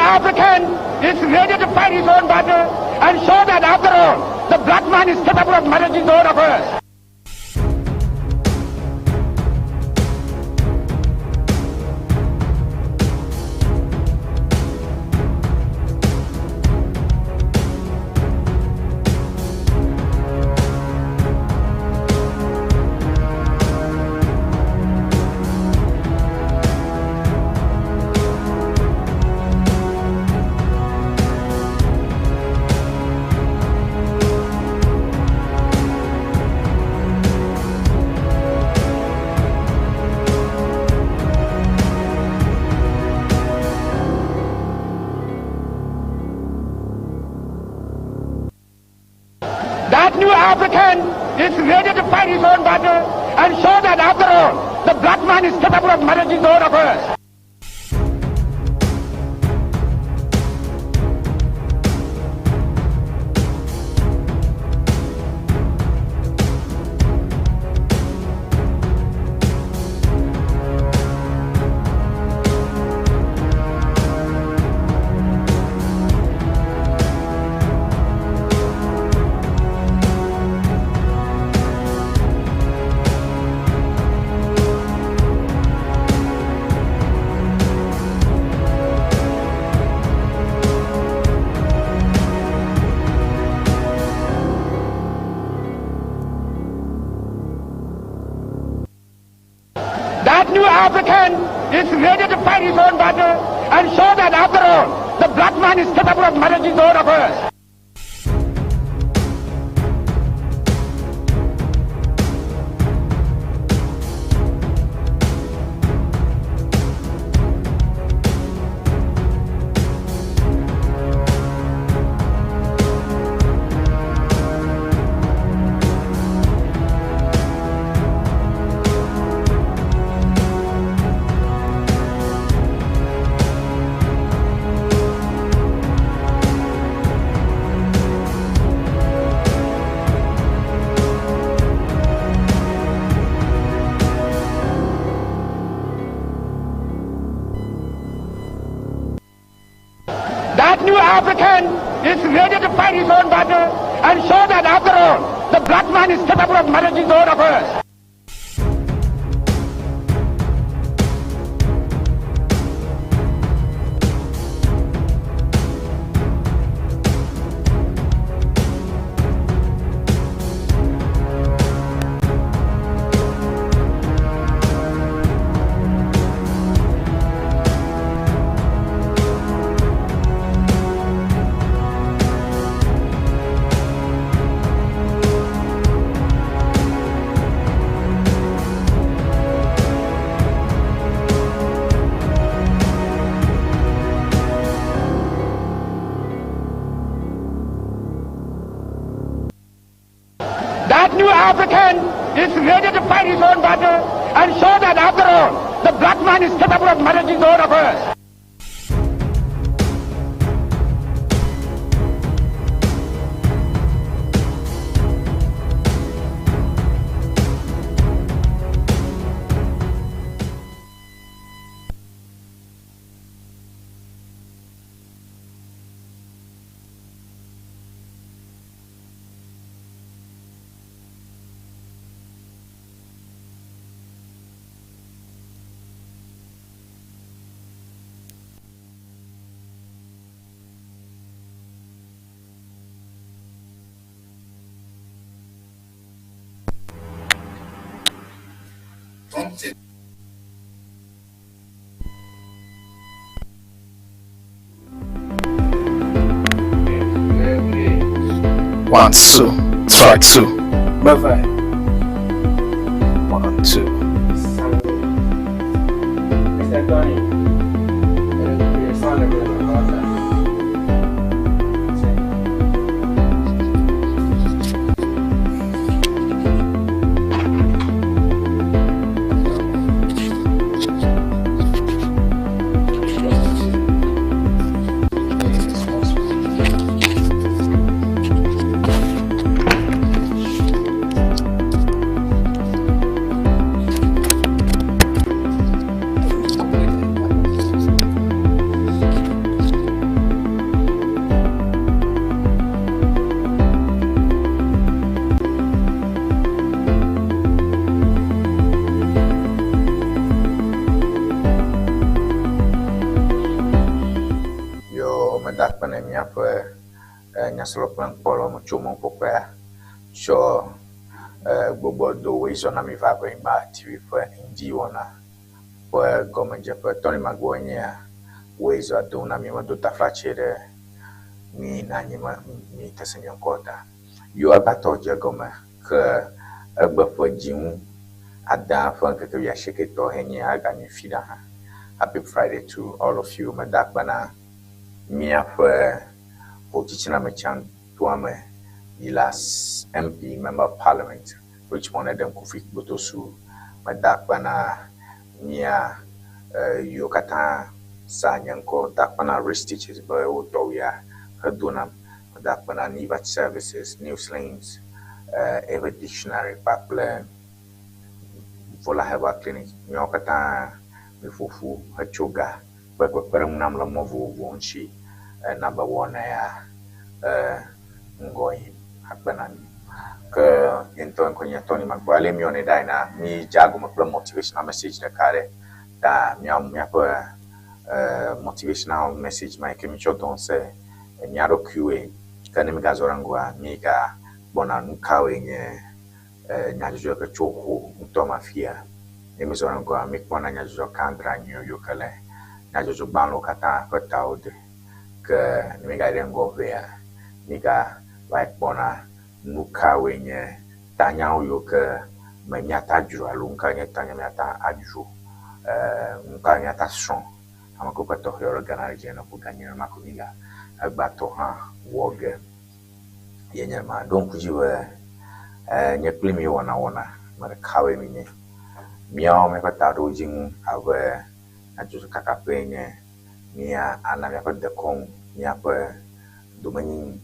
African is ready to fight his own battle and show that after all, the black man is capable of managing his own affairs. That new African is ready to fight his own battle and show that after all, the black man is capable of managing his own affairs. That new African is ready to fight his own battle and show that after all, the black man is capable of managing his own affairs. That new African is ready to fight his own battle and show that after all, the black man is capable of managing his own affairs. That new African is ready to fight his own battle and show that after all, the black man is capable of managing his own affairs. One, two, try two. Bye bye. 1, 2. Mr. Tony. Míasrɔ̃ kple ŋkpɔlɔ me tso mɔkpɔkpɔea tsɔ gbugbɔ do woe zɔ na mi va Ʋenyigba TV ƒe ŋdi wɔna ƒe gɔmedzeƒe. Tony Magboe nyea woe zɔa dom na mi medo taflatse ɖe mi na nyi me mi tese nye ŋkɔ ta. Yo egbatɔ dze gɔme ke egbe ƒe dzinu adea ƒe ŋkeke wuiasiekɛtɔ henye eganyi fiɖa hã. Happy Friday to all of you. Meda akpe na míaƒe hotsitsinametsãtoame yila MP, Member of Parliament, Richmond Edem Kofi Kpotosu. Meda akpe na mía yiwo katã sa nye ŋkɔ. Da akpe na Rich Teachers be wotɔ wuia hedo nam. Meda akpe na Nivat Services, Newslanes, Eve Dictionary kpakple Vola Herbal Clinic. Míawo katã míeƒo ƒu hetso ga kple kpekpeɖeŋu nam le mɔ vovovowo ŋuti ena be wɔna ya ŋgɔ yim akpe na mi. Ke nye ŋutɔ ŋkɔ nye Tony Magbo. Ale míewɔnɛ ɖae na mídze agɔme kple motivational message ɖeka aɖe ta míawo míaƒe motivational message ma yi ke mítsɔ do ŋusẽ mía ɖokuiwoe. Ke ne mígazɔ ɖe ŋgɔa, mígagbɔna nu kawoe nye nyadzɔdzɔ ke tso ho ŋutɔ me afia. Ne mízɔ ɖe ŋgɔa, míkpɔna nyadzɔdzɔ kandra nyuiwo yiwo ke le nyadzɔdzɔgbalẽwo katã ƒe tawo de. Ke ne mígayi ɖe ŋgɔ ʋɛa, mígava kpɔna nu kawoe nye tanyawo yiwo ke me míate adzro alo nu kawoe nye tanya míate adzro, nu kawoe míate asrɔ̃. Ame kewo ƒe tɔxɛwo le Ghana dzi ene ƒo ganye ma ko míga egbea tɔ hã wɔ ge. Ye nye ma. Ɖo ŋku dzi be nye kpli mi wɔna wɔna ame ɖekawoe mi nye. Míawo míaƒe taɖodzinu abe nyadzɔdzɔkakaƒee nye mía ana míaƒe dekɔnu, míaƒe domenyinu,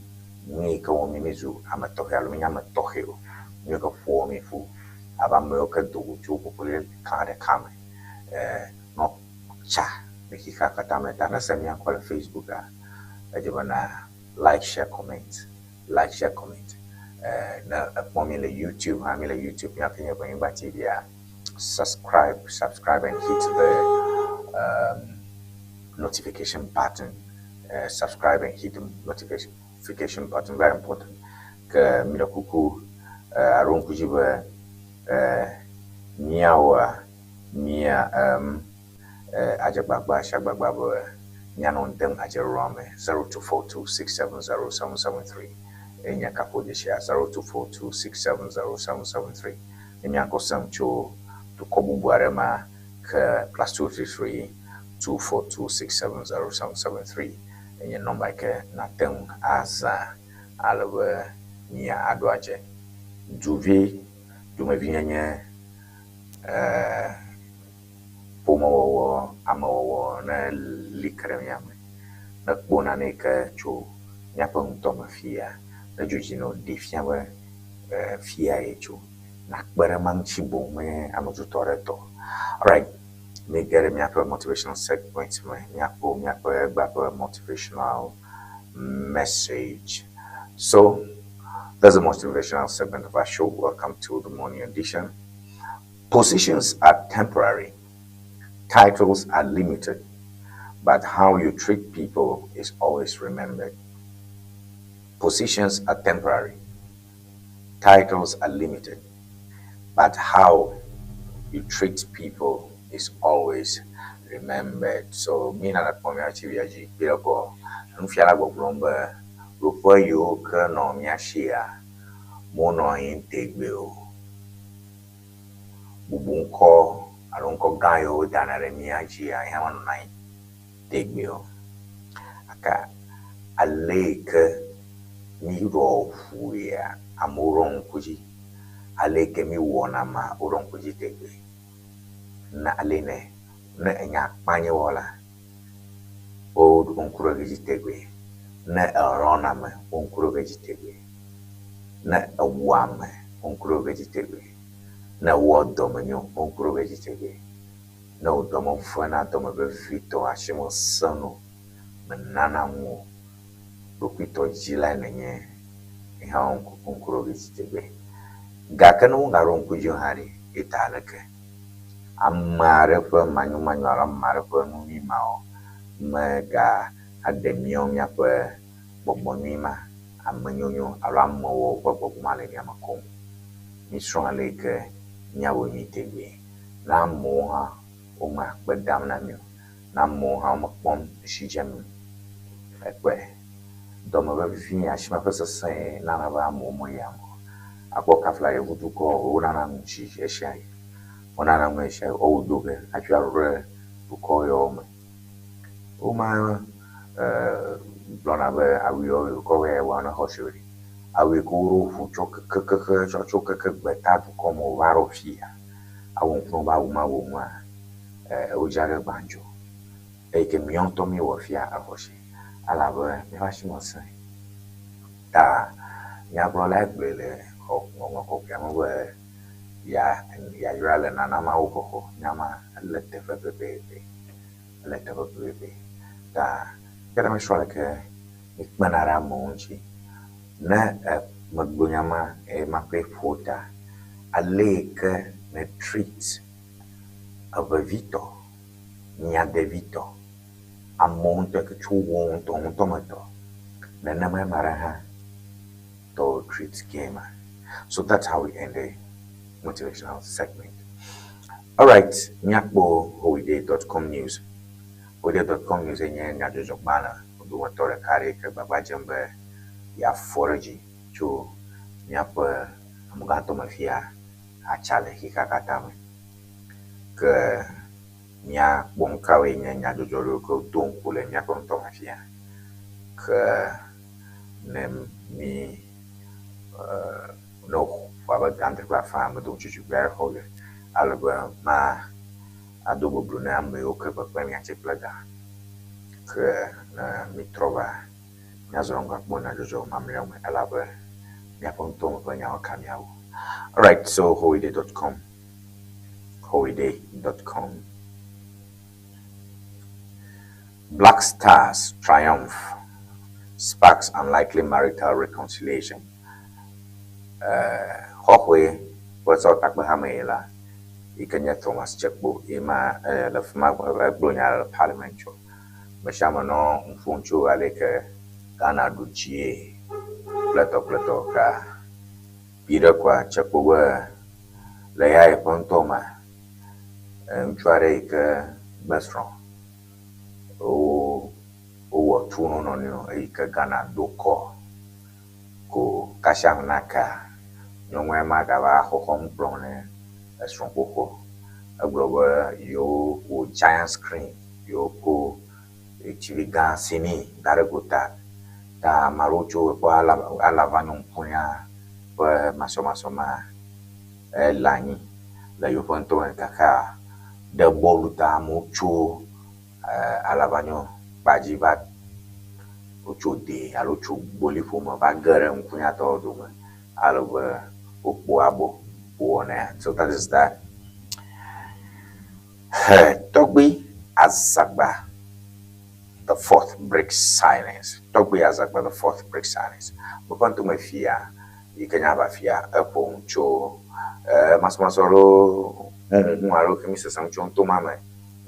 nu yi ke wɔm mí mízu ame tɔxɛ alo míenye ame tɔxɛ o. Nu yi ke ƒoa mí ƒu abe ame yiwo ke do go tso ƒoƒoɖeka ɖeka me nɔ tsa le xexea katã me. Ta ne ese mía ŋkɔ le Facebooka, edze bena like, share, comment, like, share, comment. Ne ekpɔ mí le YouTube hã, mí le YouTube míaƒe nye Ʋenyigba TV-a, subscribe, subscribe and hit the notification button. Subscribe and hit the notification button, very important. Ke mi ɖe kuku alo ŋku dzi be míawoa mía adzegbagba sia gbagba be míanɔ ŋdem adzeɖoɖoa me 0242670773 enye kaƒodzesia 0242670773. Ne míakɔ sem tso dukɔ bubu aɖe mea ke +233 242670773 enye nɔmba yi ke nate ŋu azã ale be mía aɖo adze. Duvi, dumevinyenye, ƒomewɔwɔ, amewɔwɔ ne li ke ɖe mía me. Ne kpɔ nane yi ke tso míaƒe ŋutɔ me fia, ne dzodzi nɔ ɖee fia be fia ye tso. Nakpe ɖe ma ŋuti boŋ menye ame tutɔ aɖe tɔ. Alright, míege ɖe míaƒe motivational segment me. Míakpɔ míaƒe egbea ƒe motivational message. So, that's the motivational segment of our show. Welcome to the morning edition. Positions are temporary, titles are limited, but how you treat people is always remembered. Positions are temporary, titles are limited, but how you treat people is always remembered. So, mi nana kpɔ mía TV dzi kpi ɖe kɔ nufiala gbɔgblɔm be ɖoƒe yiwo ke nɔ mía sia monɔ anyi tegbee o. Bubu ŋkɔ alo ŋkɔ gã yiwo wodana ɖe mía dzia ya menɔna anyi tegbee o. Gake ale yi ke míɖɔ ʋuia amewo ɖo ŋku dzi, ale yi ke míwɔna ma woɖo ŋku dzi tegbee. Na ale ne ne enya akpanyewɔla woɖo ŋku ɖe edzi tegbee. Ne elɔ̃na ame wo ŋku ɖo edzi tegbee. Ne ewua ame wo ŋku ɖo edzi tegbee. Ne ewɔ dɔmenyo wo ŋku ɖo edzi tegbee. Ne wò dɔme vena dɔme vevitɔ asi mesẽna o, menana nu o, ɖokuitɔ dzilae nènye ye hã wo ŋku ɖo edzi tegbee. Gake ne wogaɖo ŋku dzi hã ɖe, eta aleke? Ame aɖe ƒe manyomanyo alo ame aɖe ƒe nu nyui mawo mega aɖe míawo míaƒe gbɔgbɔ nyui ma Amenyonyo alo amewɔwɔ ƒe gbɔgbɔ ma le mía me kom. Mísrɔ̃ ale yi ke míawɔ nyui tegbee. Ne amewo hã wome akpe dam na mí o, ne amewo hã womekpɔm si dze mí o. Ekpɔe, dɔmevevi asime ƒe sesẽe nana be amewo meyia ŋgɔ o. Akpɔ kafla yevudukɔ wonana nu tsi ɣesiaɣi. Wonana nu ɣesiaɣi wowu do ge hafi aɖo ɖe dukɔ yawo me. Woma gblɔna be awu yawo dukɔ yawo wɔa ne xɔ si o ɖe. Awu yi ke woɖo ŋu tso kekekeke tsɔ tso keke gbeta dukɔ me wova ɖo fiya. Awɔ ŋku na wo be awu ma wu nua wodzra ɖe gbandzo. Eyi ke míawo ŋutɔ míewɔ fia exɔ si elabe míaƒe asi me sẽ. Ta nyagblɔlae gblɔe le xɔ ŋɔŋlɔ kɔkɔea me be ya yayra le nana Mawu xɔxɔ. Nya ma ele teƒe pɛpɛpɛ. Ele teƒe pɛpɛpɛ. Ta ke ne míesrɔ̃ aleke míkpena ɖe amewo ŋuti. Ne megblɔ nya ma eye makɔe ƒo ta, ale yi ke ne treat eʋevitɔ, mia devitɔ, amewo ŋutɔ yi ke tso wò ŋutɔ ŋutɔ me tɔ, nenemae ame aɖe hã tɔwò treat kee ma. So that's how we end the motivational segment. Alright, míakpɔ howide.com news. Howide.com news enye nyadzɔdzɔgbalẽ dometɔ ɖeka aɖe yi ke gbagba dzem be yeafɔ ɖe edzi tso míaƒe amegãtɔ me fia atsa le xexea katã me. Ke míakpɔ nu kawoe nye nyadzɔdzɔ ɖewo ke do ŋku le míaƒe ŋutɔ me fia. Ke ne mí ne woƒo abe ga adre kple afã medo ŋutsu aɖe xɔ ge ale be ma ado boblo ne ame yiwo ke kpekpem miatsi kple ga. Ke ne mítrɔ va míazɔ ŋgɔ akpɔ nyadzɔdzɔ mamlɛawo me elabe míaƒe ŋutɔ ƒe nyawo ka míawo. Alright, so howide.com. Howide.com. Black Stars triumph sparks unlikely marital reconciliation. Xɔxɔe ƒe sewɔtakpehame yi la yi ke nye Thomas Tsekpo ye ma le fi ma egblɔ nya le parliament tso. Ame sia ame nɔ nu ƒom tso ale yi ke Ghana ɖu dzie kple tɔ kple tɔ ka yi ɖe koa Tsekpo be le ya yeƒe ŋutɔ mea, ŋutsu aɖe yi ke gbe srɔ̃ wo wowɔ tu na wo nɔnɔewo eyi ke Ghana do kɔ ko kasia me nakea, nyɔnua magava xɔxɔm kplɔ ne esrɔ̃ xoxo. Egblɔ be yewowɔ giant screen, yewokɔ TV gã sini da ɖe gota ta ame aɖewo tso ekpɔ alava nyɔnuƒonya ƒe masɔmasɔ ma ele anyi le yewoƒe ŋutɔ me gakea ɖe bɔlu ta amewo tso alabanyɔ kpa dzi va wotso de alo tso boliƒo me va ge ɖe ŋkunyatɔwo dome ale be wokpo abɔ wowɔnɛ. So that is that. He Tɔgbui Azagba the fourth breaks silence. Tɔgbui Azagba the fourth breaks silence. Meƒe ŋkume fia yi ke nye aʋafia eƒo nu tso masɔmasɔ alo huhuhu alo ke mi sesem tso ŋutɔ ma me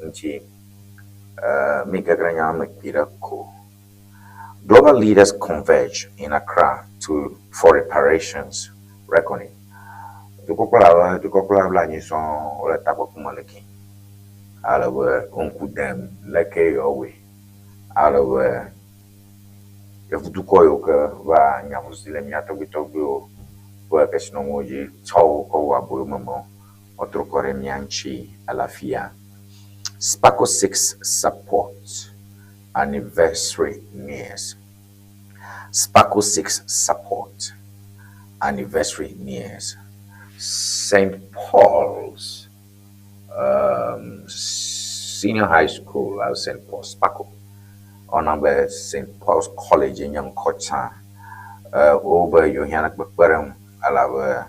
ŋuti. Mi geɖe nya me kpui ɖe ko. Global leaders converge in Accra to for reparations reckoning. Dukɔkplɔla dukɔkplɔla bla anyi sɔŋ wole takpekpe me le ki. Ale be wo ŋku dem leke yewoawɔe. Ale be yevudukɔ yiwo ke va nyavuzi le mía tɔgbuitɔgbuiwo ƒe kesinɔnuwo dzi tsɔ wo kɔ wɔ aboyomemewo wotrɔ kɔ ɖe mía ŋuti le afia. Spaco 6 support anniversary nears. Spaco 6 support anniversary nears. St. Paul's Senior High School at St. Paul's Spaco. Ɔna be St. Paul's College nye ŋkɔ tsã. Wobe yewo hiã kpekpeɖeŋu elabe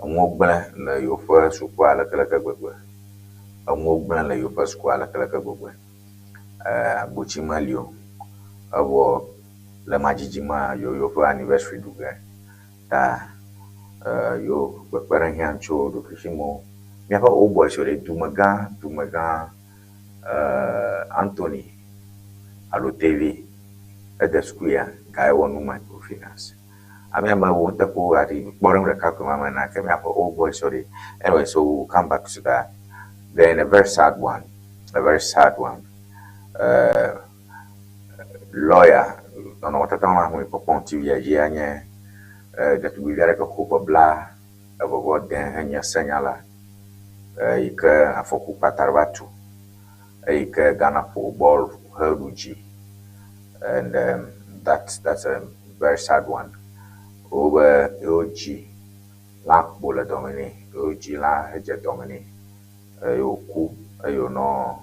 enuwo gblẽ le yewoƒe sukua lekeleke gbegbe. Enuwo gblẽ le yewoƒe sukua lekeleke gbegbe. Agbotsi meli o. Evɔ le madzidzi mea yewo yewoƒe anniversary ɖu ge ta yewo kpekpeɖeŋu hiã tso ɖokuisimewo. Míaƒe old boys ɖe dumegã dumegã Anthony alo Tevi ede suku ya. Kae wɔ nu microfinance? Ame ame wo ŋutɔ ko aɖi kpɔɖeŋu ɖeka ko ma me na ke miaƒe old boys sorry. Anyway, so we'll come back to that. Then a very sad one, a very sad one. Lawyer nɔnɔmetata ma ŋu kpɔkpɔ TV dzi anye ɖetugbivi aɖe ke xɔ ƒe bla eve vɔ de henye senyala yi ke afɔku kpata ɖe va tu eyi ke Ghana ƒo bɔl heɖu dzi and that's a very sad one. Wobe wodzi lã kpo le dɔme nɛ, wodzi lã hedze dɔme nɛ eye wòku eye wònɔ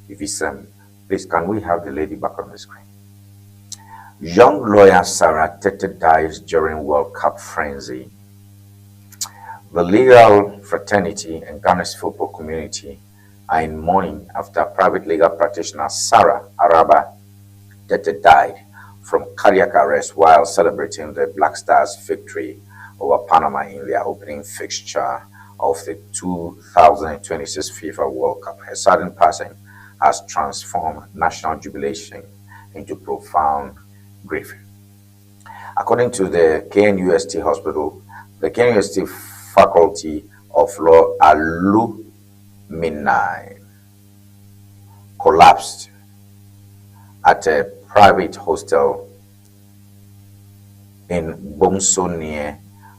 vivi sem. Please, can we have the lady back on the screen? Young lawyer Sarah Tetteh dies during World Cup frenzy. The legal fraternity and Ghana's football community are in mourning after private legal practitioner Sarah Araba Tetteh died from cardiac arrest while celebrating the Black Stars' victory over Panama in their opening fixture of the 2026 FIFA World Cup. Her sudden passing has transformed national jubilation into profound grief. According to the KNUST hospital, the KNUST Faculty of Law alumni collapsed at a private hostel in Bomso near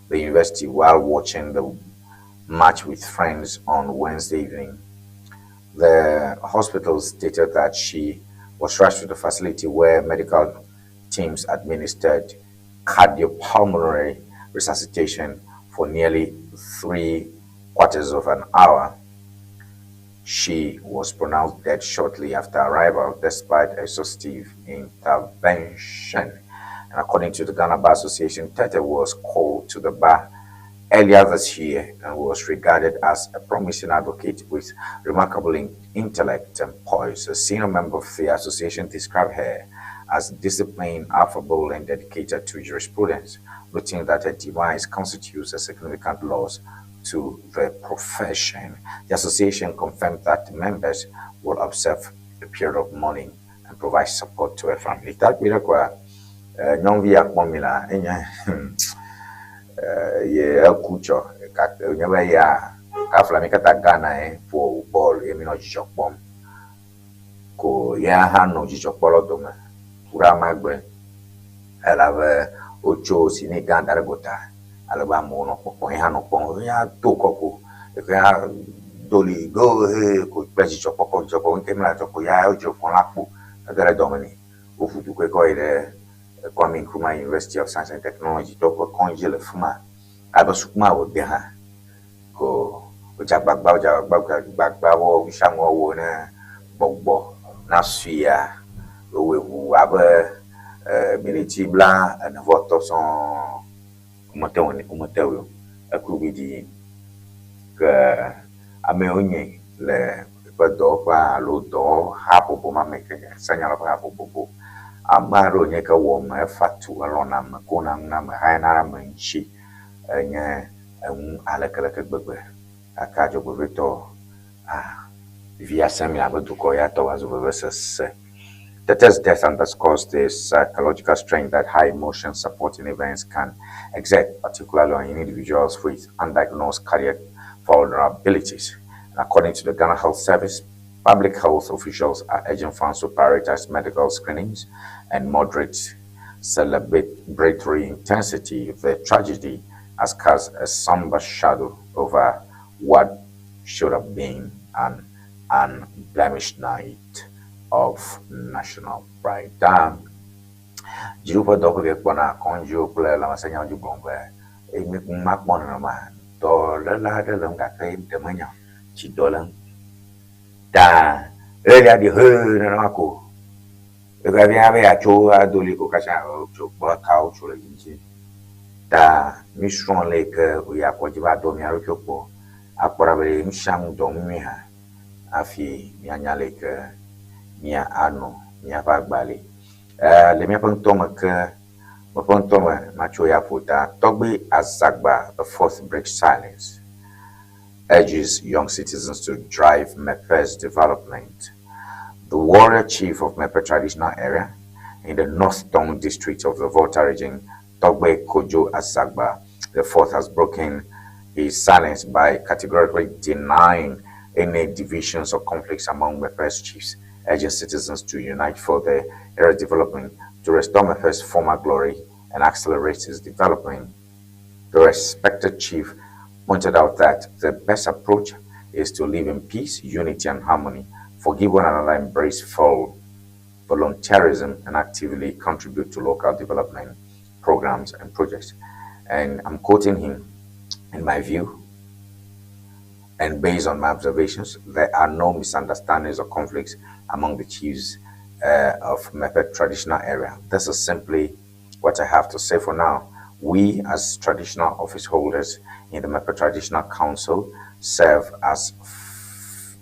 the university while watching the match with friends on Wednesday evening. The hospital stated that she was rushed to the facility where medical teams administered cardiopulmonary resuscitation for nearly 3/4 of an hour. She was pronounced dead shortly after arrival, despite exhaustive intervention. And according to the Ghana Bar Association, Tetteh was called to the bar earlier this year and was regarded as a promising advocate with remarkable intellect and poise. A senior member of the association described her as disciplined, affable, and dedicated to jurisprudence, noting that her demise constitutes a significant loss to the profession. The association confirmed that members will observe a period of mourning and provide support to her family. Takpi kwa nyɔnuvi ya kpɔm mi la enye ye eku tsɔ gake nye be ya kafla mi katã Ghana ye ƒo bɔl ye mi nɔ dzidzɔ kpɔm ko ya hã nɔ dzidzɔkpɔlawo dome ku ɖe amagbe elabe wotso sini gã da ɖe gota ale be amewo nɔ kpɔkpɔm ye hã nɔ kpɔm ya do kɔ ko ya doli go he ko kple dzidzɔkpɔkpɔ dzidzɔkpɔkpɔ ke mi le adzɔ ko ya wodze kpɔm la kpo ege ɖe dɔme nɛ woƒu du kɔkɔ yi ɖe Kwame Nkrumah University of Science and Technology tɔwo ƒe kɔdzi le fi ma abe suku ma wòde hã ko wodze agbagba wodze agbagba gbagba wɔ nu sia nu wɔwɔ ne gbɔgbɔ nasuia wowɔe ʋu abe miniti bla ene vɔ etɔ̃ sɔŋ womete ŋu womete ŋui o eku gbidii ke amewo nye le eƒe dɔwɔƒea alo dɔwɔhabɔbɔ ma me ke senyala ƒe habɔbɔ ame aɖewo nye ke wɔm efa tu elɔ̃na ame kona nu na ame hayana ɖe ame ŋuti enye enu alekeleke gbegbe gake adzɔgbevitɔ ah vivia sem abe dukɔ ya tɔ va zu vevesese. Tetteh's death underscores the psychological strain that high emotion supporting events can exert, particularly on individuals with undiagnosed cardiac vulnerabilities. And according to the Ghana Health Service, public health officials are urging fans to prioritize medical screenings and moderate celebratory intensity. The tragedy has cast a somber shadow over what should have been an unblemished night of national pride. Ta dziɖuƒe dɔ ƒe kpɔna kɔndziwo kple lãmesẽnyawo dzi gblɔm be eye makpɔ nenema dɔléle aɖe le ŋu gake ɖe menya tsi dɔ le ŋu. Ta elia ɖi he nenema ko egavia be yeatso ado li ko katã tso kpɔ kawo tso le dzi. Ta mi srɔ̃ le yi ke woyi akɔdzi va dɔ mia ɖokuiwo kpɔ akpɔ ɖa be nu sia nu dɔ nyuie hã hafi mianya le yi ke mia anɔ miaƒe agbalẽ. Le míaƒe ŋutɔ me ke meƒe ŋutɔ me matso ya ƒo ta Tɔgbi Azagba the fourth break silence urges young citizens to drive Mepe's development. The warrior chief of Mepe traditional area in the North Tongu district of the Volta region, Togbe Kojo Asagba the fourth, has broken his silence by categorically denying any divisions or conflicts among Mepe's chiefs, urging citizens to unite for the area development, to restore Mepe's former glory and accelerate its development. The respected chief pointed out that the best approach is to live in peace, unity, and harmony, forgive one another, embrace full volunteerism, and actively contribute to local development programs and projects. And I'm quoting him, in my view, and based on my observations, there are no misunderstandings or conflicts among the chiefs of Mepe traditional area. This is simply what I have to say for now. We, as traditional office holders in the Mepe Traditional Council, serve as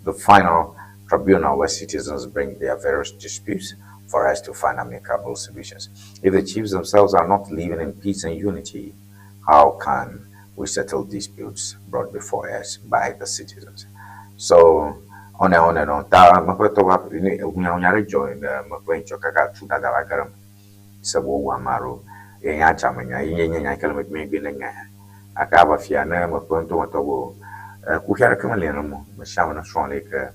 the final tribunal where citizens bring their various disputes for us to find amicable solutions. If the chiefs themselves are not living in peace and unity, how can we settle disputes brought before us by the citizens? So, on and on and on. Ta mepe tɔ va nya ɖe dzɔ le meƒe ŋtsɔ kaka tu dada va ge ɖe eme. Se wo wu ame aɖewo. Ye nya dzame nya ye nye nya yi ke le megbe ne nya ya. Gake ava fia ne meƒe ŋutɔ metɔ gbɔ kuxi aɖeke meli nenem o. Me sia ame ne srɔ̃ le yi ke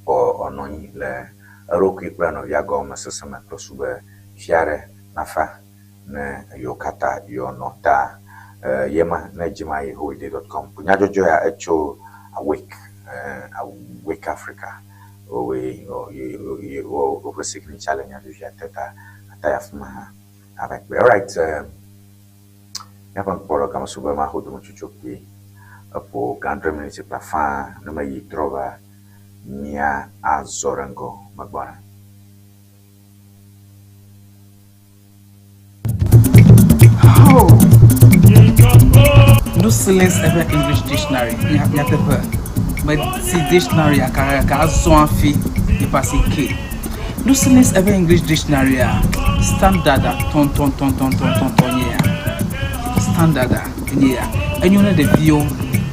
wòanɔ anyi le eɖokui kple nɔvia gɔmesese me kple su be fia ɖe nafa ne yewo katã yewoanɔ ta yema ne edzi ma yi holiday.com. Nyadzɔdzɔ ya etso Awake, Awake Africa. Wowoe woƒe signature le nyadzɔdzɔa te ta ata yi afi ma hã ava kpɔe. Alright, míaƒe ŋkpɔ le game su be maxo dometsotso kpuie. Eƒo ga adre miniti kple afã ne meyi trɔ va mía azɔ ɖe ŋgɔ megbɔna. Oh. Nusilis eƒe English dictionary nyateƒe meti dictionary ka azɔ hafi yeƒe ke. Nusilis eƒe English dictionary a standard a tɔntɔntɔntɔntɔntɔn nye ya. Standard a nye ya. Enyo ne ɖeviwo,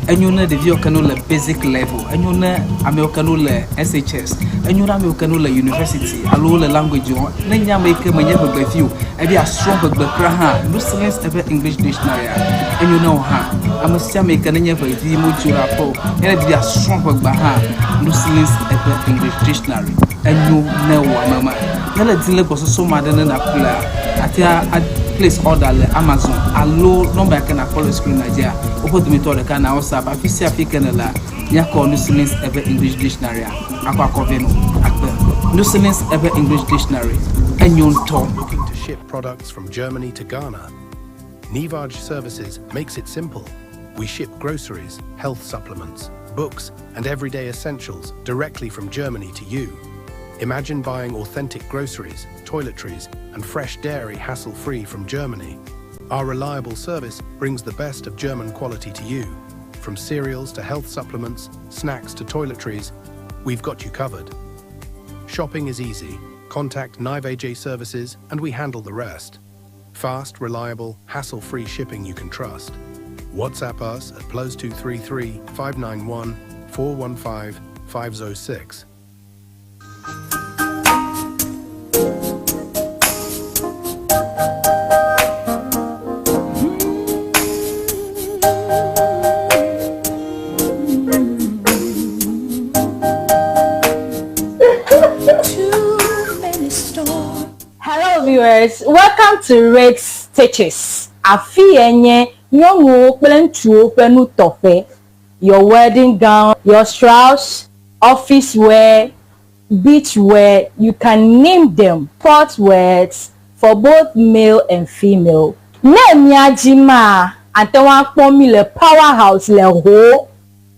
enyo ne ɖeviwo ke no le basic level, enyo ne amewo ke no le SHS, enyo ne amewo ke no le university alo le language wɔm. Ne nye ame yi ke menye ʋegbevi o, ebi asrɔ̃ ʋegbe kura hã, Nusilis eƒe English dictionary a enyo ne wò hã. Ame sia ame yi ke nenye ʋevi modzo ɖe aƒe o, ne ebi asrɔ̃ ʋegbea hã, Nusilis eƒe English dictionary enyo ne wò ame ma. Ne le di le gbɔsɔsɔ ma ɖe ne nàƒlea, àte a place order le Amazon alo nɔmba yi ke nàkpɔ le screen dzia, woƒe dometɔ ɖeka na WhatsApp. Afi sia afi ke nèlea, míakɔ Nusilis eƒe English dictionary a akɔ akɔ vɛ nɔ akpe. Nusilis eƒe English dictionary enyo ŋutɔ. Looking to ship products from Germany to Ghana? Nivaj Services makes it simple. We ship groceries, health supplements, books, and everyday essentials directly from Germany to you. Imagine buying authentic groceries, toiletries, and fresh dairy hassle-free from Germany. Our reliable service brings the best of German quality to you. From cereals to health supplements, snacks to toiletries, we've got you covered. Shopping is easy. Contact Nivaj Services and we handle the rest. Fast, reliable, hassle-free shipping you can trust. WhatsApp us at +233 591 415 506. Hello viewers, welcome to Red Stitches. Afi ye nye nyɔnuwo kple ŋutsuwo ƒe nutɔƒe. Your wedding gown, your shrouds, office wear, beach wear, you can name them. Sport wears for both male and female. Ne mía dzi maa, ate ŋu akpɔ mí le Power House le Ho.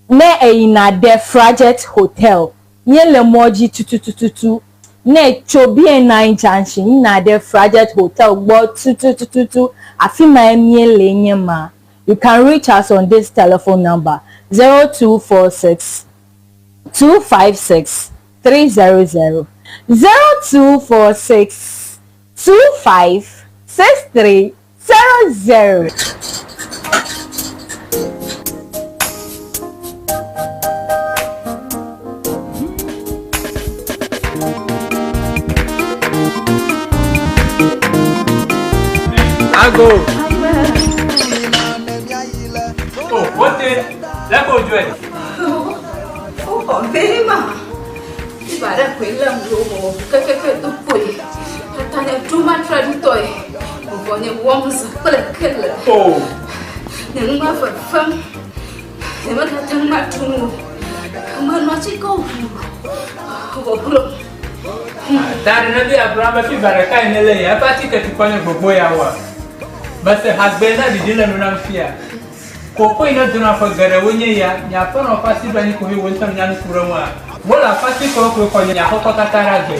Ne eyina ɖe Frajet Hotel, míele mɔ dzi tututututu. Ne tso BNI Junction yina ɖe Frajet Hotel gbɔ tututututu, afi mae míele nye ma. You can reach us on this telephone number 0246 256 300 0246 25 6300. Go. Oh, wote, lẹ́kọ̀ọ́ ojú ẹ̀. Ó bema. Ibara kwela mlomo kekeke to koe. Tata duma traditoy. Ubonye womza kple kele. Oh. Ne ngma fefem. Ne ma ta ma tu. Ma no chi ko. Wo klo. Tari ne bi Abraham fi baraka yi ne le ya, eƒe atike tukɔ nye gbogbo ya wa. Mese hagbe na ɖiɖi le nu nam fia. Koko yi ne dona ƒe geɖewo nye ya, nye aƒenɔ ƒe asi ɖo anyi ko he wo ŋutɔ nya nu ku ɖe ŋua. Wole aƒe atikewo koe xɔ nye aƒekɔ katã ɖe agbe.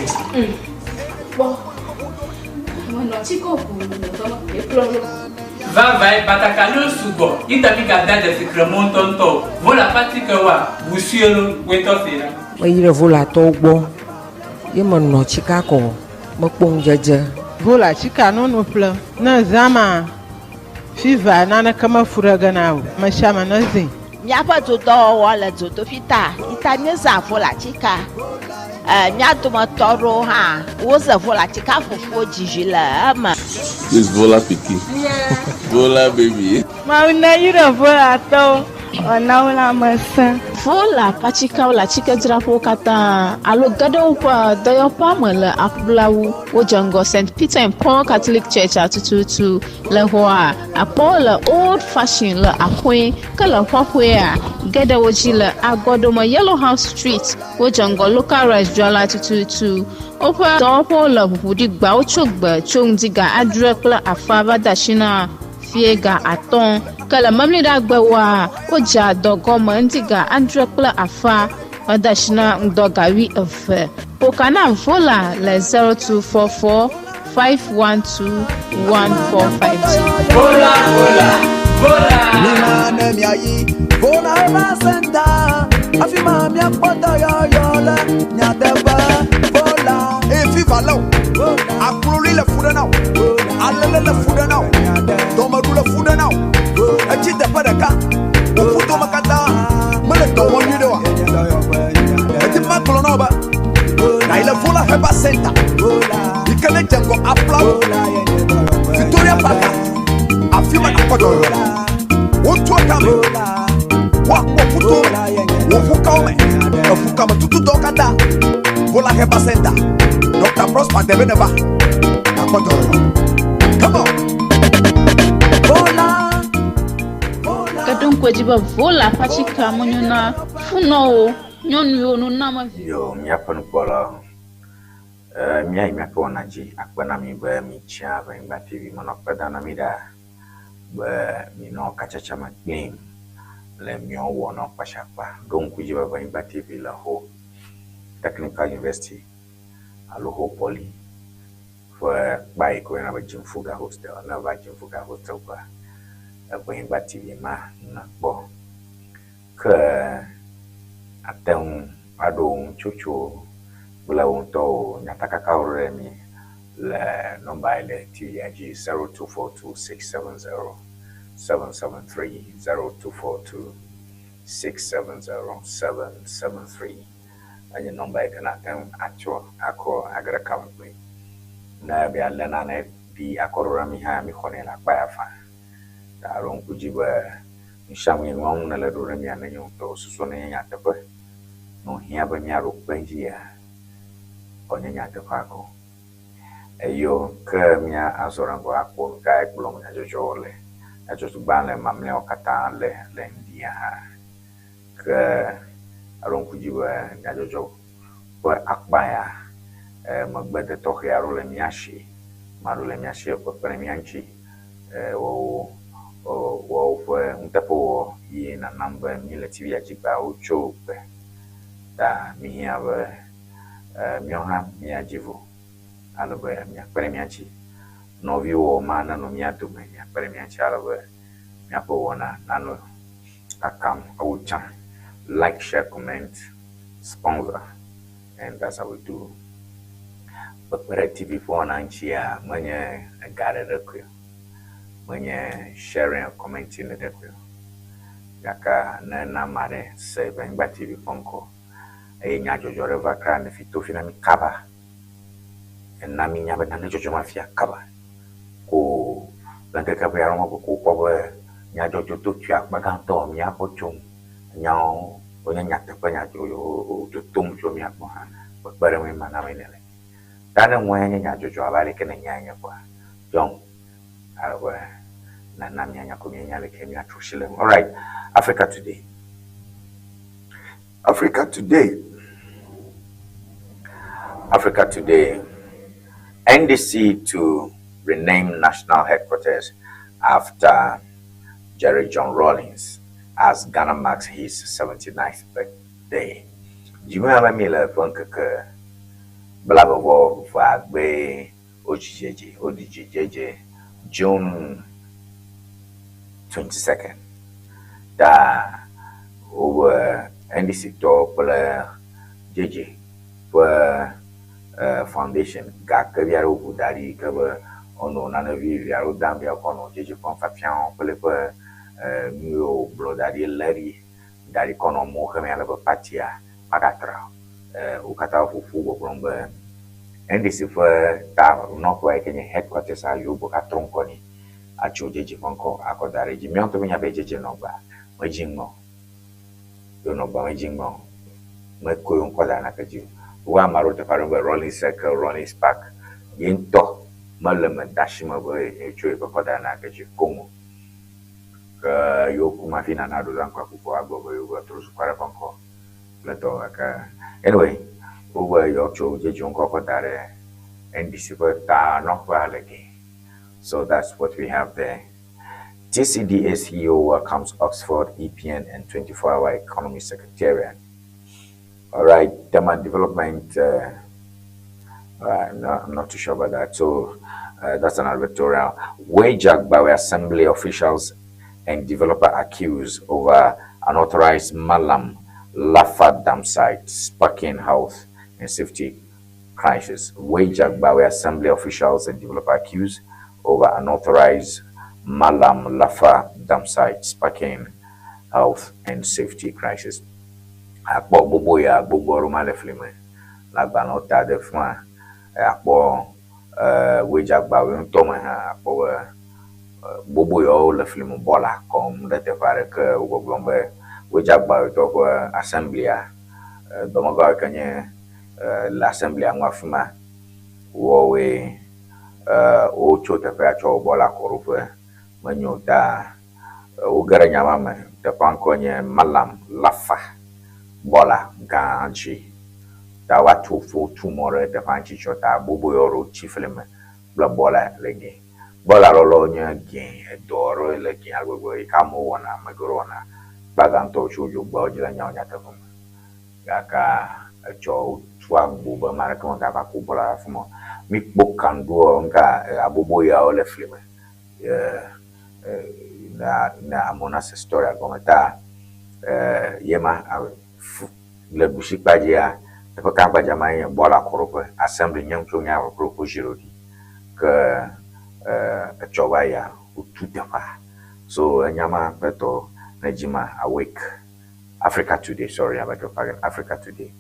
Kpɔ. Ma no chi ko ku. Ne klo lo. Vavae batakaliwo sugbɔ ita mi gada dzesi kremɔ ŋutɔŋutɔ o. Wole aƒe atikewoa, wusue lo, woetɔ se la. Meyi ɖe Volatɔwo gbɔ ye menɔ tsika kɔ mekpɔ ŋudzedze. Vola tsika nunu ƒlem. Ne zã ma fiva naneke mefu ɖe ge na o. Ame sia ame ne zĩ. Míaƒe dodɔwɔwɔ le dzodoƒi ta ita míezã volatsika. E, mía dometɔ ɖewo hã woze volatsika fufuwo dzizi le eme. This Vola pikin. Vola baby. Mawu ne yi ɖe Volatɔwo wòana wo lãmesẽ. Vola ƒe le atsikedzraƒewo katã alo ge ɖe woƒe dɔyɔƒea me le aƒlawu. Wodze ŋgɔ St. Peter and Paul Catholic Church atututu le xɔa akpɔwo le old fashion le aƒe ke le xɔƒea ge ɖe wo dzi le agɔdome Yellow House Street wodze ŋgɔ local rice dzrala tututu. Woƒe dɔwɔƒewo le ʋuʋu ɖi gbawo tso gbe tso ŋdi ga adre kple afa va de asi na fie ga atɔ̃ ke le memleɖagbewoa wodzea dɔ gɔme ŋdi ga adre kple afa va de asi na ŋdɔ ga wuieve. Ƒoka na Vola le 0244 512 1452. Vola, vola, vola. Mina ne miayi Vola Herbal Center. Afi ma miakpɔ dɔyɔyɔ le nyateƒe. Vola. Eye fiva lé o. Akloli le fu ɖe na o. Alele le fu ɖe na o. Dɔmeɖu le fu ɖe na o. Etsi teƒe ɖeka. Wò ƒutome katã mele dɔ wɔm nyuie ɖe oa. Eti ma gblɔ na wo be nayi le Vola Herbal Center yi ke ne dze ŋgɔ aƒlawo Victoria Park afi ma nakpɔ dɔyɔyɔ le. Wotua kame woakpɔ ƒutowo me, wò ƒukawo me, eƒukame tututɔwo katã. Vola Herbal Center. Dr. Prosper Debe neva nakpɔ dɔyɔyɔ. Come on. Vola. Ke ɖo ŋku edzi be Vola ƒe atikea menyo na funɔwo, nyɔnuwo noname Yo, míaƒe nukpɔlawo, e, míayi míaƒe wɔna dzi akpe na mi be mitsia Ʋenyigba TV menɔ kpe dam na mi ɖaa be minɔ katsatsa me kplim le miawo wɔnawo kpashakpa. Ɖo ŋku dzi be Ʋenyigba TV le Ho Technical University alo Ho Poly ƒe kpa yi ke woyɔna be Dzimfuga Hostel. Ne eva Dzimfuga Hostel koa, Ʋenyigba TV ma nakpɔ. Ke ate ŋu aɖo nutsotso kple wo ŋutɔwo nyatakakawo ɖe mi le nɔmba yi le TV-a dzi 0242 670 773 0242 670 773 enye nɔmba yi ke nate ŋu atsɔ akɔ age ɖe kame kpli. Ne be alé nane ɖi akɔ ɖo ɖe mi hã mixɔnɛ le akpa ya faa. Ta ɖo ŋku dzi be nu sia nu yi nua ŋu nele ɖo ɖe mia nenye ŋutɔ susu nenye nyateƒe. Ne wòhiã be míaɖo kpe dzia, wònye nyateƒea ko. Eyo ke mía azɔ ɖe ŋgɔ akpɔ nu kae gblɔm nyadzɔdzɔwo le. Nyadzɔdzɔgbalẽ mamlɛawo katã le le ŋdia hã. Ke aɖo ŋku dzi be nyadzɔdzɔ ƒe akpa ya e, megbede tɔxɛ aɖewo le mía si. Ame aɖewo le mía si ekpekpe ɖe mía ŋuti. E, woawo woawo ƒe nuteƒewɔwɔ ye nanam be mí le TV-a dzi gba wotso gbe. Ta míhiã be e, míawo hã míadzi vo ale be míakpe ɖe mía ŋuti. Nɔviwɔwɔ ma nenɔ mía dome míakpe ɖe mía ŋuti ale be míaƒe wɔna nanɔ kakam ewu tsã. Like, share, comment, sponsor and that's how we do. Kpekpe ɖe TV ƒe wɔna ŋutia menye ega ɖeɖe koe o. Menye sharing and commenting ɖeɖe koe o. Gake ne na ame aɖe se Ʋenyigba TV ƒe ŋkɔ eye nyadzɔdzɔ ɖe va kra ne fi to fi na mi kaba. Ena mi nya be nane dzɔdzɔm afia kaba ko Le ŋkeke ʋɛ aɖewo megbe ko wokpɔ be nyadzɔdzɔ to tui akpa gãtɔ mía gbɔ tsom. Nyawo wonye nyateƒe nya wototom tso mía gbɔ hã. Kpekpeɖeŋue ma na mí nele. Ta ne ŋue nye nyadzɔdzɔ abe aleke nènyae ene kɔa, John, ale be nana míanya ko míenya leke míatrɔ asi le eŋu. Alright, Africa Today. Africa Today. Africa Today. NDC to rename national headquarters after Jerry John Rawlings as Ghana marks his 79th birthday. Dzime be mi le ƒe ŋkeke blaeve vɔ evea gbee wodzi dzedze, wodzi dzedze June 22nd. Ta wobe NDC tɔwo kple dzedze ƒe foundation gake vi aɖewo ʋu da ɖi yi ke be wonɔ nane vivi aɖewo dam ɖi akɔ nɔ dzedze ƒe nufiafiawo kple eƒe nu yiwo wògblɔ da ɖi lé ɖi da ɖi kɔ nɔ mɔ xem ale be patia magatra o. Wo katã woƒo ƒu gbɔgblɔm be NDC ƒe tanɔƒea yi ke nye headquarters a yewo gbɔgatrɔ ŋkɔ nɛ atso dzedze ƒe ŋkɔ akɔ da ɖe edzi. Míawo ŋutɔ míenya be dzedze nɔ gbea medzi ŋɔ o. Yewo nɔ gbea medzi ŋɔ o. Mekɔ yewo ŋkɔ da ɖe naneke dzi o. Wo ame aɖewo teƒe aɖewo be Rawlings Circle, Rawlings Park. Ye ŋutɔ mele eme de asi me be yetsɔ yeƒe ŋkɔ da ɖe naneke dzi koŋ o. Ke yewo kum hafi nana ɖo la ŋkɔ akukɔ agblɔ be yewo trɔ zu kɔ ɖe eƒe ŋkɔ kple tɔ gake anyway wobe yewoatso dzedze ŋkɔ kɔ da ɖe NDC ƒe tanɔƒea le ge. So that's what we have there. TCDA CEO welcomes Oxford, EPN, and 24-hour economy secretariat. All right, Tema development. No, I'm not too sure about that. So that's an advertorial. Weija-Gbawe Assembly officials and developer accused over unauthorized Malam Lafa dam site, sparking health and safety crisis. Weija-Gbawe Assembly officials and developer accused over unauthorized Malam Lafa dam site, sparking health and safety crisis. Akpɔ gbogbo ya gbogbo aɖewo ma le fli me le agbalẽwo ta ɖe fi ma. Akpɔ Weija-Gbawe ŋutɔ me hã akpɔ be gbogbo yawo le fli me bɔla kɔm ɖe teƒe aɖe ke wogbɔgblɔm be Weija-Gbawetɔwo ƒe assemblya dɔmegã yi ke nye le assemblya ŋu afi ma wɔwoe wotso teƒea tsɔ wo bɔla kɔ ɖoƒe menyo ta woge ɖe nya ma me. Teƒea ŋkɔe nye Malam Lafa bɔla gã dzi. Ta woatu wotu mɔ ɖe teƒea ŋuti tsɔ ta gbogbo yawo ɖo tsi fli me kple bɔla le ge. Bɔla lɔlɔ nye gɛ edɔ aɖewo le gɛ ale gbegbe yi ke amewo wɔna, ame geɖewo wɔna. Akpa gãtɔ tso dzogbeawo dzi le nyawo nyateƒe me. Gake etsɔ wotu agbo be ame aɖeke megava ku bɔla le afi ma o. Míkpɔ kandoa ŋka abobo yawo le fli me ne amewo nase storia gɔme ta ye ma le ɖusi kpa dzia teƒe ka gbadza ma nye bɔla kɔɖoƒe assembly nye ŋutsu nye ame kple zero ɖi ke etsɔ va yia wotu teƒea so enya ma kpetɔ ne dzi ma awake Africa Today sorry I beg your pardon Africa Today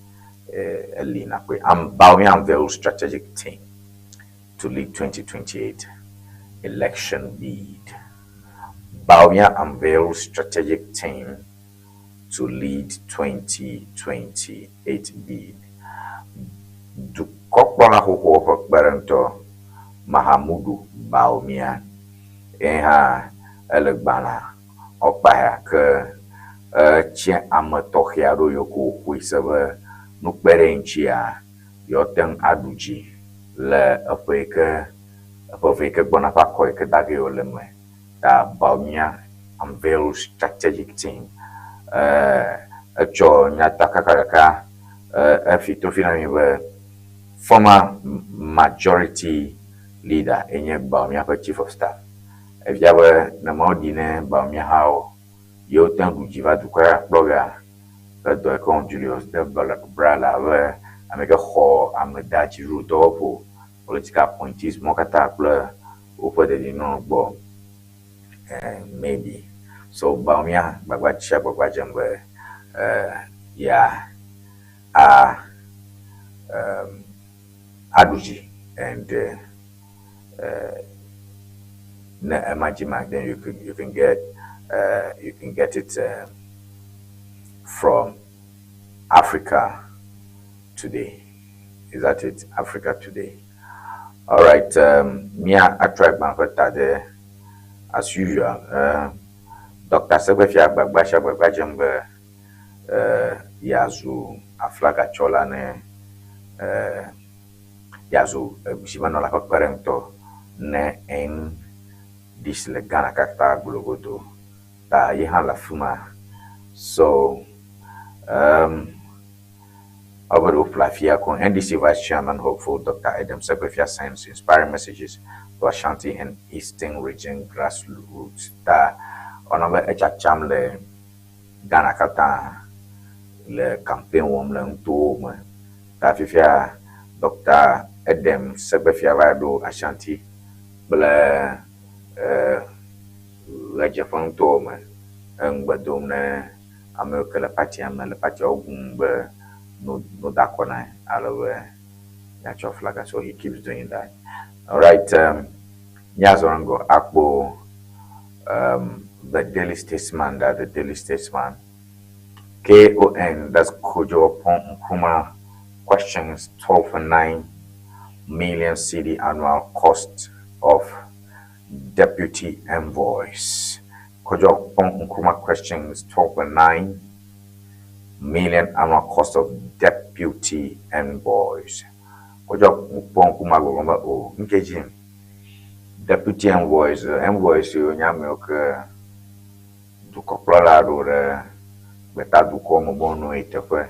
eli nakpɔe Bawumia unveil strategic team to lead 2028 election bid. Bawumia unveils strategic team to lead 2028 bid. Dukɔkplɔla xoxowo ƒe kpeɖeŋutɔ Mahamudu Bawumia ye hã ele gbalẽa ɔkpa ya ke etsia ame tɔxɛ aɖewo yiwo ke wòxɔe se be nukpe ɖe ŋutia yewoate ŋu aɖu dzi le eƒe yi ke eƒe eve yi ke gbɔna ƒe akɔ yi ke da ge wòle me. Ta Bawumia unveil strategic team. Etsɔ nyatakaka ɖeka efi to fi na mi be former majority leader enye Bawumia ƒe chief of staff. Efia be ne Mawu ɖi ne Bawumia hã o, yewo te ŋu ɖu dzi va dukɔ ya kplɔ gea ke dɔ yi ke wɔm Julius Debrah be ame yi ke xɔ ame de dziɖuɖu dɔwɔƒe political appointees mɔ katã kple woƒe dedienɔnɔ gbɔ maybe. So Bawumia gbagba tsia gbagba dzem be ya a aɖu dzi and Ne ema dzi ma, then you can get it from Africa Today. Is that it? Africa Today. All right. Mia atrɔ agba ƒe ta ɖe as usual. Dr. Segbefia agbagba sia agbagba dzem be yeazu aflagatsɔla ne yeazu zimenɔla ƒe kpeɖeŋutɔ ne NDC le Ghana katã glogodo. Ta ye hã le afi ma. So over to Plafia, NDC Vice Chairman hopeful Dr. Edem Segbefia sends inspiring messages to Ashanti and Eastern Region grassroots. Ta ɔnɔ be etsatsam le Ghana katã le campaign wɔm le nutowo me. Ta fifia Dr. Edem Segbefia va ɖo Ashanti kple ɣedzeƒe nutowo me eŋugbe dom ne amewo ke le partia me le partiawo gum be no no da kɔ na ale be miatsɔ flaga, so he keeps doing that. All right, míazɔ ŋgɔ akpo the Daily Statesman, that the Daily Statesman, KON, that's Kojo Oppong Nkrumah, questions 12.9 million cedi annual cost of deputy envoys. Kojo Oppong Nkrumah questions 12.9 million annual cost of deputy envoys. Kojo Oppong Nkrumah gbɔgbɔ be o nkeji deputy envoys, envoys yiwo nye amewo ke dukɔkplɔla ɖo ɖe gbetadukɔ me be wonɔ yi teƒe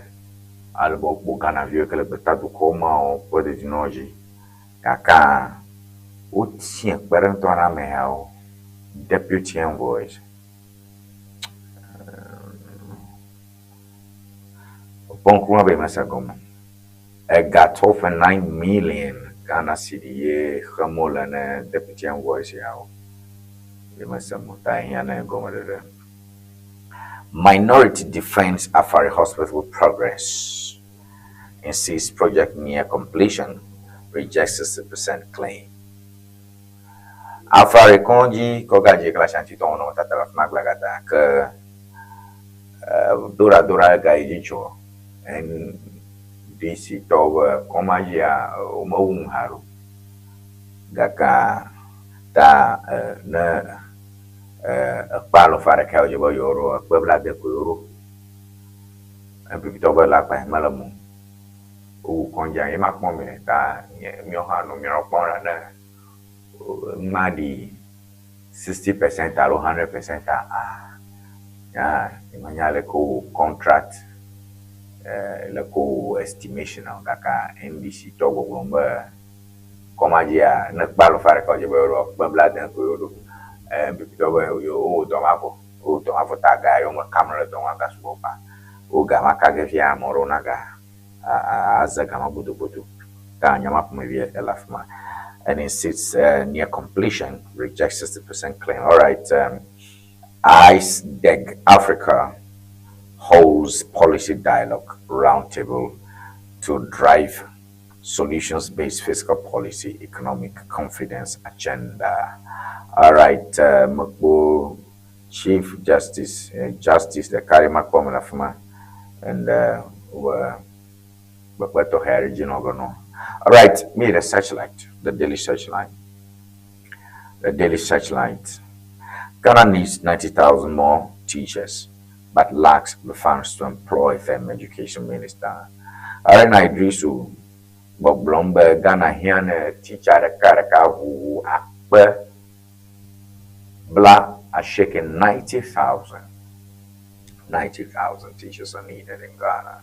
ale be wokpɔ Ghana viwo ke le gbetadukɔ mawo ƒe dedinɔnɔ dzi. Gake wotia kpeɖeŋutɔ na ame yawo, deputy envoys. Oppong Nkrumah be mese gɔme. Ega 12.9 million Ghana cedi ye xem wole ne deputy envoys yawo. Ye mese mo ta ehiã ne gɔmeɖeɖe. Minority defends Afari Hospital progress. Insists project near completion. Rejects 60% claim. Afari kɔndzi kɔgadze kple Ashanti tɔwo nɔ tata le afi ma gblagada ke dora dora ga yi dzi dzɔ NDC tɔwo be kɔmadzia womewu nu haɖe o. Gake ta ne ekpe alafa ɖeka wodze be yewoɖo ekpe blaade koe woɖo. NPP tɔwo be le akpa mele mo. Wowu kɔndzia ye ma kpɔm me ta míawo hã nɔ míawo kpɔm ɖa ne ma ɖi 60% alo 100% a ah nyemenya leke wo contract leke wo estimation o, gake NDC tɔwo gbɔgblɔm be kɔmadzia ne kpe alafa ɖeka wodze be yewoɖo ekpe blaade koe woɖo. NPP tɔwo be yewo dɔ ma vɔ, wo dɔ ma vɔ ta ga yewo me kam le dɔ ŋua ga sugbɔ kpa. Wo ga ma ka ge fia ame aɖewo naga aze gama gbodogbodo. Ta nyama ƒomevi ele afi ma. And insists near completion, rejects 60% claim. All right. ICEDEG Africa holds policy dialogue roundtable to drive solutions-based fiscal policy, economic confidence agenda. All right, Mukbo Chief Justice, Justice the Karima Kwame and Beto Harry Ginogono. All right, me the Searchlight, the Daily Searchlight. The Daily Searchlight. Ghana needs 90,000 more teachers, but lacks the funds to employ them, Education Minister. Haruna Iddrisu, gbɔgblɔm be Ghana hiã ne teacher ɖeka ɖeka ʋu akpe 90,000. 90,000 teachers are needed in Ghana.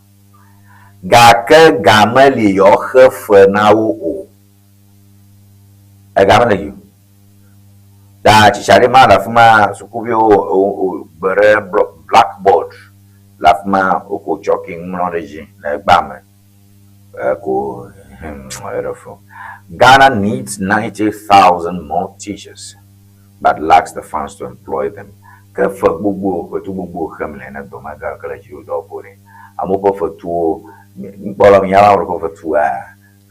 Gake ga meli yewoaxe fe na wo o. Ega mele yi o. Ta tsitsa ɖe ma le afi ma, sukuviwo gbe ɖe blackboard le afi ma, woko tsɔki ŋlɔ ɖe dzi le egbea me. Ko eɖe fu. Ghana needs 90,000 more teachers, but lacks the funds to employ them. Ke fe gbogbo, fetu gbogbo xem le ne dɔmega ke le dziɖuɖu ƒo ɖe. Amewo ƒe fetuwo, nukpɔla míaƒe amewo ƒe fetua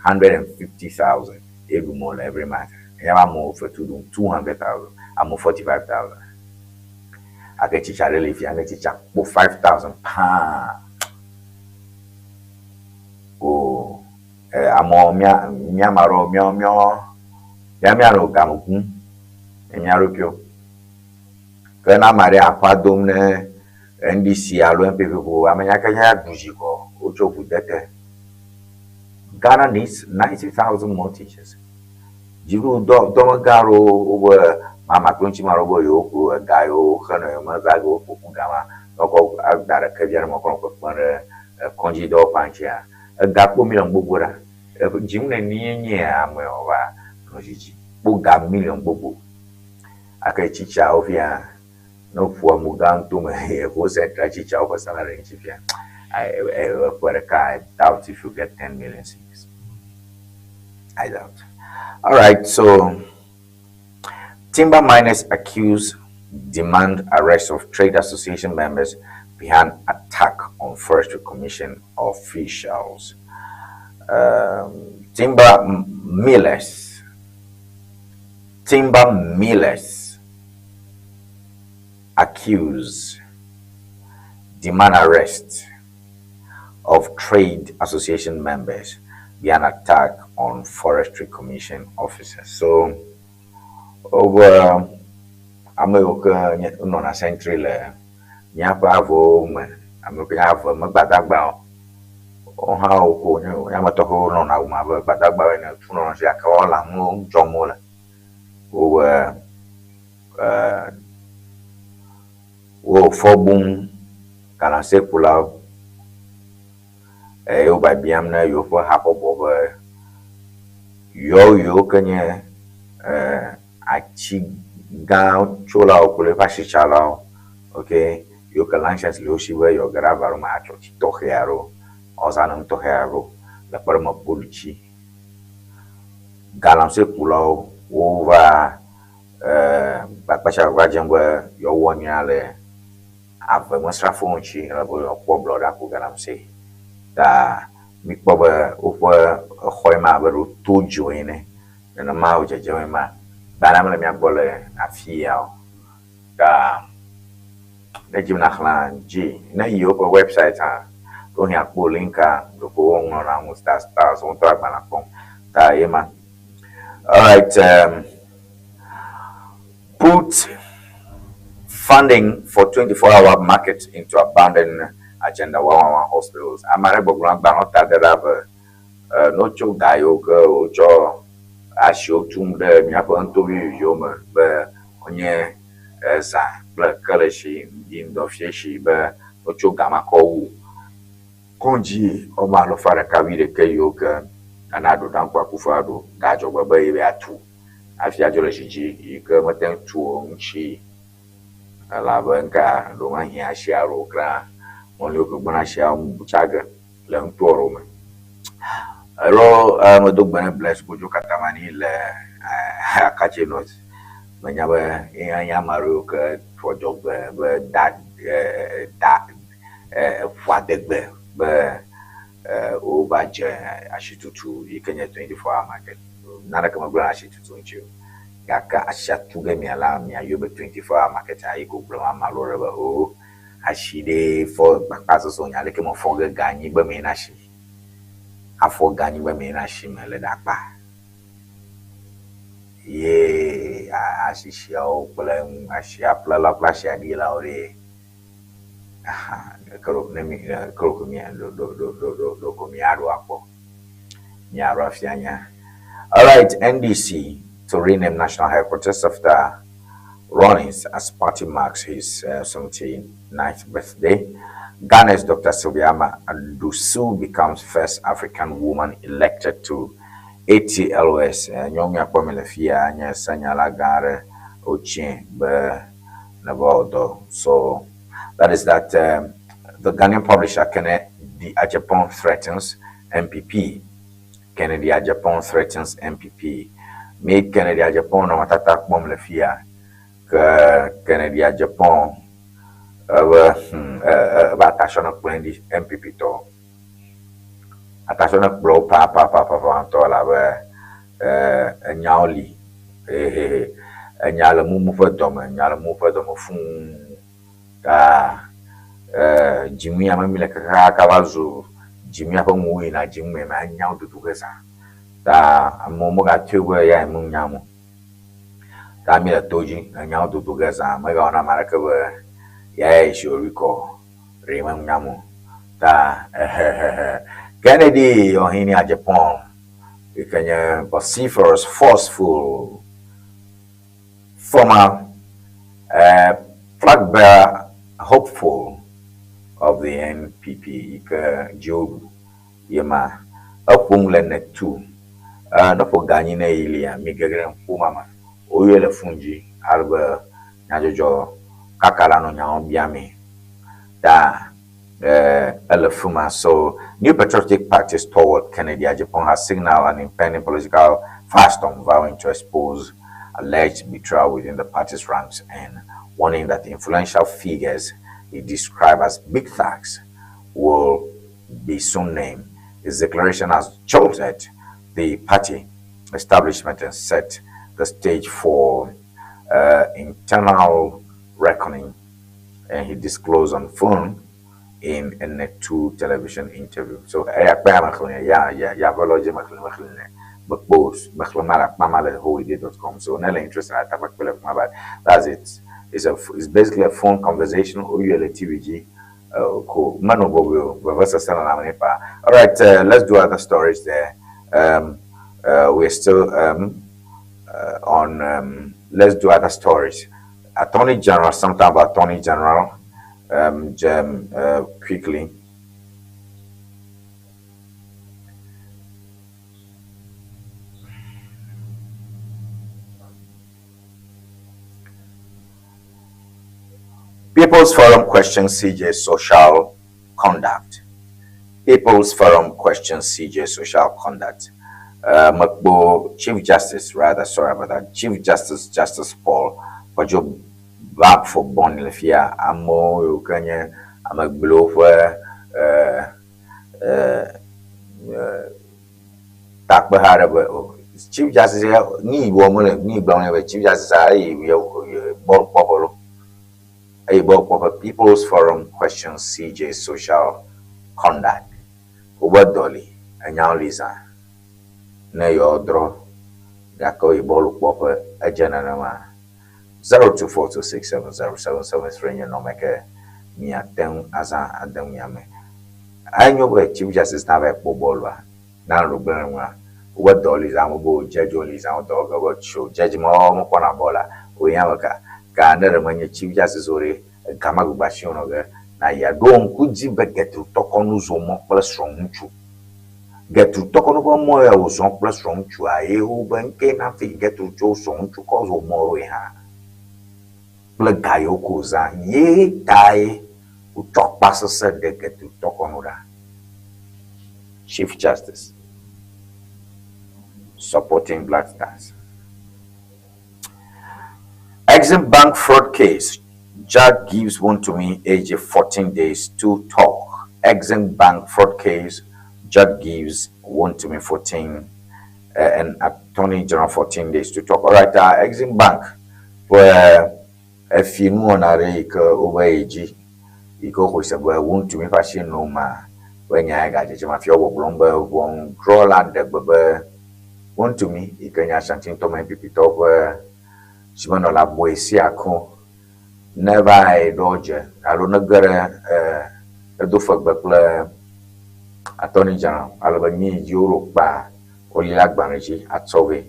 150,000 eɖum wole every month. Míaƒe amewo fetu ɖum 200,000. Ame 45,000. Ake tsitsa ɖe le fia ne tsitsa kpo 5,000 paa. O eh, amewo mía mía ame aɖewo míawo míawo mía míanɔ game kum ne mía ɖokuiwo. Ke ne ame aɖe aƒa dom ne NDC alo NPP ƒo ame nya ke nye aɖu dzi kɔ wotso ʋu de te. Ghana needs 90,000 more teachers. Dziɖuɖu dɔ dɔmegã aɖewo wobe mama kple ŋuti ma ɖewo be yewo ku ega yewo xenɔ yewo meva ge woƒo ƒu gama ne wokɔ da ɖe kevi aɖe me kɔ nɔ kpekpem ɖe kɔdzidɔwɔƒea ŋutia. Ega kpo miliɔn gbogbo ɖa. Dzim nenie nye amewo va nɔ dzidzi kpo ga miliɔn gbogbo. Ake tsitsawo fia ne woƒo emu gã ŋutome yewo central tsitsawo ƒe salary ŋuti fia ƒe ɖeka I doubt if you get 10 million cedis. I doubt. All right, so timber miners accuse demand arrest of trade association members behind attack on forestry commission officials. Timber millers, timber millers accuse demand arrest of trade association members behind attack on forestry commission officers. So over ame yiwo ke nɔna sentry le míaƒe avewo me, ame yiwo ke nye ave me gbadagbawo, woawo hã woko nye nye ame tɔxɛwo nɔna awu me abe gbadagbawo ene, tu nɔnɔ si gake woawo lãnuwo dzɔm wole. Wobe wo fɔ bum galamsey-kulawo eye wo biabiam ne yewoƒe habɔbɔ be yewo yiwo ke nye atsi gã tsolawo kple eƒe asitsalawo ok yiwo ke license le wo si be yewoage ɖe ava ɖo me atsɔ tsi tɔxɛ aɖewo woazã nu tɔxɛ aɖewo le kpe ɖe eme polutsi. Galamsey-kulawo wova gbagba dzem be yewoawɔ nyuia le avemesrafowo ŋuti ale be yewoakpɔ ablɔɖe aku galamsey. Ta míkpɔ be woƒe exɔ yi ma abe ɖe woto dzo ene. Nenema wòdzedzem ema. Gbalẽa mele mía gbɔ le afi ya o. Ta ne edzi be nàxlẽa, dzi. Ne èyi woƒe website hã, ɖewohĩ àkpɔ linka ɖeko woŋlɔna nu star stars wo ŋutɔ agbalẽa kpɔm. Ta ye ma. Alright, put funding for 24-hour market into abandoned Agenda 111 hospitals. Ame aɖe gbɔgblɔ agbalẽ ta de ɖa be ne wotso ga yiwo ke wotsɔ asiwo tum ɖe míaƒe nutoviviviwo me be wonye zã kple kelesi, ŋdi, ŋdɔ, fiẽsi be wotso ga ma kɔ wu kɔdzi woame alafa ɖeka wuiɖekɛ yiwo ke Nana Addo Dankwa Akufo-Addo gadzɔgbe be yebe atu hafi adzo le zi dzi yi ke mete ŋu tu o ŋuti elabe ŋka ɖo mehiã asi alo kra mɔliwo ke gbɔna asia tsa ge le nutoa ɖewo me. Alo medo gbe ne Blaise Kodzo Katamani le Akatse North. Menya be eya nye ame aɖewo ke ƒo adzɔgbe be da da ƒo adegbe be wova dze asitutu yi ke nye 24 hour market. Naneke megblẽ le asitutu ŋuti o. Gake asia tu ge miala miayɔe be 24 hour market hafi ko gblɔm ame aɖewo ɖe be oo asi ɖe fɔ gbakpa sɔsɔ nya leke mefɔ ge ga anyigbe mee na asi. Afɔ ga anyigbe mee na asi me le ɖakpa. Ye asisiawo kple asia ƒlelawo kple asia ɖilawo ɖe aha ke ɖo ne mi ke ɖo mi ɖo ɖo ɖo ɖo ɖo ɖo ko miaɖo akpɔ. Miaɖo afia nya. All right, NDC to rename national headquarters after Rawlings as party marks his 79th birthday. Ghana's Dr. Sylvia Ama Adusu becomes first African woman elected to ATLOS. Nyɔnu akpɔ mi le fia nye senyala gã aɖe wotsie be neva wɔ dɔ. So that is that. The Ghanaian publisher Kennedy Agyapong threatens NPP. Kennedy Agyapong threatens NPP. Mi Kennedy Agyapong nɔnɔmetata kpɔm le fia ke Kennedy Agyapong ebe ebe atasɔ ne kplɔe ɖi NPP tɔwo. Atasɔ ne kplɔ wo papapapapa ŋutɔ elabe enyawo li hehehe. Enya le mumu ƒe dɔme, nya le mumu ƒe dɔme fũu. Ta e dziŋuia me mi le kakaka va zu dziŋuia ƒe ŋu yina dziŋume ma enyawo dodo ge zã. Ta amewo megatoe be ya mu nya mo. Ta mi le to dzi enyawo dodo ge zã. Megawɔ na ame aɖeke be ya ye si wòɖui kɔ ɖe me nya mo. Ta ehehehe. Kennedy Ohene Agyapong yi ke nye vociferous, forceful former flag bearer hopeful of the NPP yi ke dzi woɖu ye ma. Eƒom le Netu. Ne ƒo ga anyi ne yi lia, mi geɖe ƒo ma me. Woyɔe le fon dzi ale be nyadzɔdzɔ kaka la nɔ nyawo biamee. Ta ele fi ma. So New Patriotic Party stalwart Kennedy Agyapong has signaled an impending political firestorm, vowing to expose alleged betrayal within the party's ranks and warning that influential figures he described as big thugs will be soon named. His declaration has jolted the party establishment and set the stage for internal reckoning. And he disclosed on phone in a Net2 television interview. So, eya kpe ame xlẽ ya ya ya ƒe lɔ dzi mexlẽ mexlẽ ne mekpo mexlẽ ma le akpa ma le howide.com. So, ne le interested ata kpe le kuma but that's it. It's basically a phone conversation woyɔe le TV dzi ko menɔ bɔbɔe o vevesese le lãme nɛ paa. All right, let's do other stories there. We're still on let's do other stories. Attorney General, something about Attorney General, quickly. People's Forum questions CJ social conduct. People's Forum questions CJ social conduct. Mekpo Chief Justice, rather, sorry about that, Chief Justice, Justice Paul Kwadwo Baffoe Bonnie le fia amewo yiwo ke nye amegblewo ƒe takpeha aɖe be o Chief Justice ya nu yi wɔm wole nu yi gblɔm wole be Chief Justice eyi bɔl kpɔƒe lo eyi bɔl kpɔƒe People's Forum questions CJ social conduct. Wobe dɔ li enyawo li zã ne yewoadrɔ̃ gake woyi bɔlu kpɔƒe edze nenema. 0242670773 nye nɔnɔme ke miate ŋu azã ade ŋu mia me. Enyo be Chief Justice nava yi kpɔ bɔlua na nu gblẽ le ŋua. Wobe dɔ li zã wobe wo judge wo li zã wo dɔ ge be tso judge ma woawo mekpɔna bɔla o ye ame ka. Ka ne ɖe menye Chief Justice o ɖe ega ma gbegbe asi wonɔ ge na yia. Ɖo ŋku dzi be Gertrude Torkornoo zɔ mɔ kple srɔ̃ŋutsu. Gertrude Torkornoo ƒe mɔ ya wòzɔ kple srɔ̃ŋutsua ye wobe ŋke na fi Gertrude tso srɔ̃ŋutsu kɔ zɔ mɔ ɖoe hã kple ga yiwo ko wòzã ye tae wòtsɔ akpasesẽ ɖe Gertrude Torkornoo ɖa. Chief Justice supporting Black Stars. Exim Bank fraud case. Judge gives Wontumi AJ 14 days to talk. Exim Bank fraud case. Judge gives Wontumi 14 and Attorney General 14 days to talk. All right, Exim Bank ƒe efi nuwɔna ɖe yi ke wobe yi dzi yi ke woxɔe se be Wontumi ƒe asi nɔ ma ƒe nya ya gadzedzem hafi wogbɔgblɔm be ʋɔnudrɔ̃la ɖe gbe be Wontumi yi ke nye Ashanti ŋutɔ NPP tɔwo ƒe zimenɔla Boasie Ako ne va yi ɖɔ dze alo ne ge ɖe edo fegbe kple Attorney General ale be nyi dzi woɖo kpa woli la agbalẽ dzi atsɔ vɛ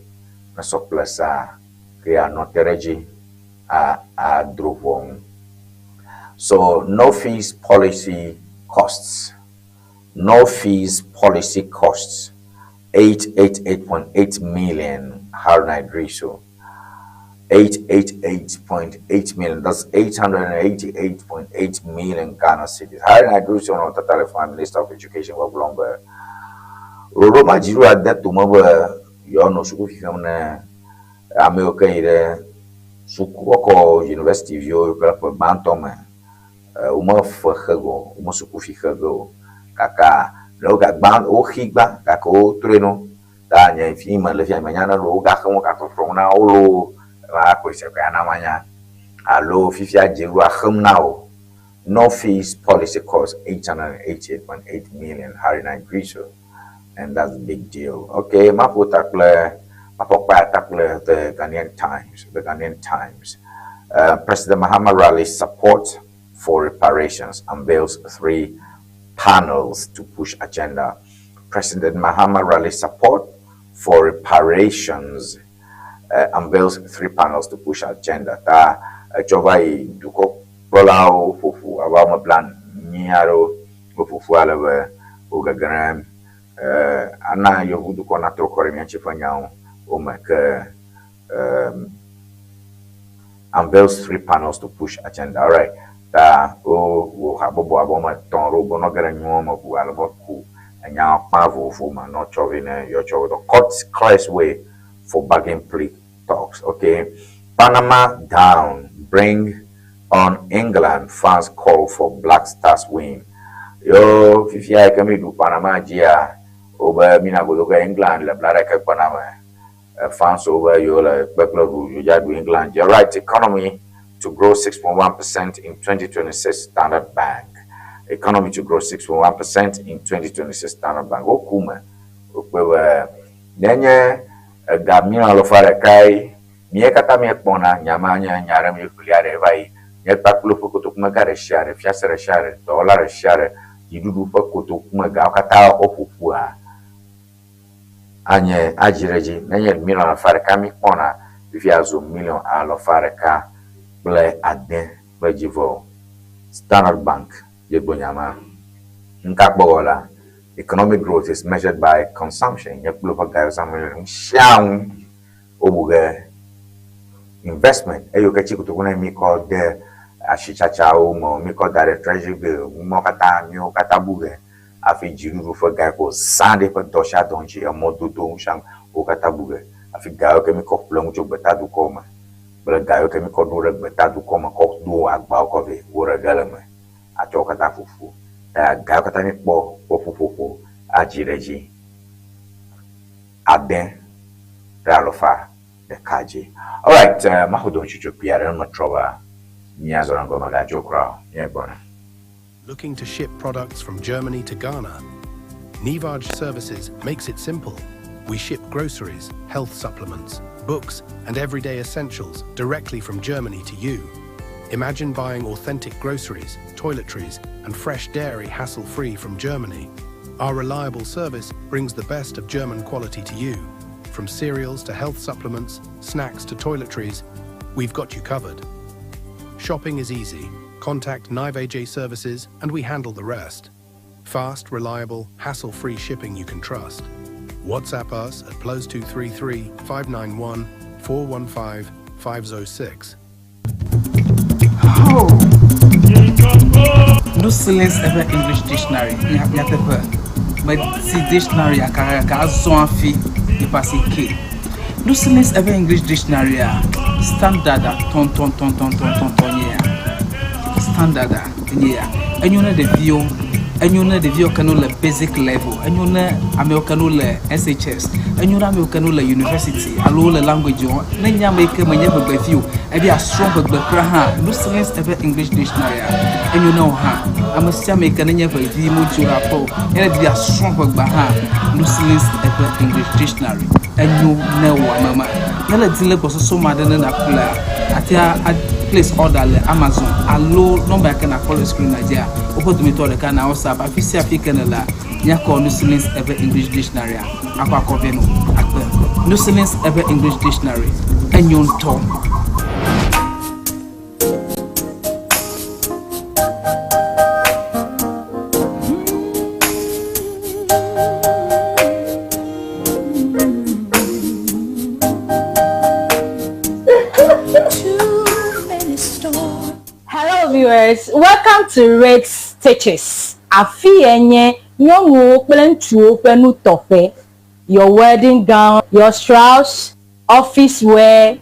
ne sɔ kple saa ke anɔ te ɖe edzi a adro ʋɔnu. So no fees policy costs. No fees policy costs 888.8 million Haruna Iddrisu. 888.8 million. That's 888.8 million Ghana cedis. Haruna Iddrisu no tata former Minister of Education wa Blomberg. Ɖoɖo ma dzi ɖo ade tome be yewoanɔ suku fifem ne ame yiwo ke yi ɖe suku kɔkɔ university viwo kple ƒe gbãtɔ me womefe xe ge o, wome suku fi xe ge o. Gake ne wogagbã woxi gbã gake wotrɔe no ta nye fi me le fia menya ne ɖe wogaxe wo gatɔtrɔ na wo loo. Eva koe se koe ana manya. Alo fifia dziɖuɖua xem na wò. No fees policy cost 888.8 million Harry Nigriso. And that's a big deal. Okay, maƒo ta kple maƒo kpa ta kple The Ghanaian Times. The Ghanaian Times. President Mahama rallies support for reparations, unveils three panels to push agenda. President Mahama rallies support for reparations, unveils three panels to push agenda. Ta etsɔ va yi dukɔkplɔlawo ƒoƒu ava ame bla nyi aɖewo woƒoƒu ale be wogege ɖe ana yevu dukɔ natrɔ kɔ ɖe míatsi ƒe nyawo wo me ke unveils three panels to push agenda. Alright. Ta wo wo habɔbɔ abe woame etɔ̃ ɖewo be nɔ ge ɖe nyuɔ me ʋu ale be ku enya kpa vovovo me nɔ tsɔ vɛ ne yewoatsɔ wo dɔ. Court clears way for bargain plea talks. Okay. Panama down, bring on England fans call for Black Stars win. Yo fifia yi ke mi ɖu Panama dzia, wobe mina godo ke England le bla ɖeke kpɔna me. Fans wo be yewo le kpekple ʋu yewo dza ɖu England dzi. Alright, economy to grow 6.1% in 2026 Standard Bank. Economy to grow 6.1% in 2026 Standard Bank. Woku me wokpɔe be nenye ega miliɔn alafa ɖekae mía katã míekpɔna nya ma nye nya ɖe míeƒli aɖe va yi. Nye kpakple woƒe kotokumega ɖe sia ɖe, fiase ɖe sia ɖe, dɔwɔla ɖe sia ɖe, dziɖuɖu ƒe kotokumegawo katã woƒo ƒua anye adzi ɖe edzi. Nenye miliɔn alafa ɖeka míekpɔna fifia zu miliɔn alafa ɖeka kple ade kple dzivɔ. Standard Bank ye gblɔ nya ma. Nuka kpɔ wɔ la, economic growth is measured by consumption. Nye kple woƒe ga zãm le nu sia nu wobu ge investment eye wo ke tsi kotoku ne mi kɔ de asitsatsawo me, mi kɔ da ɖe treasury bill, numɔwo katã miwo katã bu ge hafi dziɖuɖu ƒe ga ko zã ɖe eƒe dɔ sia dɔ ŋuti, emɔdodo nu sia nu wo katã bu ge hafi ga yiwo ke mi kɔ ƒle nu tso gbetadukɔwo me kple ga yiwo ke mi kɔ ɖo ɖe gbetadukɔ me kɔ do agbawo kɔ vɛ wo ɖe ge le eme atsɔ wo katã ƒoƒu. Ta ga yiwo katã mi kpɔ ƒe ƒuƒoƒo adzi ɖe edzi ade ɖe alafa ɖeka dzi. Alright, maxɔ dometsotso kpui aɖe ne metrɔ va míazɔ ɖe ŋgɔ megadzo kura o, míegbɔna. Looking to ship products from Germany to Ghana? Nivaj Services makes it simple. We ship groceries, health supplements, books, and everyday essentials directly from Germany to you. Imagine buying authentic groceries, toiletries, and fresh dairy hassle free from Germany. Our reliable service brings the best of German quality to you. From cereals to health supplements, snacks to toiletries, we've got you covered. Shopping is easy. Contact Nive Services and we handle the rest. Fast, reliable, hassle free shipping you can trust. WhatsApp us at +233 591 415 506. Oh. No silence ever English dictionary. Nyateƒe. Medi dictionary aka gake azɔ hafi yi se ke. No silence ever English dictionary a standard a tɔntɔntɔntɔntɔntɔn nye ya. Standard a nye ya. Enyo ne ɖeviwo, enyo ne ɖeviwo ke no le basic level, enyo ne amewo ke no le SHS, enyo ne amewo ke no le university alo le language wɔm. Ne nye ame yi ke menye ʋegbevi o, ebi asrɔ̃ ʋegbe kura hã, no silence ever English dictionary a enyo ne wo hã. Ame sia ame yi ke nenye ʋevi modzo ɖe aƒe o, ye ne bi asrɔ̃ ʋegbe hã, no silence ever English dictionary enyo ne wò ame ma. Ne le di le gbɔsɔsɔ ma ɖe ne naƒlea, atea a place order le Amazon alo nɔmba yi ke nakpɔ le screen la dzia, woƒe dometɔ ɖeka na WhatsApp afi sia afi ke nèlea, míakɔ No Silence Ever English Dictionary a akɔ akɔ vɛ no akpe. No Silence Ever English Dictionary enyo ŋutɔ. Hello viewers, welcome to Rates Stitches. Afi ye nye nyɔnuwo kple ŋutsuwo ƒe nutɔƒe. Your wedding gown, your shrouds, office wear,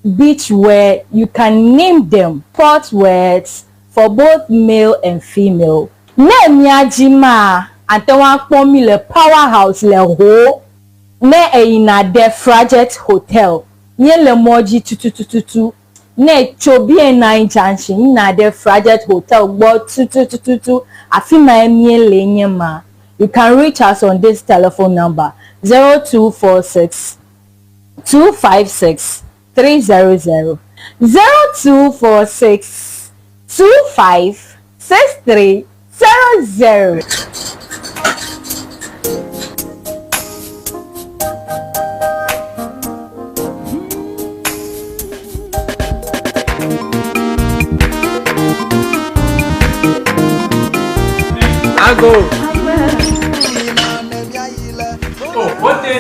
beach wear, you can name them. Sport wears for both male and female. Ne mía dzi maa, ate ŋu akpɔ mí le Power House le Ho ne èyina ɖe Frajet Hotel. Míele mɔ dzi tututututu. Ne ètso BNI Junction yina ɖe Frajet Hotel gbɔ tututututu, afi mae míele nye ma. You can reach us on this telephone number, 0246 256 300, 0246 25 6300. Ago. Oh, wote.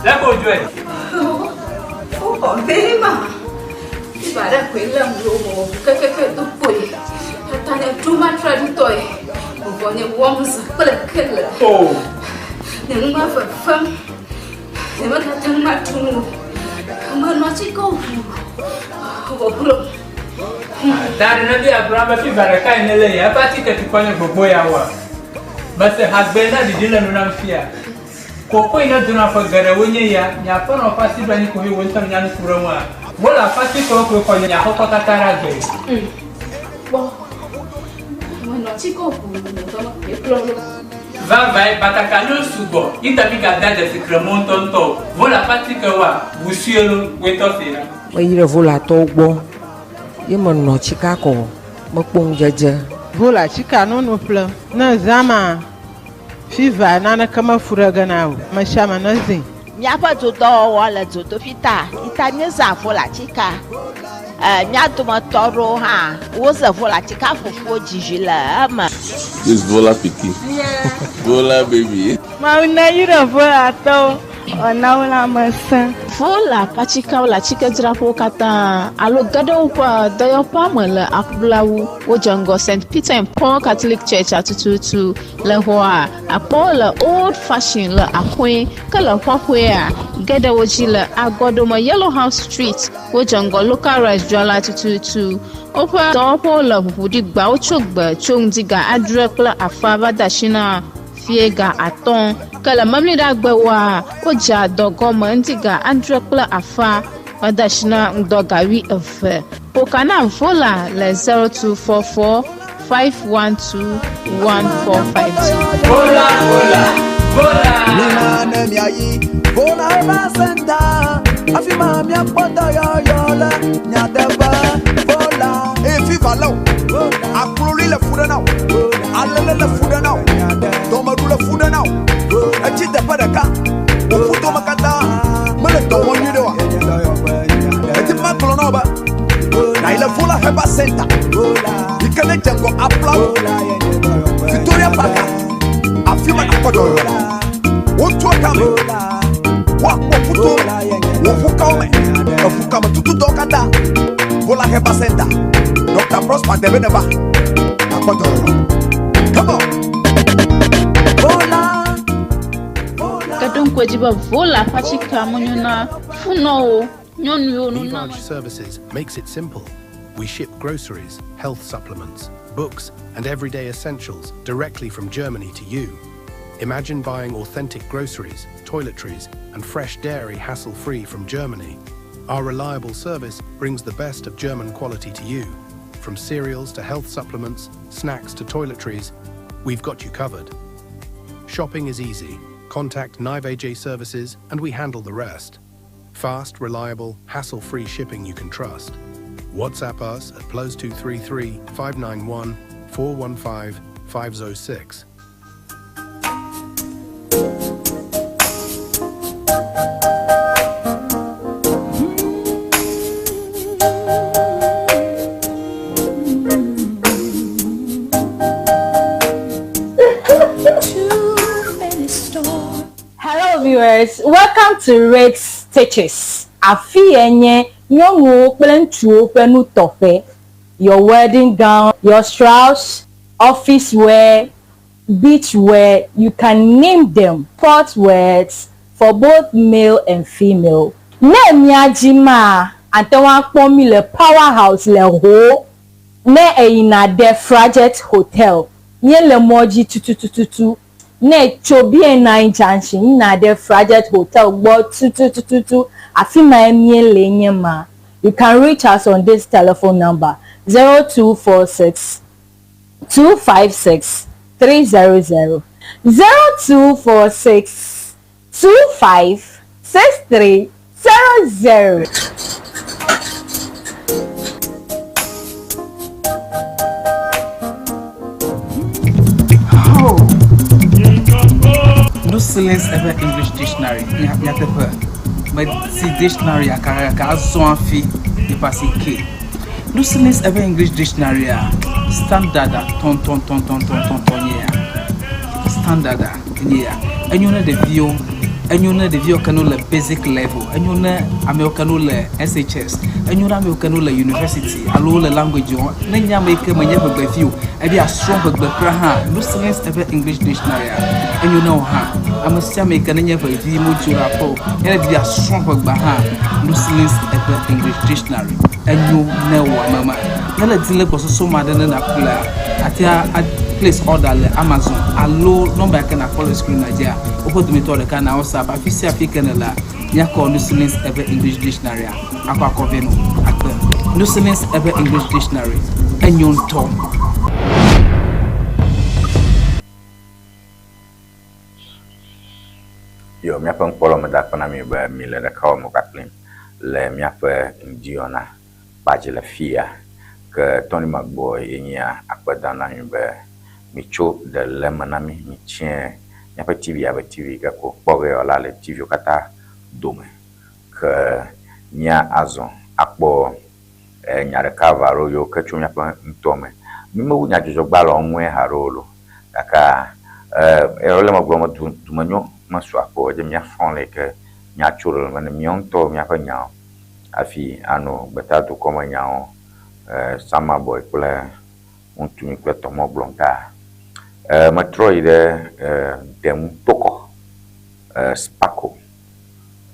Lẹ́kọ̀ọ́ ojú ẹ̀. Ó bẹ́ẹ̀ mà. Ibà rẹ̀ pé lẹ́mu ló wọ̀ kẹ́kẹ́kẹ́ tó pò yìí. Tata ne duma traditɔe. Vɔ nye wɔm zã kple kele. Nye nu ma fefem. Nye megate ŋu atu nu o. Menɔ atike ʋu. Vɔ klo. Da ɖe ne bi agblɔ be fiva ɖeka yi ne le ya eƒe atike tukɔ nye gbogbo ya wa. Mese hagbe na ɖiɖi le nu nam fia. Koko yi ne dona ƒe geɖewo nye ya, nye aƒenɔ ƒe asi ɖo anyi koe wò ŋutɔ nènya nu ku ɖe eŋua? Wole afatikewo koe xɔ nye aƒekɔ katã ɖe agbe. Kpɔ, menɔ atike ʋuu nye dɔme koe kplɔ ɖo. Vavãe, batakaliwo sugbɔ, yi ta mígadea dzesi kremɔ ŋutɔŋutɔ o. Vole afatikewoa, ʋu sue lo, woe tɔ see na. Meyi ɖe Volatɔwo gbɔ ye menɔ tsika kɔ mekpɔ ŋudzedze. Vola tsika nono ƒle ne zã ma. Fiva naneke mefu ɖe ge na o, mesiame nezĩ. Míaƒe dodɔwɔwɔ le dzodoƒi ta yi ta míezã volatika. E, mía dometɔ aɖewo hã woze volatika fufuwo dzi vi le eme. This Vola pikin. Vola baby. Mawu neyra Volatɔwo wòana wo lãmesẽ. Vola ƒe atikeawo le atsikedzraƒewo katã alo ge ɖe woƒe dɔyɔƒea me le aƒlawu. Wodze ŋgɔ St. Peter and Paul Catholic Church tututu. Le xɔa, akpɔwo le Old Fashion le axɔe, ke le xɔxɔea, ge ɖe wo dzi le agɔɖome Yellow House Street. Wodze ŋgɔ Local Rice dzrala tututu. Woƒe dɔwɔƒewo le ʋuʋu ɖi gbawo tso gbe tso ŋdi ga adre kple afã va de asi na fiẽ ga atɔ̃. Ke le Memleɖagbewoa, wodzea dɔ gɔme ŋdi ga adre kple afã va de asi na ŋdɔ ga wuieve. Ƒo ka na Vola le 0244 512 145 dzi. Vola, vola, vola. Mina ne miayi Vola Herbal Center, afi ma miakpɔ dɔyɔyɔ le nyateƒe. Vola. Eye fiva lé wò, akloli le fu ɖe na wò, alele le fu ɖe na wò, dɔmeɖu le fu ɖe na wò, etsi teƒe ɖeka, wò ƒudome katã mele dɔ wɔm nyuiɖe oa? Edi be magblɔ na wò be nàyi le Vola Herbal Center yi ke ne dze ŋgɔ Aflawo, Victoria Park, afi ma nàkpɔ dɔyɔyɔ le. Wotua kame, woakpɔ ƒuto me, wò ʋukawo me, eʋukame tututɔwo katã. Vola Herbal Center, Dr. Prosper Debe neva, nàkpɔ dɔyɔyɔ. Come on. Ke ɖo ŋku edzi be Vola ƒe atikea menyo na funɔwo, nyɔnuwo, nunɔamesiwo. Nivaj Services makes it simple. We ship groceries, health supplements, books, and everyday essentials directly from Germany to you. Imagine buying authentic groceries, toiletries, and fresh dairy hassle free from Germany. Our reliable service brings the best of German quality to you. From cereals to health supplements, snacks to toiletries, we've got you covered. Shopping is easy. Contact Nive AJ Services and we handle the rest. Fast, reliable, hassle free shipping you can trust. WhatsApp us at plus 233 591 415 506. Hello viewers, welcome to Red Stitches. Afi ye nye nyɔnuwo kple ŋutsuwo ƒe nutɔƒe. Your wedding gown, your shrouds, office wear, beach wear, you can name them. Sport wears for both male and female. Ne mía dzi maa, ate ŋu akpɔ mí le Power House le Ho. Ne èyina ɖe Frajet Hotel, míele mɔ dzi tutututu. Ne ètso BNI Junction yina ɖe Frajet Hotel gbɔ tutututu, afi mae míele nye ma. You can reach us on this telephone number, 0246 256 300, 0246 25 63 00. No Silence eƒe English Dictionary nyateƒe medi dictionary gake azɔ hafi míeƒe asi ke. No Silence eƒe English Dictionary standard tɔntɔntɔntɔntɔntɔntɔ nye ya. Standard nye ya. Enyo ne ɖeviwo, enyo ne ɖeviwo ke no le basic level, enyo ne amewo ke no le SHS, enyo ne amewo ke no le university alo wole language wɔm. Ne nye ame yi ke menye ʋegbevi o, ebi asrɔ̃ ʋegbe kura hã, No Silence eƒe English Dictionary enyo ne wò hã. Ame sia ame yi ke nenye ʋevi modzo le aƒe o, ye ne bi asrɔ̃ ʋegbea hã, No Silence eƒe English Dictionary enyo ne wò ame ma. Ne le di le gbɔsɔsɔ ma ɖe ne nàƒlea, àte a place order le Amazon alo nɔmba yi ke nàkpɔ le screen dzia, woƒe dometɔ ɖeka na WhatsApp. Afi sia afi ke nèlea, míakɔ No Silence eƒe English Dictionary akɔ akɔ vɛ nɔ akpe. No Silence eƒe English Dictionary enyo ŋutɔ. Yo, míaƒe ŋkpɔlɔ meda akpe na mi be mi le ɖekawɔme kpakplim le míaƒe ŋdiyɔna kpadzi le fiya. Ke Tony Magbɔ ye nyia akpe dam na mi be mitso ɖe le eme na mi, mitsiẽ míaƒe TV abe TV yi ke ko kpɔ ge yewoala le TV wo katã dome. Ke mía azɔ akpɔ enya ɖeka eve alo yiwo ke tso míaƒe nutoa me. Mi mewu nyadzɔdzɔgbalẽwo ŋue haɖe o loo gakea e ele megblɔ be du dumenyo mesu akpɔ o. Edze míasrɔ̃ le yi ke míatso ɖe le eme ne míawo ŋutɔ míaƒe nyawo hafi anɔ gbetadukɔ me nyawo e Samabɔy kple Ŋutumi kple Tɔmɔ gblɔm ta. E metrɔ yi ɖe e Demu tokɔ e Spako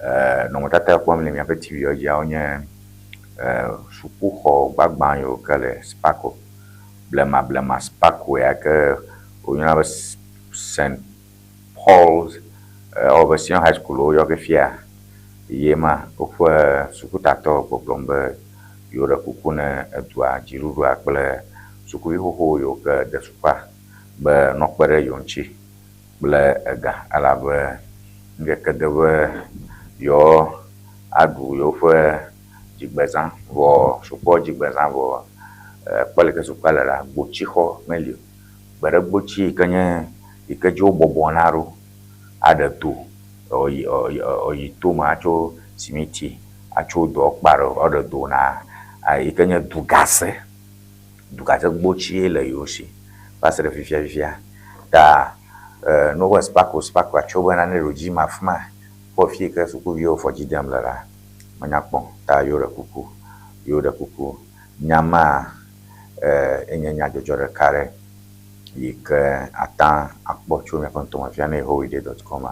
e nɔnɔmetata yi kpɔm le miaƒe TV dzia wonye e sukuxɔ gbagbã yiwo ke le Spako. Blema blema Spako ya ke woyɔna be St. Paul's ewɔ abe Senior High School woyɔ fifia ye ma. Woƒe sukutatɔ gbɔgblɔm be yewo ɖe kuku ne edua dziɖuɖua kple sukuvi xoxo yiwo ke de sukua be nɔ kpe ɖe yewo ŋuti kple ega elabe ŋkeke de be yewo aɖu yewoƒe dzigbezã vɔ sukua dzigbezã vɔ ekpɔ leke sukua le la gbotixɔ meli o. Gbe ɖe gbotsi yi ke nye yi ke dzi wobɔbɔna ɖo aɖe do yi tome atso simiti atso doa kpa ɖe woaɖe do na yi ke nye dugase. Dugase gbotsie le yewo si va se ɖe fifia fifia. Ta ne wove spako spako atso be nane ɖo dzi ma afi ma kpɔ fi yi ke sukuviwo fɔ dzi dem le la menya kpɔ o. Ta yewo ɖe kuku yewo ɖe kuku. Nya ma enye nyadzɔdzɔ ɖeka ɖe yi ke ate akpɔ tso míaƒe ŋutɔme fia ne yehowiday dot com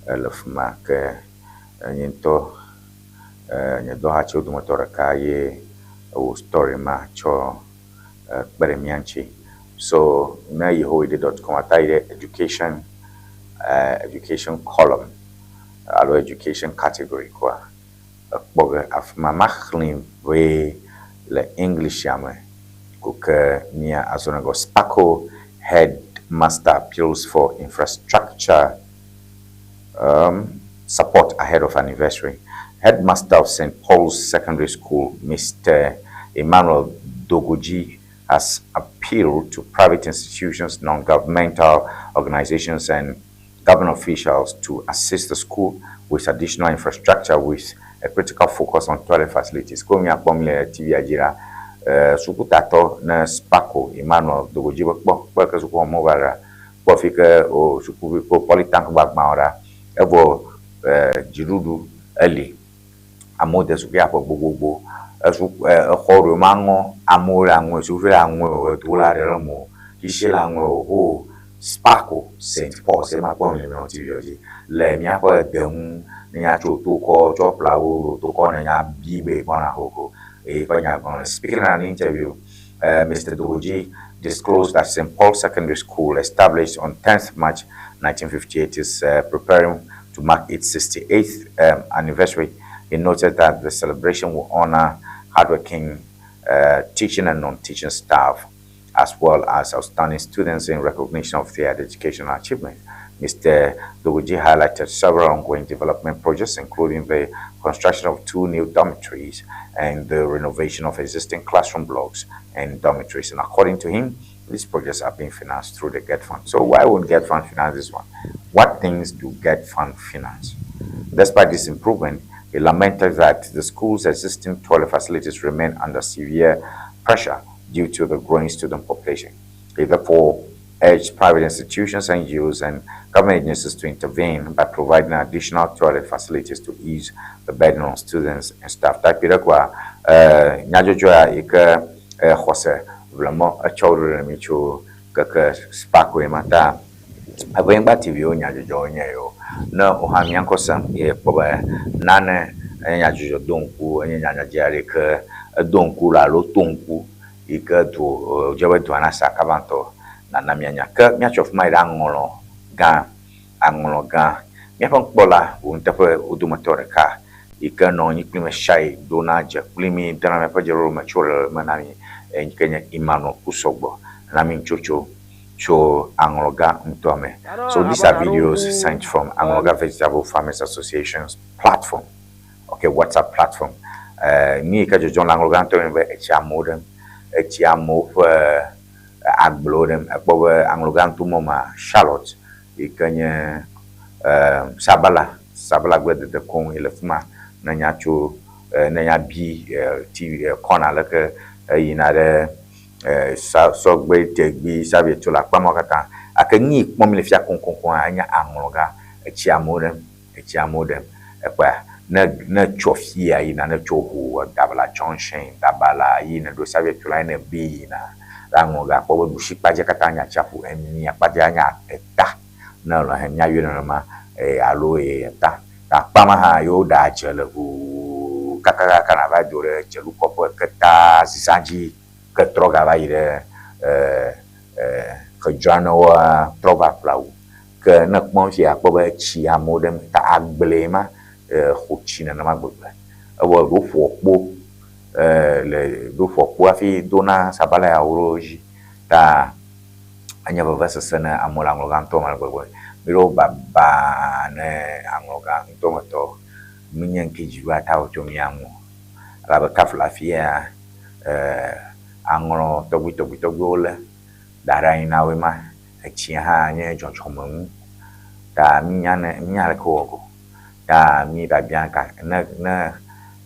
ele fi ma ke nye ŋutɔ nye dɔhatsiwo dometɔ ɖeka ye wò story ma tsɔ kpe ɖe mía ŋuti. So ne yehowiday dot com ata yi ɖe education education column alo education category koa ekpɔ ge afi ma. Maxlẽe ʋee le Englishia me ko ke mía azɔ ne gɔ Sparkle Headmaster appeals for infrastructure um, support ahead of anniversary. Headmaster of St. Paul's Secondary School, Mr. Emmanuel Dogoji, has appealed to private institutions, non-governmental organizations, and government officials to assist the school with additional infrastructure with a critical focus on toilet facilities. Ko míakpɔ mi le TV dzi la, sukutatɔ ne Sparkle Emmanuel Dogoji be kpɔ kpɔ ke sukuxɔ me va ɖa, kpɔ fi ke o sukuvi kpɔ polytank gbagbãwo ɖa, evɔ dziɖuɖu eli. Amewo de suku ya ƒe gbogbogbó. Esu exɔ ɖewo ma ŋɔ, amewo le aŋɔe, sukuvi le aŋɔe o, edu le aɖe le eme o, tsitsi le aŋɔe o, ho Sparkle St. Paul's ye ma kpɔm le miawo TV dzi le míaƒe denu ne míatso tokɔ tsɔ ƒle awu tokɔ ne nya bi be gbɔna xoxo eye ƒe nya gblɔm le. Speaking in an interview, Mr. Dogoji disclosed that St. Paul Secondary School, established on 10th March 1958, is preparing to mark its 68th anniversary. He noted that the celebration will honor hardworking teaching and non-teaching staff, as well as outstanding students in recognition of their educational achievement. Mr. Dugugye highlighted several ongoing development projects, including the construction of 2 new dormitories and the renovation of existing classroom blocks and dormitories. And according to him, these projects are being financed through the GETFund. So why won't GETFund finance this one? What things do GETFund finance? Despite this improvement, he lamented that the school's existing toilet facilities remain under severe pressure due to the growing student population. He therefore urged private institutions, NGOs, and government agencies to intervene by providing additional toilet facilities to ease the burden on students and staff. Tapirekwa, nyadzɔdzɔa yi ke xɔse vlemɔ etsɔ wo ɖo ɖe mi tso keke Sparko ma ta Eʋenyigba TV wo nyadzɔdzɔwo nye yewo. Ne wohã mía ŋkɔ sem ye kpɔ be nane enye nyadzɔdzɔ do ŋku enye nyanyadzi aɖe yi ke edo ŋku la alo to ŋku yi ke du dze be dua nasa kaba ŋutɔ nana míanya. Ke míatsɔ fi ma yi ɖe aŋlɔ gã aŋlɔ gã. Míaƒe nukpɔla wò nuteƒe wo dometɔ ɖeka yi ke nɔ anyi kpli me shai dona dze kpli mi dena míaƒe dzeɖoɖo me tso le me na mi eyi ke nye Emmanuel Kusɔgbɔ na mi nutsotso tso Aŋlɔga ŋutɔ me. So these are videos sent from Aŋlɔga Vegetable Farmers Association's platform. Okay, WhatsApp platform. Nu yi ke dzɔdzɔm le Aŋlɔga ŋutɔ me be etsi amewo ɖem, etsi amewo ƒe agblewo ɖem. Ekpɔ be Aŋlɔga ŋutɔ mɔ ma Charlotte yi ke nye sabala, sabala gbledede koŋ ye le fi ma. Ne nya tso ne nya bi TV kɔna leke eyina ɖe sɔgbe tegbi sabie tso le akpa mawo katã. Gake nu yi kpɔm le fia koŋkoŋkoŋ enye aŋlɔga. Etsi amewo ɖem, etsi amewo ɖem. Ekpɔa ne ne tso fia yina ne tso ʋu Dabala Junction, Dabala yi ne ɖo sabie tso la ne bi yina le aŋlɔga kpɔ be ɖusi kpadze katã nye atsiaƒu, emia kpadze nye eta. Ne le he míayɔe nenema alo eta. Akpa ma hã yewo ɖa dze le ʋuu kakakaka nava do ɖe dzelukɔƒe keta zizã dzi ke trɔ gava yi ɖe xedzranewoa trɔ va ƒlawu. Ke ne kpɔm fia akpɔ be etsi amewo ɖe eme ta agblee ma xo tsi nenema gbegbe. Ewɔ ɖo ƒoa kpo le ɖo ƒoa kpo hafi dona sabala yawo ɖe wo dzi ta enye vevesese ne amewo le aŋlɔga ŋutɔ me le gbegbe. Mi ɖewo baba ne aŋlɔga ŋutɔ me tɔ menye ŋke dzi va ta wotso mía ŋu o. Elabe kafu le afi ya aŋlɔ tɔgbuitɔgbuitɔgbuiwo lé da ɖe anyi na woe ma. Etsia hã nye dzɔdzɔmenu ta mínya ne mínya leke wɔ go. Ta mí biabia ka ne ne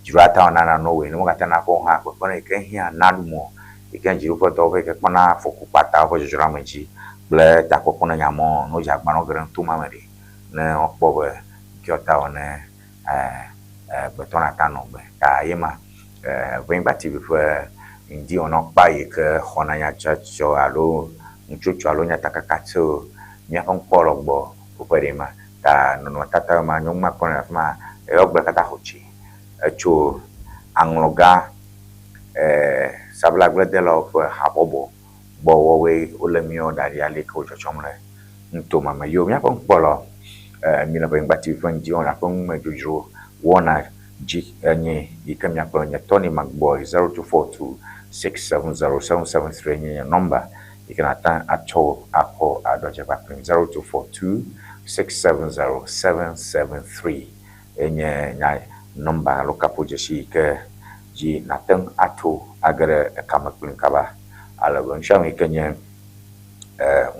dziɖuɖua ta wɔna na Norway ne wogate na kpɔ hã kpekpeɖeŋu yi ke hiã naɖumɔ yi ke dziɖuƒe dɔwɔƒe yi ke kpɔna afɔku kpata woƒe dzɔdzɔɖeame dzi kple takpɔkpɔ ne nyamɔ ne wodze agba na wo ge ɖe nuto ma me ɖe ne woakpɔ be ŋkeɔ ta wɔ ne gbetɔ nata nɔ gbe. Ta ye ma Ʋenyigba TV ƒe ŋdi wɔna kpa yi ke xɔna nyatsɔtsɔ alo nutsotso alo nyatakaka tso míaƒe nukpɔlɔ gbɔ woƒe ɖe ma. Ta nɔnɔmetata ma nyɔnu ma kpɔna le afi ma eyɔ gbe katã xɔ tsi etso aŋlɔga sablagbledelawo ƒe habɔbɔ gbɔ wɔwoe wole míawo da ɖi ale yi ke wodzɔdzɔm le nutome me. Yiwo míaƒe nukpɔlawo mi le Ʋenyigba TV ƒe ŋdi wɔna ƒe numedzodzro wɔna dzi enye yi ke miakplɔ nye Tony Magboy 0242 670 773 nye nye nɔmba yi ke nate atsɔ akɔ aɖɔdze kpakplim 0242 670 773 enye nya nɔmba alo kaƒodzesi yi ke dzi nate ŋu ato age ɖe ekame kplim kaba ale be nusianu yi ke nye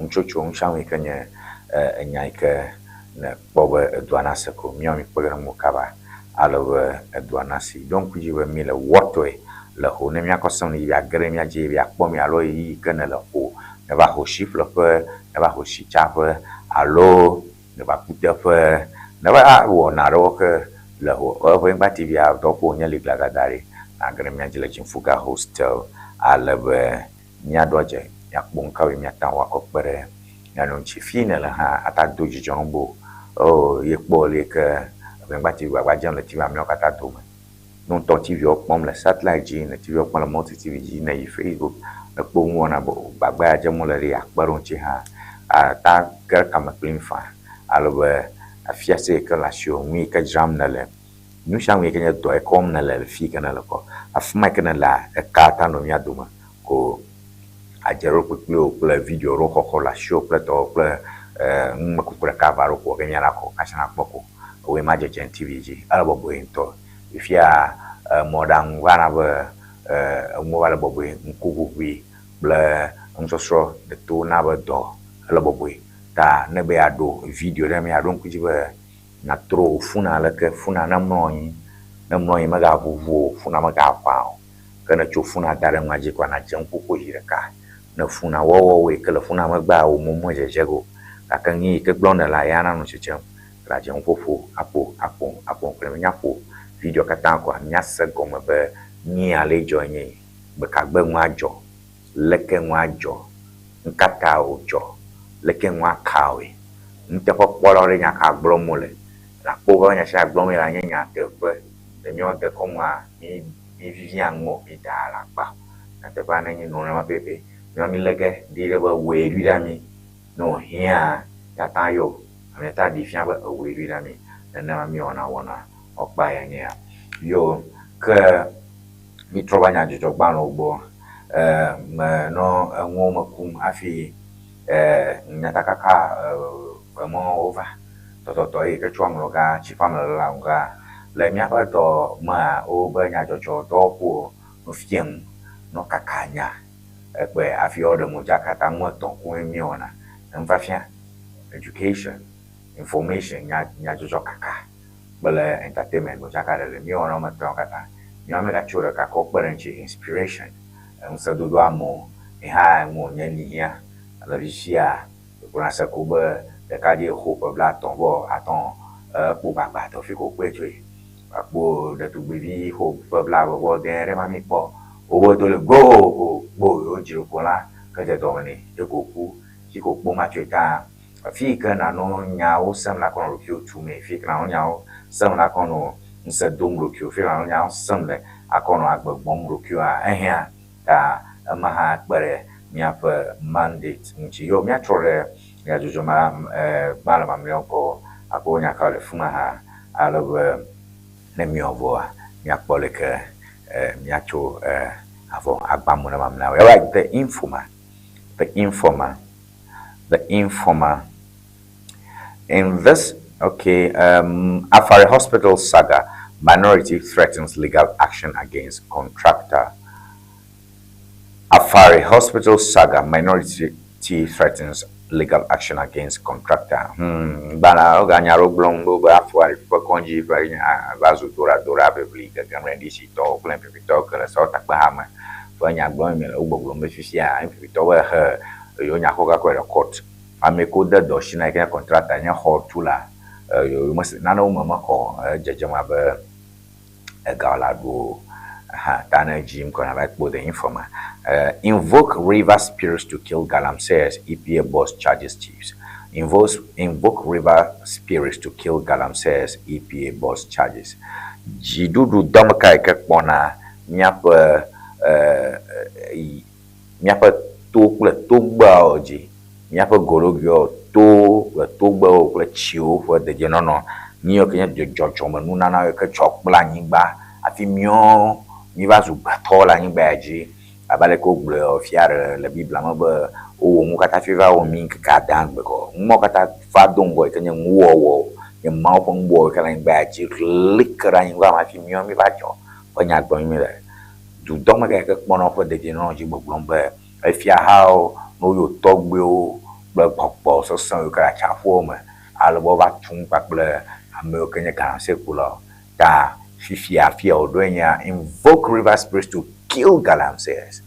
nutsotso nusianu yi ke nye enya yi ke ne kpɔ be edoa na se ko míawo mi kpe ɖe ŋu kaba ale be edoa na si. Ɖo ŋku dzi be mi le wɔtɔe le ho ne míakɔ sem ne yi age ɖe mía dzi ava kpɔ mi alo ɣeyiɣi yi ke ne le ho ne va ho si ƒleƒe ne va ho si tsaƒe alo ne va kuteƒe ne va wɔna aɖewo ke le ho Ʋenyigba TV dɔwɔƒe wònye li glagada ɖi nage ɖe mía dzi le Dziŋfuga hostel ale be míaɖo adze míakpɔ nu kawoe míate ŋu akɔ kpe ɖe mía nɔewo ŋuti. Fi ne le hã ata do dzidzɔ nu bo o ye kpɔ le ke Ʋenyigba TV gbagba dzem le TV ameawo katã dome. Ne ŋutɔ TV-wo kpɔm le satellite dzi, ne TV-wo kpɔm le multi TV dzi, ne yi Facebook, Nekpɔ nuwɔna be gbagba ya dzem wole ɖe yeakpe ɖe wo ŋuti hã, ata ge ɖe kame kplim faa ale be afiase yi ke le asiwò, nu yi ke dzram nèle, nu sia nu yi ke nye dɔ yi ke wɔm nèle le fi yi ke nèle kɔ, afi ma yi ke nèlea, eka ata nɔ mía dome ko adzeɖoƒe kpli wò kple video ɖewo xɔxɔ le asiwò kple tɔwò kple numekuku ɖeka eve aɖewo ko wɔ ge míana kɔ kasi nakpɔ ko ewɔe ma dzedzem TV dzi. Ele bɔbɔe ŋutɔ. Fifia mɔɖaŋu va na be enuwo va le bɔbɔe, ŋkuʋuʋui kple nusɔsrɔ̃ deto na be dɔ ele bɔbɔe. Ta ne be yeaɖo video ɖe mea, ɖo ŋku edzi be nàtrɔ wò fona aleke fona nemlɔ anyi. Ne mlɔ anyi megaʋuʋu o, fona megaʋã o. Ke ne ètso fona da ɖe nua dzi koa, nàdze nuƒoƒo zi ɖeka. Ne fona wɔwɔwoe ke le fona megbea, wò mo medzedze ge o. Gake nu yi ke gblɔm nèlea, ya nanɔ dzedzem. Nàdze nuƒoƒo aƒo, aƒo, aƒo ŋku ne míaƒo videoa katã koa, míase gɔme be nu alee dzɔ nye yi, gbekagbe nua dzɔ, leke nua dzɔ, nukata wòdzɔ, leke nua kawoe, nuteƒekpɔlawo ɖe nya ka gblɔm wole. Nàkpɔ be nya sia gblɔm wole nye nyateƒe. Le míawo dekɔnua, mí mívivia nu o, mídaa alakpa o. Nyateƒea nenye nenema pɛpɛ. Míawo mílé ge ɖi ɖe be wòe ɖui ɖa mí. Ne wòhiãa, míate ŋu ayɔ wò. Míate ŋu aɖee fia be ewòe ɖui ɖa mí. Nenema míewɔna wɔna ɔkpa ya nye ya. Yo, ke mítrɔ va nyadzɔdzɔgbalẽwo gbɔ. E, menɔ enuwo me kum hafi e, nyatakaka e, emɔwo va. Tɔtɔtɔ yi ke tso aŋlɔga, tsi ƒe aŋlɔla ŋgɔa. Le míaƒe dɔ mea, wobe nyadzɔdzɔ dɔwɔƒewo nu fiam nɔ kaka nya ekpɔe hafi woaɖe modzaka ta nu etɔ̃ koe míewɔna. Nufiafia, education, information, nya nyadzɔdzɔ kaka kple entertainment modzaka ɖeɖe. Míewɔna woame etɔ̃awo katã. Míawo míegatso ɖeka kɔ kpe ɖe eŋuti inspiration, ŋusẽdodo amewo. Yi hã enu wònye mí hiã le fifia. Gblɔna se ko be ɖekadze xo ƒe blatɔ̃ vɔ atɔ̃ ekpo gbagba tɔ fi ko wokpɔe tsoe. Akpo ɖetugbivi xo ƒe blave vɔ dẽ ɖe ma mi kpɔ. Wobe do le gboo ko gbo yewo dzi ɖo la ke dze dɔme nɛ ye ko ku. Fi ko kpo ma tsoe ta fi yi ke nanɔ nyawo sem le akɔ nɔ ɖokuiwò tumee, fi yi ke nanɔ nyawo sem le akɔ nɔ ŋusẽ dom ɖokuiwò, fi yi ke nanɔ nyawo sem le akɔ nɔ agbe gbɔm ɖokuiwòa, ehiã ta ema hã kpe ɖe míaƒe mandate ŋuti. Yɔ míatrɔ ɖe nyadzɔdzɔ ma gbalẽ mamlɛawo gbɔ akpɔ nya kawo le fi ma hã ale be ne míewɔ vɔa míakpɔ leke míatso avɔ agba mo na mamlɛawo. Alright, the informer, the informer, the informer. In this, okay, Afari Hospital saga, minority threatens legal action against contractor. Afari Hospital saga, minority threatens legal action against contractor. Gbala woganya ɖewo gblɔm ɖo be Afari ƒe kɔdzi ƒe nya va zu doɖadoɖa ʋiʋli gegem ɖe NDC tɔwo kple NPP tɔwo ke le Sewɔtakpeha me ƒe nya gblɔm mi le wo gbɔgblɔm be fifia NPP tɔwo be he yewo nya xɔ gakɔe ɖe court. Ame yi ke wode dɔ asi na yi ke nye contractor nye xɔtula yewo mese nanewo me mekɔ edzedzem abe ega la ɖu o hã ta ne edzi ŋkɔ na va kpɔ the informer. Invoke river spirits to kill galamseyers, EPA boss charges chiefs. Invoke, invoke river spirits to kill galamseyers, EPA boss charges. Dziɖuɖu dɔme ka yi ke kpɔna míaƒe míaƒe to kple togbeawo dzi, míaƒe gologoewo, towo kple togbewo kple tsiwo ƒe dedienɔnɔ, nu yiwo ke nye dzɔdzɔmenunana yi ke tsɔ kple anyigba hafi míawo míva zu gbetɔwo le anyigba ya dzi. Abe ale ke wogblɔe fia ɖe le Biblia me be wowɔ nuwo katã hafi va wɔ mí ŋkeke adea gbe kɔ. Nu mawo katã va do ŋgɔ yi ke nye nuwɔwɔ, nye Mawu ƒe nuwɔwɔ yi ke le anyigba ya dzi li ke ɖe anyigba me hafi míawo míva dzɔ ƒe nya gblɔm míle. Dudɔme yi ke kpɔna woƒe dedienɔnɔ dzi gbɔgblɔm be efiahawo, ne woyɔ tɔgbuiwo kple gbɔgbɔ sesẽwo yi ke le atsiaƒuwo me ale be wova tu nu kpakple ame yiwo ke nye galamsey-kulawo. Ta fifia afia wòɖoe nye invoke river spirits to kill galamseyers.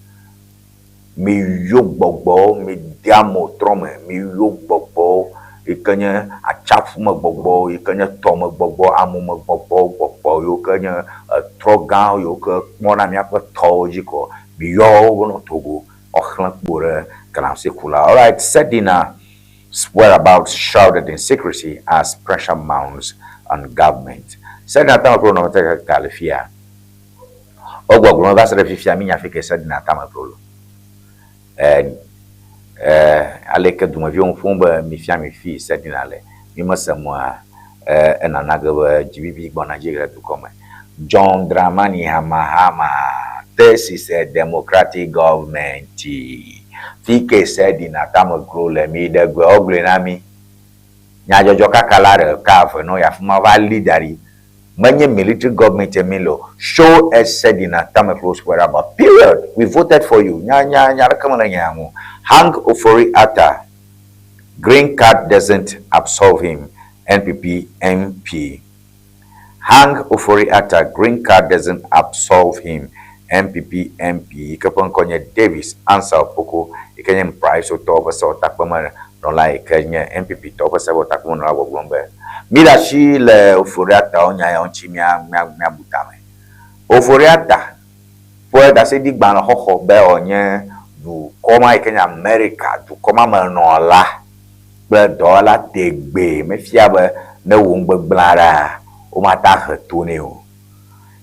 Miyɔ gbɔgbɔwo, mide amewo trɔ me, miyɔ gbɔgbɔwo yi ke nye atsiaƒu me gbɔgbɔwo, yi ke nye tɔ me gbɔgbɔ, amu me gbɔgbɔwo, gbɔgbɔ yiwo ke nye etrɔ gãwo yiwo ke kpɔna míaƒe tɔwo dzi kɔ. Miyɔ wo be nɔ togo woaxlẽ kpo ɖe galamsey kulawo. Alright, Sedina whereabouts shrouded in secrecy as pressure mounts on government. Sedina tame kple nɔnɔmetata le fia. Wogbɔgblɔm va se ɖe fifia mínya fi ke Sedina tame kple lo. E, e, aleke dumeviwo ŋu ƒom be mifia mi fi Sedina le. Mi mese mɔa, e, enana ge be dzibibi gbɔna dzi le dukɔ me. John Dramani Mahama, this is a democratic government. Fi ke Sedina tame glo le mi ɖe gbe wogblɔe na mi. Nyadzɔdzɔ kaka la ɖeka eve nɔ ya fi ma va li da ɖi. Menye military government mi le o. Show us Sedina Tameklo's whereabout. Period. We voted for you. Nya nya nya ɖeke mele nya ŋu. Hang Ofori Atta. Green card doesn't absolve him. NPP MP. Hang Ofori Atta. Green card doesn't absolve him. NPP MP. Yi ke ƒe ŋkɔ nye Davis Ansah Opoku yi ke nye Mpraisotɔwo ƒe sewɔtakpemenɔla yi ke nye NPP tɔwo ƒe sewɔtakpemenɔla gbɔgblɔm be míɖe asi le Ofori Atta wo nya ya ŋuti mía mía míabu tame. Ofori Atta ƒe ɖaseɖigbalẽ xɔxɔ be wòanye dukɔ ma yi ke nye Amerika dukɔ ma me nɔla kple dɔwɔla tegbee mefia be ne wò nugbegblẽ aɖea womate ahe to nɛ o.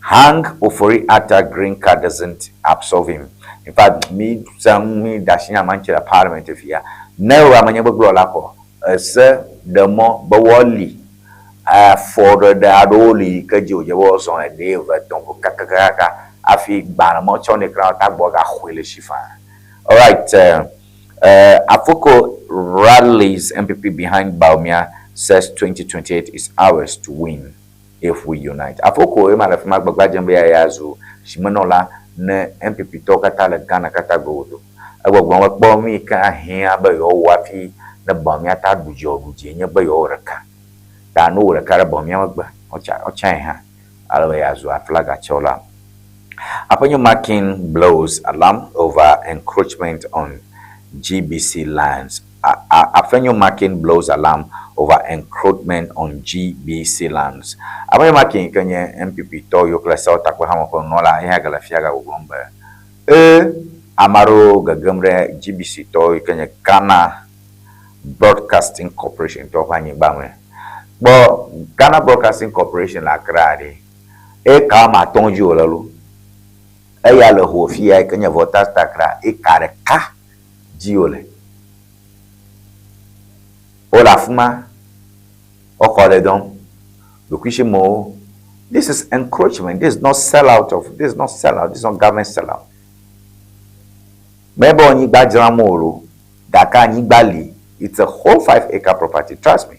Hang Ofori Atta green card doesn't absolve him. In fact, mi se mi da asi nya ma ŋuti le parliament fia. Ne wò ame nye gbegblẽ la kɔ, ese ɖe mɔ be woali afɔɖeɖe aɖewo li yi ke dzi wòdze be woazɔ eɖe, eve, etɔ̃ ƒe kakakaka hafi gbalẽ ma wotsɔ nɛ kura woate gbɔ agaxɔe le esi faa. Alright, Afoko rallies NPP behind Bawumia says 2028 is ours to win if we unite. Afoko ema le fi ma gbagba dzem be ya zu zimenɔla ne NPP tɔwo katã le Ghana katã godo. Egbɔgblɔm be kpɔ nu yi ke ahiã be yewoawɔ hafi ne Bawumia ta ɖu dzi ɖu dzie nye be yewoawɔ ɖeka. Ta ne wowɔ ɖeka ɖe Bawumia megbe, wotsa wotsae hã ale be yeazu aflaga tsɔla. Afenyo Markin blows alarm over encroachment on GBC lands. Afenyo Markin blows alarm over encroachment on GBC lands. Afenyo Markin yi ke nye NPP tɔ yiwo ke le South Akpe hame ƒe nunɔla ye hã gale fiaga gbɔgblɔm be e ame aɖewo gegem ɖe GBC tɔwo yi ke nye Ghana Broadcasting Corporation tɔwo ƒe anyigba me. Kpɔ Ghana Broadcasting Corporation le Accra ɖe, eka woame atɔ̃ dzi wòle lo. Eya le ho fiya yi ke nye Volta Star Accra, eka ɖeka dzi wòle. Wole afi ma, woxɔ le dɔm, ɖokuisimewo. This is encroachment, this is not sell out of, this is not sell out, this is not government sell out. Mebe anyigba dzram wole o, gake anyigba li, it's a whole 5 acre property, trust me.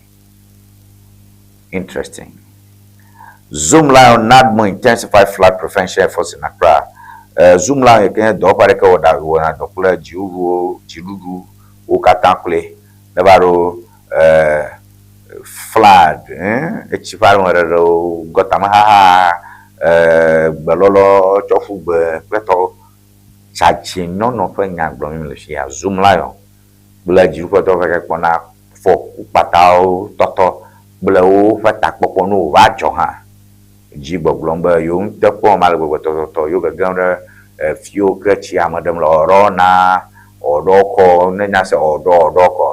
Interesting. Zoomlion NADMO intensify flood prevention efforts in Accra. Zoomlion yi ke nye dɔwɔƒe aɖe ke wɔna wɔna dɔ kple dziɖuɖuwo dziɖuɖu wo katã kloe ne va ɖo flood etsi ƒe ameɖeɖewo gɔtamehaha gbelɔlɔ tsɔ ƒu gbe kple tɔwo. Tsatsinɔnɔ ƒe nya gblɔm mi le fia. Zoomlion kple dziɖuƒetɔwo ƒe ke kpɔna fɔku kpatawo tɔtɔ kple woƒe takpɔkpɔ ne wòva dzɔ hã dzi gbɔgblɔm be yewo ŋutɔ kpɔ ma le gbegbe tɔtɔtɔ yewo gegem ɖe fiwo ke tsi ame ɖem le ɔɖɔ na ɔɖɔ kɔ ne nya se ɔɖɔ ɔɖɔ kɔ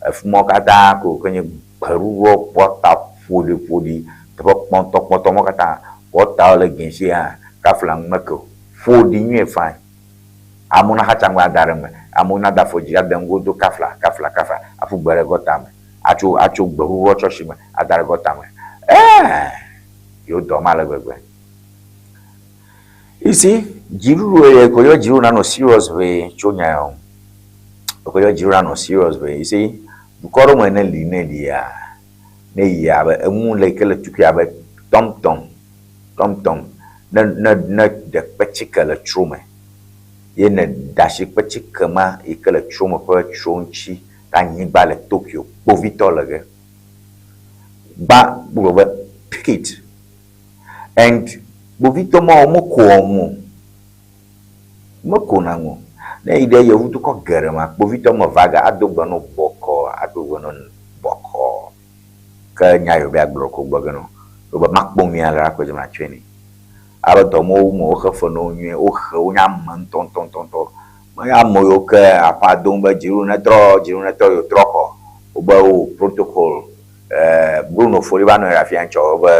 efi mɔ katã ko ke nye gbeɖuɖɔ gɔta ƒoɖi ƒoɖi teƒe kpɔtɔ kpɔtɔ mɔ katã gɔtawo le gɛnsi hã kafla ŋu meke o ƒoɖi nyuie fine amewo naxatsa ŋgɔ ada ɖe eme amewo nada afɔ dzi ade ŋgo do kafla kafla kafla aƒu gbe ɖe gɔta me atso atso gbeɖuɖɔ tsɔ si me ada ɖe gɔta me ɛɛ yewo dɔ ma le gbegbe. You see, dziɖuɖu ye ko yɔ dziɖuɖu nanɔ serious ʋe tso nya ya ŋu. Ko yɔ dziɖuɖu nanɔ serious ʋe. You see, dukɔ ɖewo me ne li ne lia, ne yi abe enu le yi ke le tukui abe tɔmtɔm, tɔmtɔm ne ne ne ɖe kpetsike le tsro me ye ne da asi kpetsike ma yi ke le tsro me ƒe tsro ŋuti le anyigba le Tokyo kpovitɔ le ge. Gbã gblɔ be pick it and kpovitɔ mawo mekoa ŋu o. Mekona ŋu o. Ne yi ɖe yevudukɔ geɖe mea, kpovitɔ meva ge ado gbe no bɔkɔ, ado gbe no bɔkɔ. Ke nya yi wobe agblɔ ko gblɔ ge no. Wobe makpɔ nyuie ale akpɔ dzi matsɔe nɛ. Abe dɔ me wo me woxe fe na wo nyuie, wohe wonye ame ŋutɔŋutɔŋutɔ. Menye ame yiwo ke aƒa dom be dziɖuɖu netrɔ, dziɖuɖu netrɔ yewo trɔ kɔ. Wobe wo protocol Bruno Foli va nɔ anyi ɖe afia ŋtsɔ be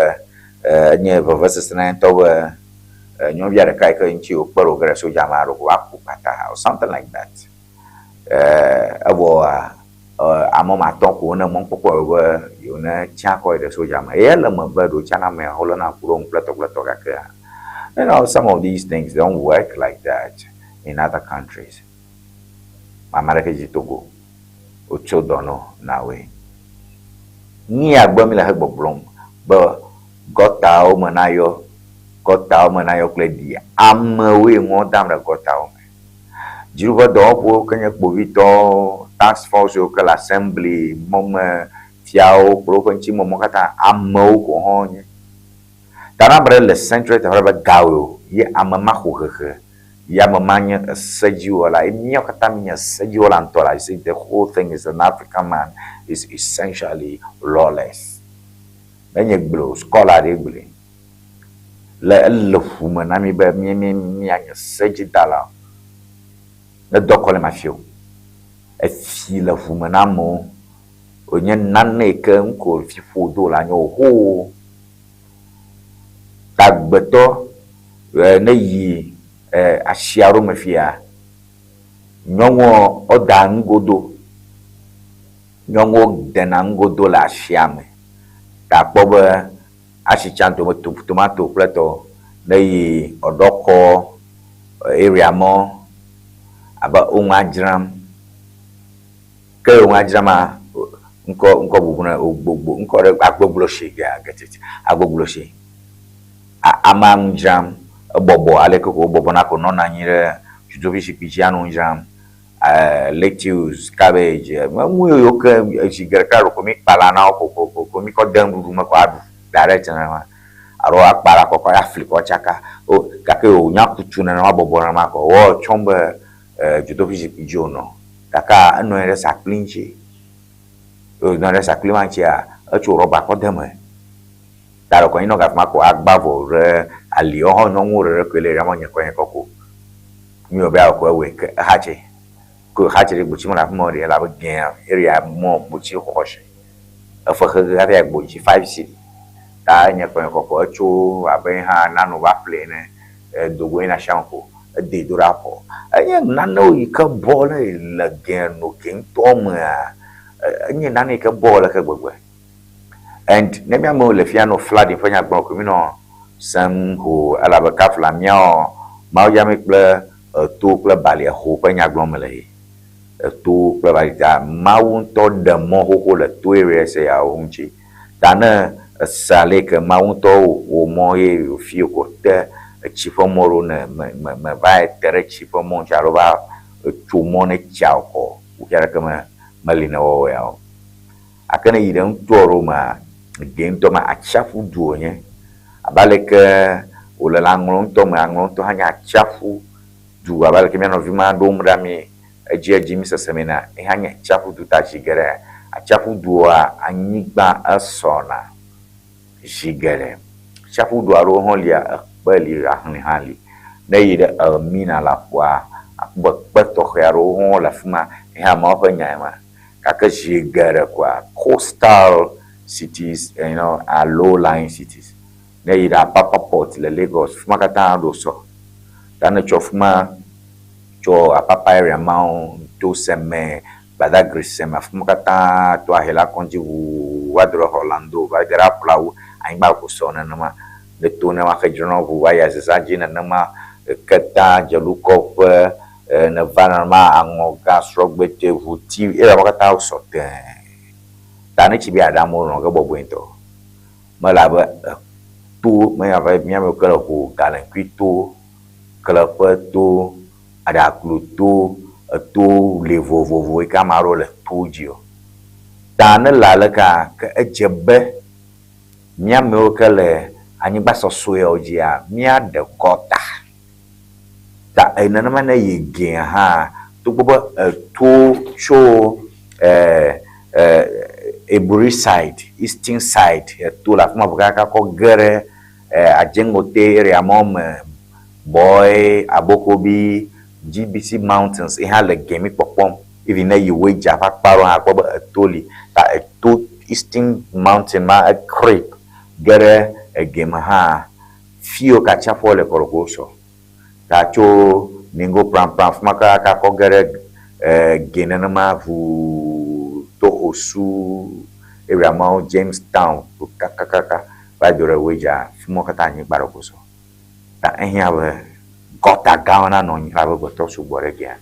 enye vevesese na ye ŋutɔ be nyɔnuvia ɖeka yi ke ŋuti wokpe ɖo ge ɖe sodza me aɖo ko va ku kpata or something like that. Evɔa ame woame atɔ̃ ko wone mɔkpɔkpɔ be yewo ne tsiã kɔ yi ɖe sodza me. Ye ele eme be ɖewo tsana amea wolena ŋku ɖe wo ŋu kple tɔ kple tɔ gakea, you know, some of these things don't work like that in other countries. Ame aɖeke dzi Togo wotso dɔ nɔ na woe. Nuya gbɔ mi le he gbɔgblɔm be gɔtawo me nayɔ, gɔtawo me nayɔ kple ɖi. Amewoe ŋɔ dam ɖe gɔtawo me. Dziɖuƒe dɔwɔƒewo ke nye kpovitɔwo, task force yiwo ke le assembly, mɔme fiawo kple woƒe ŋutimɔmɔ katã amewo ko hã wonye. Ta ne ame ɖe le central teƒe aɖe be gawɔe o ye ame ma xɔ hehe ye ame ma nye esedziwɔla ye míawo katã míenye esedziwɔla ŋutɔ la, you see the whole thing is an African man is essentially lawless. Menye gblɔe o, scholar ɖee gblɔe. Le ele ʋu me na mí be mí mí míanye sedzidalawo. Ne dɔ kɔ le mafia o. Efi le ʋu me na amewo. Wònye nane yi ke ŋko fiƒo do le anyi o. Tagbetɔ ne yi asi aɖewo me fia, nyɔnuwo woda nugodo. Nyɔnuwo dena nugodo le asia me. Ta akpɔ be asi tsã tomato kple tɔ ne yi eɖɔkɔ area mɔ abe wo nua dzram. Ke wo nua dzram ma ŋkɔ ŋkɔ bubu ne ogbogbo ŋkɔ ɖe agbogblosi ya get it agbogblosi. Amea nu dzram ebɔbɔ aleke ko wobɔbɔ na ko nɔna anyi ɖe dzodoƒe zikpui dzi anɔ nu dzram. Lettuce, cabbage, enu yiwo ke zi geɖe ɖeko mi kpala na wo ko ko ko mi kɔ de nuɖuɖu me ko aɖu direct nenema alo akpala kɔkɔ afli kɔ tsaka. O gake wònya kutu nenema bɔbɔ nenema ko wɔ tsɔm be dzodoƒe zikpui dzi wònɔ. Gake enɔ anyi ɖe sakpli ŋuti. Enɔ anyi ɖe sakpli ma ŋutia, etso rɔba kɔ de eme. Ta ɖeko anyinɔ gafima ko agba vɔ ɖe ali woawo hã nyɔnuwo ɖeɖe koe le ɖe nye kɔ nye kɔ ko. Mi wɔ be awɔ ko ewɔe ke exatse. Ko exatse ɖe gbotsi mele afi ma o ɖe elabe gɛa area mɔ gbotsi xɔxɔ shi. Efe xexe hafi ayi gbotsi five cedi. Ta enye kɔ nye kɔ ko etso abe hã nano va ƒle ene edogo yina shia me ko ede do ɖe afɔ. Enye nanewo yi ke bɔ le le gɛa no ke ŋutɔ mea enye nane yi ke bɔ le ke gbegbe. And ne mía amewo le fia nɔ flooding ƒe nya gblɔm ko mí nɔ sem ho elabe kafla míawo Mawu ya mi kple eto kple bali eho ƒe nya gblɔm mele yi. Eto kple bali ta Mawu ŋutɔ ɖe mɔ xoxo le to areas yawo ŋuti. Ta ne ese ale yi ke Mawu ŋutɔ wɔ mɔ ye wòfi ko te etsi ƒe mɔ ɖo ne me me me va te ɖe tsi ƒe mɔ ŋuti alo va tso mɔ ne tsia wòkɔ kuxi aɖeke me meli ne wɔwɔ ya o. Gake ne èyi ɖe nuto aɖewo mea, gɛ ŋutɔ me atsiaƒu du wònye. Abe aleke wòle le aŋlɔ ŋutɔ me, aŋlɔ ŋutɔ hã nye atsiaƒu du abe aleke mía nɔvi ma ɖom ɖa mí edziedzi mí sesem enea, ye hã nye atsiaƒu du ta zi geɖe. Atsiaƒu dua, anyigba esɔna zi geɖe. Atsiaƒu du aɖewo hã lia, ekpe li, ahlẽ hã li. Ne èyi ɖe Elmina le aƒua, àkpɔ be kpe tɔxɛ aɖewo hã le afi ma, ye hã ameawo ƒe nyae ma. Gake zi geɖe koa, coastal cities, you know, are low lying cities. Ne èyi ɖe Apapa Port le Lagos, fi ma katã ɖo sɔ. Ta ne ètsɔ fi ma tsɔ Apapa area mawo to Seme, Badagry Seme, afi ma katã to Ahela kɔdzi ʋuu va do ɖe Orlando va ge ɖe aƒlawu, anyigba ko sɔ nenema. Ne to ne woaxe dzrona ʋu va yi Azeza dzi nenema, Keta, Dzelukɔƒe, neva nenema aŋɔga, srɔ̃gbete, ʋuti, eye wo katã wosɔ tẽe. Ta ne tsi be yeaɖe amewo nɔ ge bɔbɔe ŋutɔ. Mele abe to, menye abe mía me ke le ho galenkui to, kleƒe to, aɖaklu to, eto li vovovo yi ke ame aɖewo le to dzi o. Ta ne le alekea, ke edze be mía amewo ke le anyigba sɔsɔeawo dzia, míaɖe gɔta. Ta nenema ne yi gea hã, togbɔ be eto tso Eburi side, Eastern side, eto le afi ma vɔ kaka kɔ ge ɖe Adzengote area mawo me, Bɔe, Abokobi, GBC mountains ye hã le gɛ mi kpɔkpɔm. Even ne yi Weija ƒe akpa ɖewo hã akpɔ be eto li. Ta eto Eastern mountain ma ecreep ge ɖe egɛ me hã. Fiwo ke atsiaƒua le kɔ ɖeko wosɔ. Ta tso Ningo Prampram afi ma kaka kɔ ge ɖe Ge nenema ʋuu to Osu area mawo, James Town kakakaka va do ɖe Weija, fi mawo katã anyigba ɖeko sɔ. Ta ehiã be gɔta gãwo nanɔ anyi elabe gbetɔ sugbɔ ɖe gea.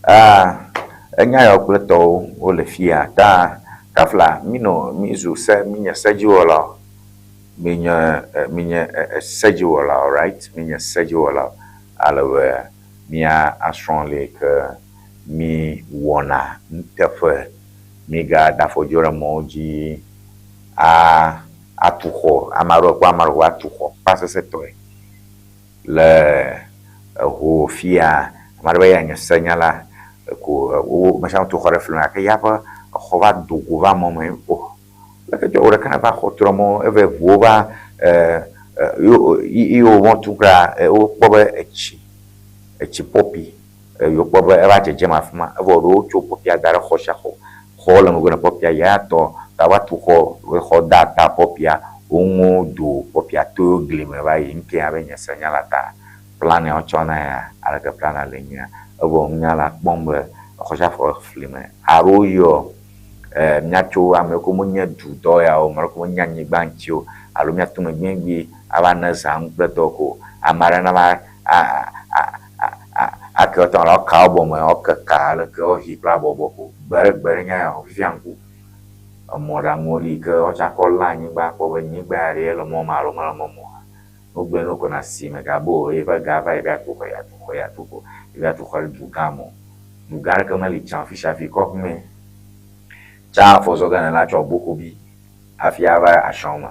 Aa enya yawo kple tɔwo wole fiya ta kafla minɔ mizu se minye sedziwɔlawo. Minye minye sedziwɔlawo right minye sedziwɔlawo ale be mía asrɔ̃ li ke mi wɔna nuteƒe. Miga da afɔ dzo ɖe mɔwo dzi a atu xɔ ame aɖewo kpɔ ame aɖewo atu xɔ kpasesẽtɔe. Le eho fia ame aɖe be eya nye senyala ko wo ame sia ame tu xɔ ɖe fli me gake ya ƒe exɔ va do go va mɔ me o. Leke dzɔ wò ɖeka neva xɔ trɔ mɔ eve ʋuwo va e e yi wo mɔ tu kura wokpɔ be etsi etsi pɔpi eye wokpɔ be eva dzedzem afi ma evɔ ɖewo tso pɔpia da ɖe xɔ sia xɔ. Xɔwo le megbe ne pɔpia ya tɔ ta va tu xɔ exɔ da ta pɔpia woŋo do pɔpia to gli me va yi. Ŋkɛ abe nye senyala ta plan ya wotsɔ na ya aleke plana le nyuia evɔ nunyala kpɔm be exɔ sia xɔ fli me alo yɔ e míatso ame yiwo ke menye dudɔ ya o, ame yiwo ke menye anyigba ŋuti o alo míato megbeŋgbi ava ne zã ŋu kple tɔ ko ame aɖe nava a a a a ake woate ŋu alo woaka wo bɔme, woake ka aleke woahi kple abɔbɔ ko gbeɖegbeɖe nya ya o fifia ŋku. Emɔɖaŋuwo li ke woatsɔ akɔ lé anyigba akpɔ be nyigba ya ɖe ele mɔ me alo mele mɔ me oa. Wogblɔe ne wokɔ na si mègabo o eƒe ga va yi be yeatu xɔ yeatu xɔ yeatu xɔ yi va tu xɔ ɖe dugã me o. Dugã aɖeke meli tsã o fisiafi kɔƒe mee. Tsã afɔ zɔ ge nèle atsɔ bokobi hafi ava ashɔ me.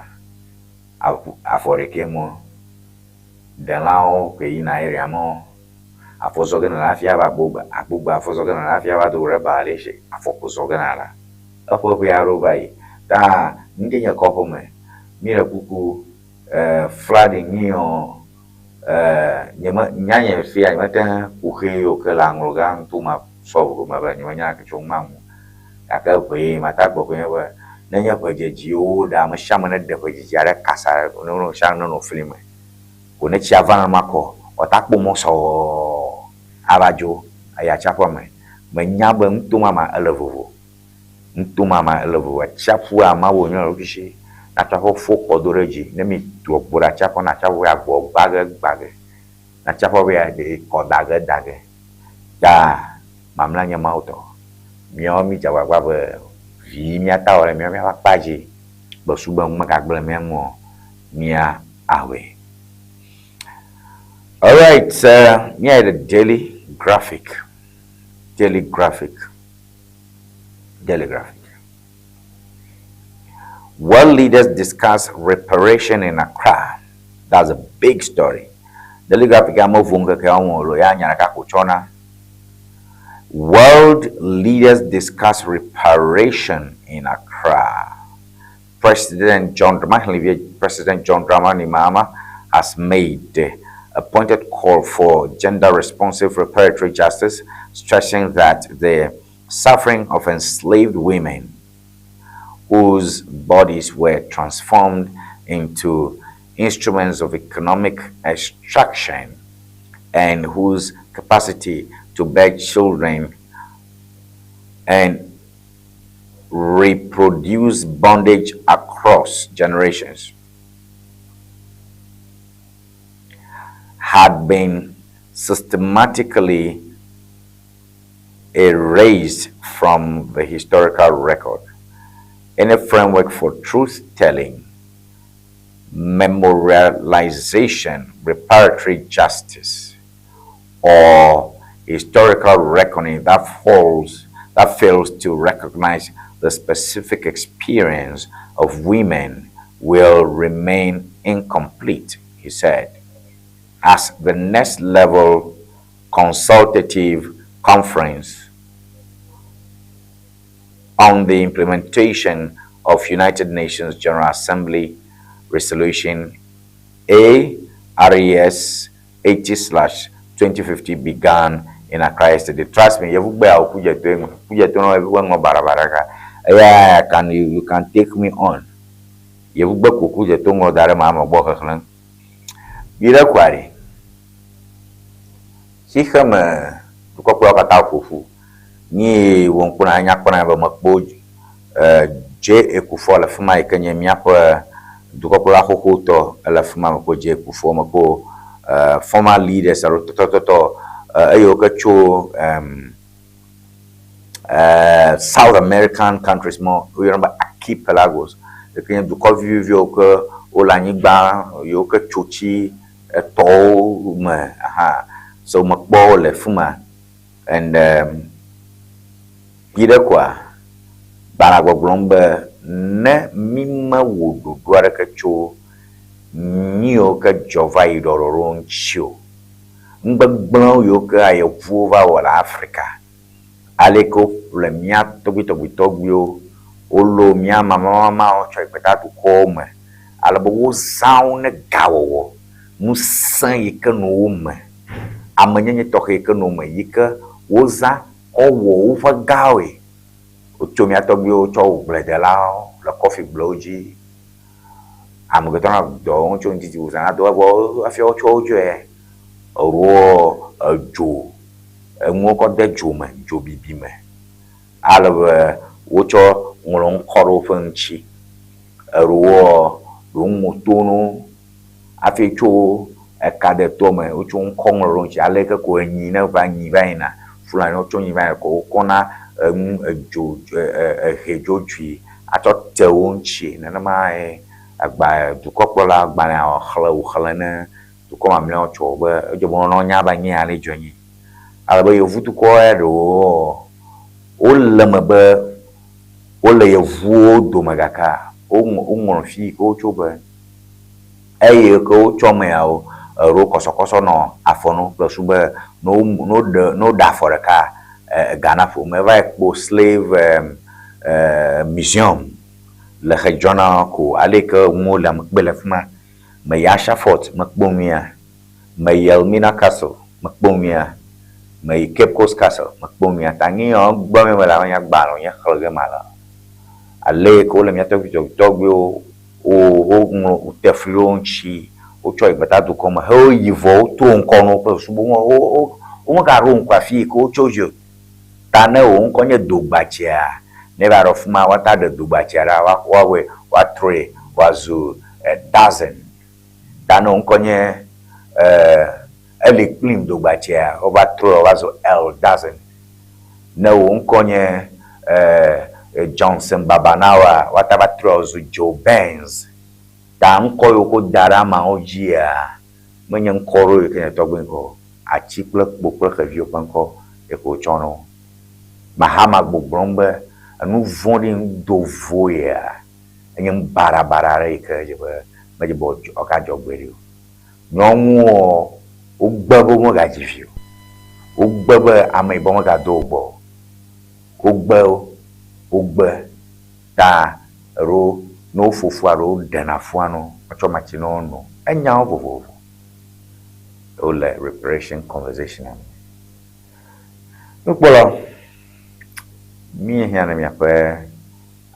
Aƒu afɔ ɖekɛ mɔ. Ɖelãwo ke yina area me o. Afɔ zɔ ge nèle hafi ava agbogba agbogba afɔ zɔ ge nèle hafi ava do ɖe ba ɖe se afɔ ko zɔ ge nala. Eƒe ʋɛ aɖewo va yi. Ta ŋɖe nye kɔƒe me. Mi ɖe kuku e flooding nyi ɔ e nye me nya nye fia nye mete kuxi yiwo ke le aŋlɔ gã ŋto ma solve go me be nye me nya ke tso ŋma ŋu. Gake ʋee mata gblɔ koe nye be ne nye ʋe dzedziwo ɖe ame sia ame ne ɖe ʋe dzedzi aɖe kasa ne ame sia ame nenɔ fli me. Ko ne tsia va nenema kɔ wòata kpɔ mɔ sɔɔ ava dzo eyi atsiaƒua me. Menya be ŋto ma ma ele vovo. Nutomama ele vovo. Atsiaƒua Mawu wònye le eɖokui si. Ne atsiaƒua fo kɔ do ɖe edzi, ne mi do agbo ɖe atsiaƒua, ne atsiaƒua be agboa gba ge gba ge. Ne atsiaƒua be aɖe kɔ da ge da ge. Ta mamlɛa nye Mawu tɔ. Míawo mi dze agbagba be vi mía ta wɔ ɖe míawo míaƒe akpa dzi be sugbe nu megagblẽ mía ŋu o, mía awɔe. Alright, míayi ɖe Daily Graphic. Daily Graphic. Daily Graphic. World leaders discuss reparation in Accra. That's a big story. Daily Graphic ya mevo ŋkeke ya ŋu o ya nya ɖeka ko tsɔna. World leaders discuss reparation in Accra. President John President John Dramani Mahama has made a pointed call for gender responsive reparatory justice, stressing that the suffering of enslaved women whose bodies were transformed into instruments of economic extraction and whose capacity to bear children and reproduce bondage across generations had been systematically erased from the historical record. In a framework for truth telling, memorialization, reparatory justice, or historical reckoning that falls that fails to recognize the specific experience of women will remain incomplete, he said. As the next level consultative conference on the implementation of United Nations General Assembly Resolution A RES 80/2050 began in Accra yesterday. Trust me, yevugbe awo kudzeto ŋu kudzeto na yevugbe ŋɔ barabara ka eya can you, you can take me on. Yevugbe ko kudzeto ŋɔ da ɖe ma ame gbɔ xexlẽ. Yi ɖe kua ɖi. Xixeme dukɔkplɔlawo katã ƒo ƒu. Nyi wò ŋku na nya kpɔna be mekpɔ J. A. Kufuor le fi ma yi ke nye míaƒe dukɔkplɔla xoxotɔ ele fi ma mekpɔ J. A. Kufuor, mekpɔ former leaders alo tɔtɔtɔtɔ eyiwo ke tso South American countries me woyɔna be archipelagos yi ke nye dukɔ viviviwo ke wole anyigba yiwo ke tso tsi etɔwo me hã. So mekpɔ wo le fi ma and kpi ɖe koa, gbalẽa gbɔgblɔm be ne mí mewɔ ɖoɖo aɖeke tso nuyiwo ke dzɔ va yi ɖɔɖɔɖo ŋuti o, nugbegblẽwo yiwo ke ayevuwo va wɔ le Afrika, ale yi ke woƒle mía tɔgbuitɔgbuitɔgbuiwo, woló mía mamamamawo tsɔ yi gbetadukɔwo me, ale be wozã wo ne gawɔwɔ, ŋusẽ yi ke nɔ wo me, amenyenye tɔxɛ yi ke nɔ wo me yi ke wozã kɔ wɔ woƒe gawoe. Wotso mía tɔgbuiwo tsɔ wɔ gbledelawo le kɔfigblewo dzi. Amegbetɔ na dɔ wɔm tso ŋdidi wòzã na do evɔ hafi wotsɔ wo dzoe. Eɖewoa, edzo, enuwo kɔ de dzo me, dzobibi me ale be wotsɔ ŋlɔ ŋkɔ ɖe woƒe ŋuti. Eɖewoa, ɖewo ŋɔ to na wo hafi tso eka ɖe toa me wotsɔ ŋkɔ ŋlɔ ɖe wo ŋuti ale ke ko enyi ne va nyi va yina Fulani wotsɔ nyi va yina ko wokɔna enu edzo ehe dzodzoe atsɔ te wo ŋuti. Nenemae agba dukɔkplɔla gbalẽa xlẽ wòxlẽ ne dukɔ mamlɛawo tsɔ be edzɔ be wonɔ nya be anyi ale dzɔ nyi. Ale be yevudukɔ ya ɖewo wole eme be wole yevuwo dome gakea woŋlɔ fi yi ke wotso be eye ke wotsɔ ameawo eɖo kɔsɔkɔsɔ nɔ afɔ nu kple su be ne woɖe ne woɖe afɔ ɖeka ega naƒo. Meva yi kpɔ slave museum le xedzɔna ko ale yi ke nuwo le mekpɔe le fi ma. Meyi Asha Fort mekpɔ nuya. Meyi Elmina Castle mekpɔ nuya. Meyi Cape Coast Castle mekpɔ nuya. Ta nu yawo gbɔ mele abe nye agbalẽ wònye xlẽ ge male. Ale yi ke wole mía tɔgbuitɔgbuiwo woŋlɔ wote fli ɖe wo ŋuti, wotsɔ yi gbetadukɔ me heyi vɔ woto ŋkɔ na wo kple susu be womegaɖo ŋku afi yi ke wotso dzi o. Ta ne wò ŋkɔ nye Dogbatsia, ne eva ɖo afi ma, woate aɖe Dogbatsia ɖa, woawɔe woatrɔe wòazu Dozen. Ta ne wò ŋkɔ nye Eli Kplim Dogbatsia, wova trɔe wòva zu El Dozen. Ne wò ŋkɔ nye Johnson Babanawa, woate va trɔe wòazu Joe Benz. Ta ŋkɔ yiwo ke woda ɖe ameawo dzia, menye ŋkɔ ɖewo yi ke nye tɔgbui ŋkɔ o. Ati kple kpo kple xeviwo ƒe ŋkɔ ye ko wotsɔ na wo. Mahama gbɔgblɔm be enu vɔ̃ɖi, nu dovo yea, enye nu baɖabaɖa aɖe yi ke dze be medze be wòagadzɔ gbeɖe o. Nyɔnuwo wogbe be womegadzi vi o. Wogbe be ameyibɔ megado wo gbɔ o. Wogbe wo, wogbe ta alo ne wofo fu alo woɖena fua na wo, wotsɔ matsi na wo no. Enyawo vovovo. Wole reparation conversation me. Nukpɔla, míehiã na miaƒe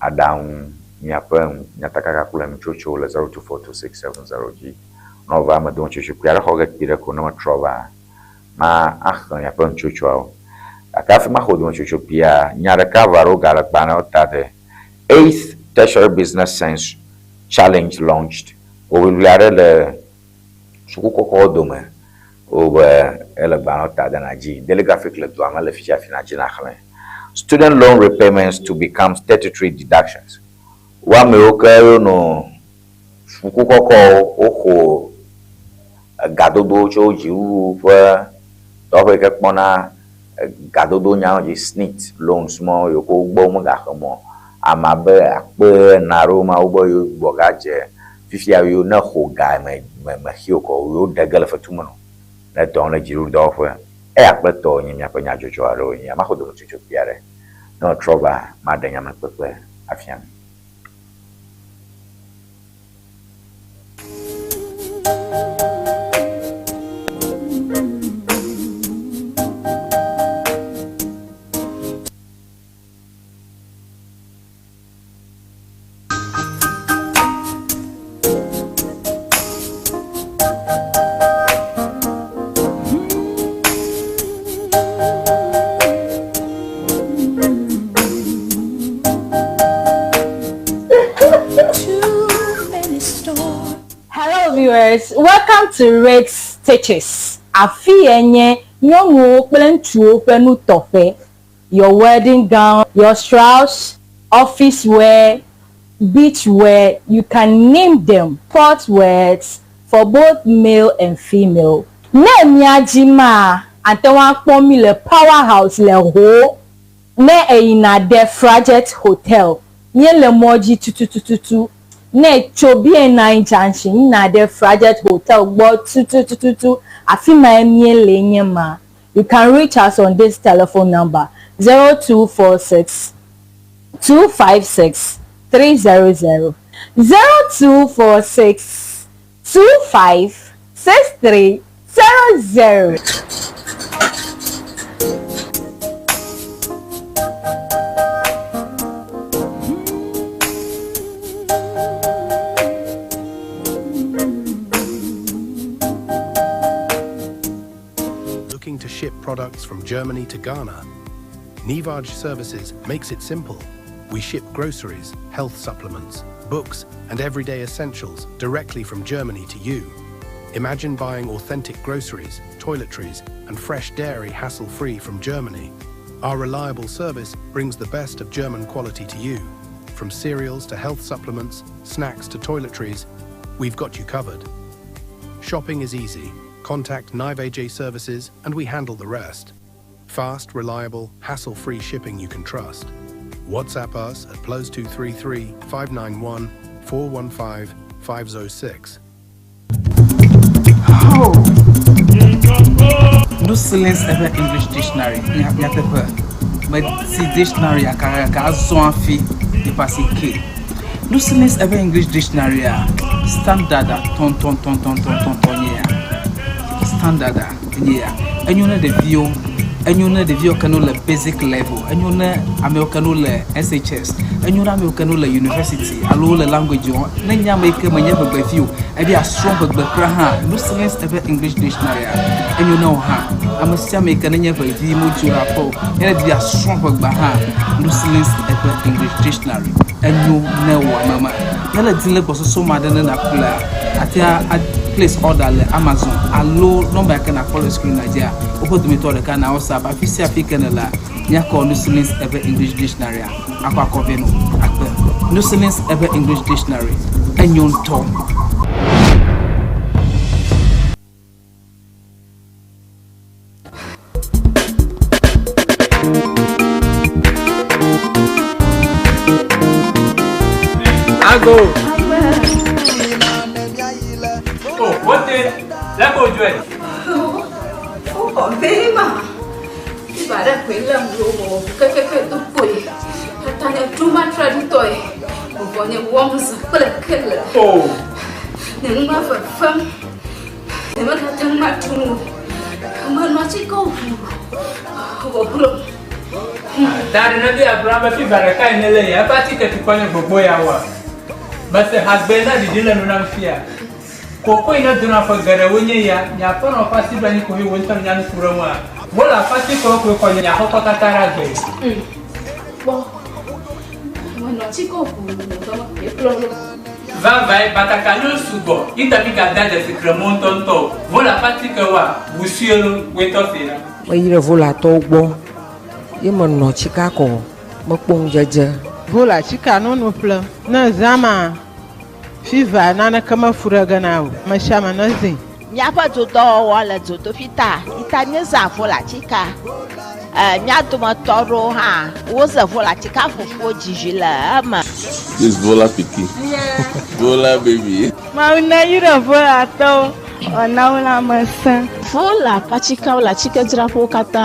aɖaŋu, miaƒe nyatakaka kple nutsotsowo le 0242670 dzi. Ne wova eme do nutsotso kpui aɖe xɔ ge kpui ɖe ko ne metrɔ va, ma axlẽ miaƒe nutsotsoawo. Gake hafi maxɔ dometsiotso kpuia, nya ɖeka eve alo gale gbalẽwo ta de Eighth Tertiary Business Sense Challenge Launched. Hoʋiʋli aɖe le suku kɔkɔwo dome wobe ele gbalẽwo ta de nàdzi. Daily Graphic le dua me le fi sia fi nàdzi nàxlẽe. Student loan repayments to become statutory deductions. Wo amewo ke wonɔ suku kɔkɔwo woxɔ egadodowo tso dziɖuɖu ƒe dɔwɔƒe yi ke kpɔna gadodo nyawo dzi, SSNIT loans mɔ yiwo ke wogbɔ womegaxe mɔ o. Ame abe akpe ene aɖewo ma wobe yewo gbugbɔ gadze fifia yewo ne xo ga me me mexi o kɔ yewo ɖe ge le fetu me nɔ ne dɔ le dziɖuɖu dɔwɔƒe. Eya kple tɔwo nye míaƒe nyadzɔdzɔ aɖewo nye maxɔ dometsotso kpui aɖe. Ne metrɔ va maɖe nyamekpekpe afia mi. Hello viewers, welcome to Rates Stitches. Afi ye nye nyɔnuwo kple ŋutsuwo ƒe nutɔƒe. Your wedding gown, your shrouds, office wear, beach wear, you can name them, sport wears for both male and female. Ne mía dzi maa, ate ŋu akpɔ mí le Power House le Ho. Ne èyina ɖe Frajet Hotel, míele mɔ dzi tutututu. Ne ètso BNI Junction yina ɖe Frajet Hotel gbɔ tutututu, afi mae míele nye ma. You can reach us on this telephone number, 0246 256 300, 0246 25 63 00. Looking to ship products from Germany to Ghana? Nivaj Services makes it simple. We ship groceries, health supplements, books, and everyday essentials directly from Germany to you. Imagine buying authentic groceries, toiletries, and fresh dairy hassle free from Germany. Our reliable service brings the best of German quality to you. From cereals to health supplements, snacks to toiletries, we've got you covered. Shopping is easy. Contact Nive Services and we handle the rest. Fast, reliable, hassle free shipping you can trust. WhatsApp us at plus 233 591 415 506. No silence eƒe English dictionary nyateƒe meti dictionary kakaka azɔ hafi yeƒe asi ke. No silence eƒe English dictionary a standard tɔntɔntɔntɔntɔntɔntɔ nye ya. Standard nye ya. Enyo ne ɖeviwo, enyo ne ɖeviwo ke no le basic level, enyo ne amewo ke no le SHS, enyo ne amewo ke no le university alo wole language wɔm. Ne nye ame yi ke menye ʋegbevi o, ebi asrɔ̃ ʋegbe kura hã, no silence eƒe English dictionary a enyo ne wò hã. Ame sia ame yi ke nenye ʋevi modzo le aƒe o, ne ebi asrɔ̃ ʋegbea hã, no silence eƒe English dictionary enyo ne wò ame ma. Ne le dim le gbɔsɔsɔ ma ɖe ne nàƒlea, àte a place order le Amazon alo nɔmba yi ke nàkpɔ le screen la dzia, woƒe dometɔ ɖeka na WhatsApp. Afi sia afi ke nèlea, míakɔ Nusilins eƒe English dictionary akɔ akɔ vɛ nɔ akpe. Nusilins eƒe English dictionary enyo ŋutɔ. Ago. Oh, wote. Lẹ́kọ̀ọ́ ojú ẹ̀. Wokɔ bema. Fiva ɖe koe lém ɖo wɔ kekeke do kpoe. Tata nye ɖuma trɔ ɖutɔe. Vɔvɔ nye wɔm zã kple kele. Oh. Nye nu ma fefem. Nyemegate ŋu aɖu nu o. Menɔ atikewo ʋuu wòglom. Ta ɖe ne be Abraham be fiva ɖeka yi nele ya, eƒe atike tukɔ nye gbogbo ya woa? Mese hagbe na ɖiɖi le nu nam fia. Koko yi ne dona ƒe geɖewo nye ya, nye aƒenɔ ƒe asi ɖo anyi koe wò ŋutɔ nya nu ku ɖe ŋua? Wole aƒe atikewo koe xɔ nye aƒekɔ katã ɖe agbe. Kpɔ, menɔ atikewo ʋuu wòglom kplɔ ɖo. Vavãe, batakaliwo sugbɔ, yi ta migade dzesi kremɔ ŋutɔŋutɔ o. Vola ƒe atikewoa, ʋu sue lo, woe tɔ see ɖa. Meyi ɖe Volatɔwo gbɔ ye menɔ tsika kɔ mekpɔ ŋudzedze. Vola tsika nono ƒle ne zã ma fiva naneke mefu ɖe ge na o amesiame ne zĩ. Míaƒe dodɔwɔwɔ le dzodoƒi ta yi ta míezã volatika. E, mía dometɔ aɖewo hã woze volatika fufuwo dzi vi le eme. This Vola pikin. Vola baby. Mawu neyra Volatɔwo wòana wo lãmesẽ. Vola ƒe atikeawo le atsikedzraƒewo katã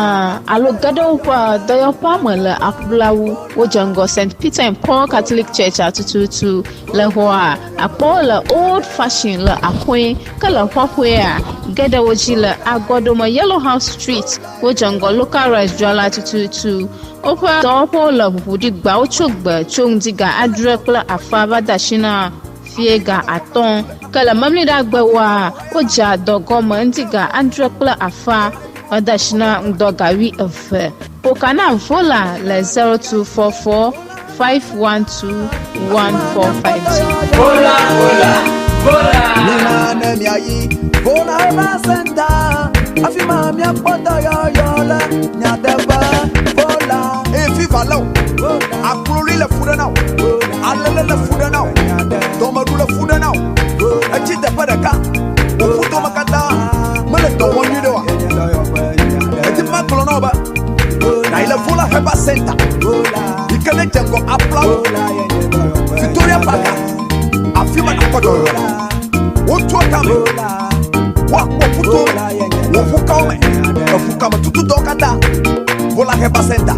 alo ge ɖe woƒe dɔyɔƒea me le aƒlawu. Wodze ŋgɔ St. Peter and Paul Catholic Church-a tututu. Le xɔa, akpɔ wo le Old Fashion le Axoe, ke le xɔxɔea, ge ɖe wo dzi le Agɔɖome Yellow House Street. Wodze ŋgɔ Local Rice dzrala tututu. Woƒe dɔwɔƒewo le ʋuʋu ɖi gbeawo tso gbe tso ŋdi ga adre kple afã va de asi na fiẽ ga atɔ̃. Ke le Memleɖagbewoa, wodzea dɔ gɔme ŋdi ga adre kple afã va de asi na ŋdɔ ga wuieve. Ƒo ka na Vola le 0244 512 145 dzi. Vola, vola. Mina ne miayi Vola Herbal Center. Afi ma miakpɔ dɔyɔyɔ le nyateƒe. Vola. Eye fifa lé wò. Akloli le fu ɖe na wò. Alele le fu ɖe na wò. Dɔmeɖu le fu ɖe na wò. Etsi teƒe ɖeka. Wò ƒudome katã mele dɔ wɔm nyuiɖe oa? Edi be magblɔ na wò be nàyi le Vola Herbal Center yi ke nedze ŋgɔ Aflawo, Victoria Park, afi ma nàkpɔ dɔyɔyɔ le. Wotua tame, woakpɔ ƒuto, wò ʋukawo me, eʋukametutudɔwo katã. Vola Herbal Center,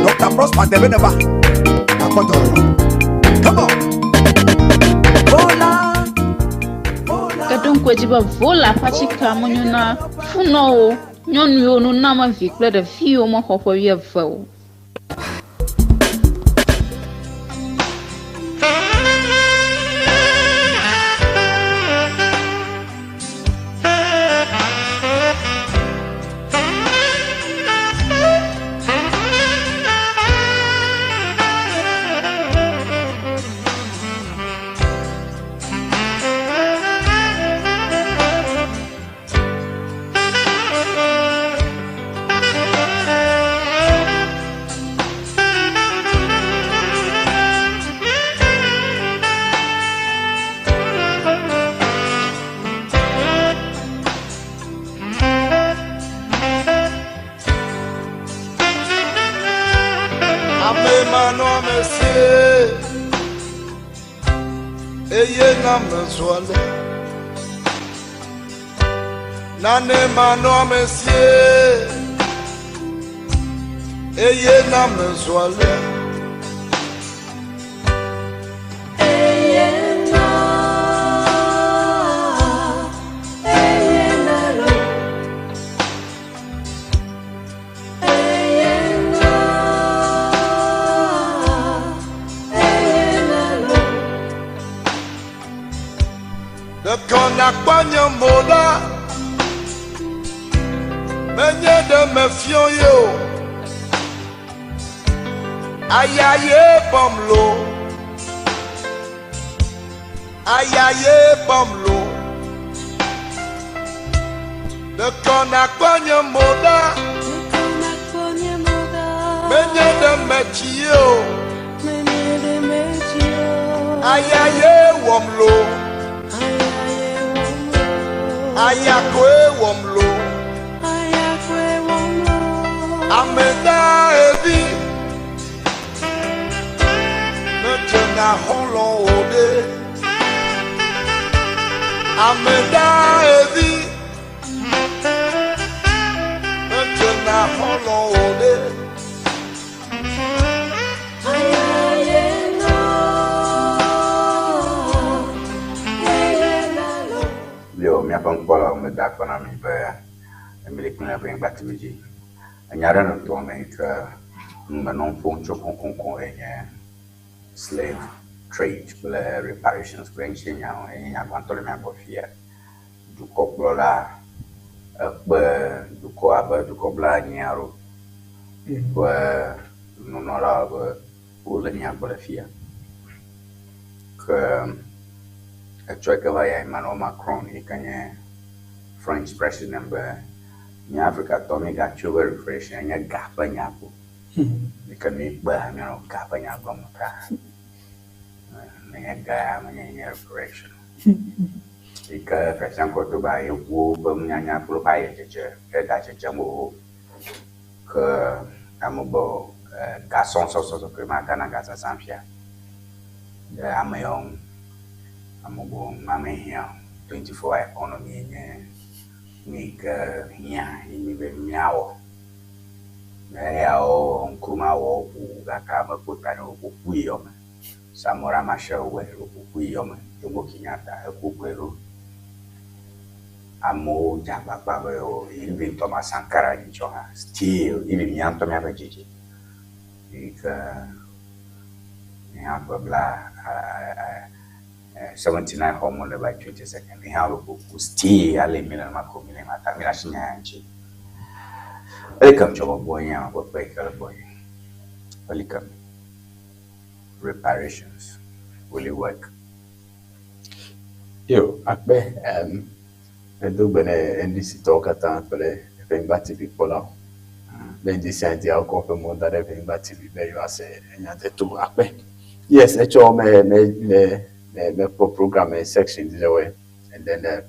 Dr. Prosper Debe neva, nàkpɔ dɔyɔyɔ. Come on! Ke ɖo ŋku edzi be Vola ƒe atikea menyo na funɔwo, nyɔnu yiwo noname vi kple ɖevi yiwo mexɔ ƒe wuieve o. Ame manɔamesie, eye na mezu ale. Nane manɔamesie, eye na mezu ale. Ɖeko nakpɔ nye mo ɖa, menye ɖe mefiɔ ye o. Aya ye bɔm lo, aya ye bɔm lo. Ɖeko nakpɔ nye mo ɖa, menye ɖe metsi ye o. Aya ye wɔm lo. Aya koe wɔm lo. Ame da evi. Medzena xɔlɔ̃ o ɖe. Ame da evi. Medzena xɔlɔ̃ o ɖe. Yo, míaƒe nukpɔlawo meda akpe na mi be mili kple míaƒe Anyigba TV dzi. Enya ɖe nɔ toa me yi ke nu menɔ nu ƒom tso koŋkoŋkoŋ enye slave trade kple reparations kple ŋutinyawo enye nya gbãtɔ le mía gbɔ fia. Dukɔkplɔla ekpe dukɔ abe dukɔ blaenyi alo ƒe nunɔlawo be wole mía gbɔ le fia. Ke etsɔ yi ke va yia Emmanuel Macron yi ke nye French president be mía Afrikatɔ míegatso be reparation enye ga ƒe nya ko. Yi ke míekpe míanɔ ga ƒe nya gblɔm ta menye ga ya menye nye reparation. Yi ke fiafia ŋkɔ to be yevuwo ƒe nunyanya kple woƒe ayedzedze egadzedzem o. Ke ame be ga sɔsɔsɔ koe ma Ghana ga zazã fia ɖe ame yawo ŋu. Ame bubu ma mehiã o. 24 hour economy nye nu yi ke hiã yi mi be míawɔ. Eyawo Nkrumah wɔ woƒo gake ame kpɔ ta ne woƒo ƒu yi yɔme. Samora Machel wɔe woƒo ƒu yi yɔme. Jomo Kenyatta eku koe ɖo. Amewo dze agbagba be yewo even Thomas Sankara dzi tsɔ hã still even mía ŋutɔ míaƒe dzedze yi ke míaƒe bla 79 xɔm wole by 22nd hã woƒo ƒu still ale mi le ma ko mi le ma ta mi le asi nya ya ŋuti. Elikam tsɔ bɔbɔ nye ame kpekpe yi ke le gbɔnye. Elikam reparations will it work? Yo, akpe um, medo gbe ne NDC tɔwo katã kple Ʋenyigba TV kpɔlawo. Be ŋdi sia ŋdi wokɔ woƒe mɔ da ɖe Ʋenyigba TV be yewoase enya deto. Akpe. Yes, etsɔ me me me me mekpɔ program section dzi ɖe wɔe and then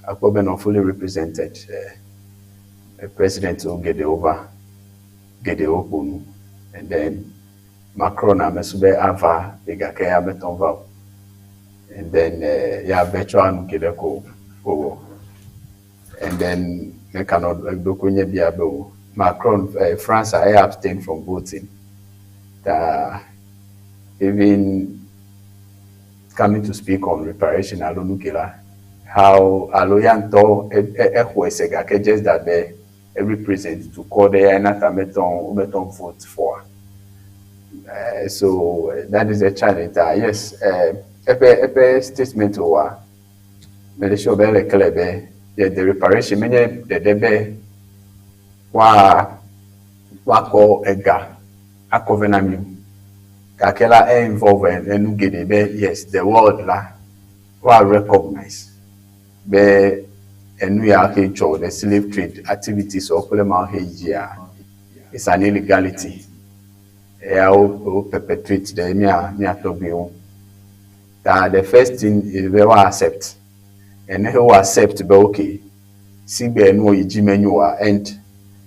akpɔ be nɔ fully represented. President wo geɖewo va, geɖewo ƒo nu and then Macron ame su be ava be gake ya metɔ va o. And then ya virtual nu geɖe ko wowɔ. And then mekanɔ ɖokui nye bia be o Macron France I abstain from voting. Ta even coming to speak on reparation alo nu ke la how alo ya ŋutɔ exɔe se gake just that be represent dukɔ ɖe ya na ta metɔ wometɔ vote for. So that is a challenge. Yes, eƒe eƒe statement wa mele sure be ele clear be yeah, the reparation menye ɖeɖe be wa woakɔ ega akɔ vɛ na mi o gake la e involve enu geɖe be yes the world la wa recognize be enu ya ke dzɔ the slave trade activities or kple ma he dzia it's an illegality eya wo wo perpetrate ɖe mía mía tɔgbuiwo ta the first thing is be wa accept and ne wo accept be okay sigbe enuwo yi dzi menyo wa and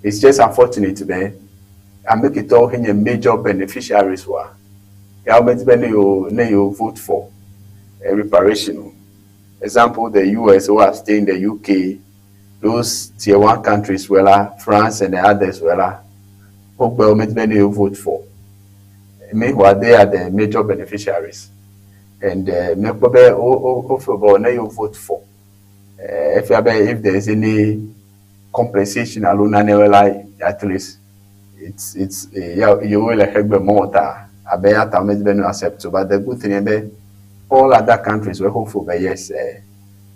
it's just unfortunate be ame ketɔwo he nye major beneficiaries wa ya wo medi be ne yewo ne yewo vote for a reparation o. Example, the US who abstain, the UK, those tier one countries, well, France and the others, well, wogbe wo medi be ne yewo vote for. Meanwhile, they are the major beneficiaries. And mekpɔ be wo wo wo feel be ne yewo vote for. Efia be if there is any compensation alo nanewo la, at least it's ya yewo le xegbe mɔ ta abe ya ta medi be ne accept o. But the good thing is be all other countries wey hope for be yes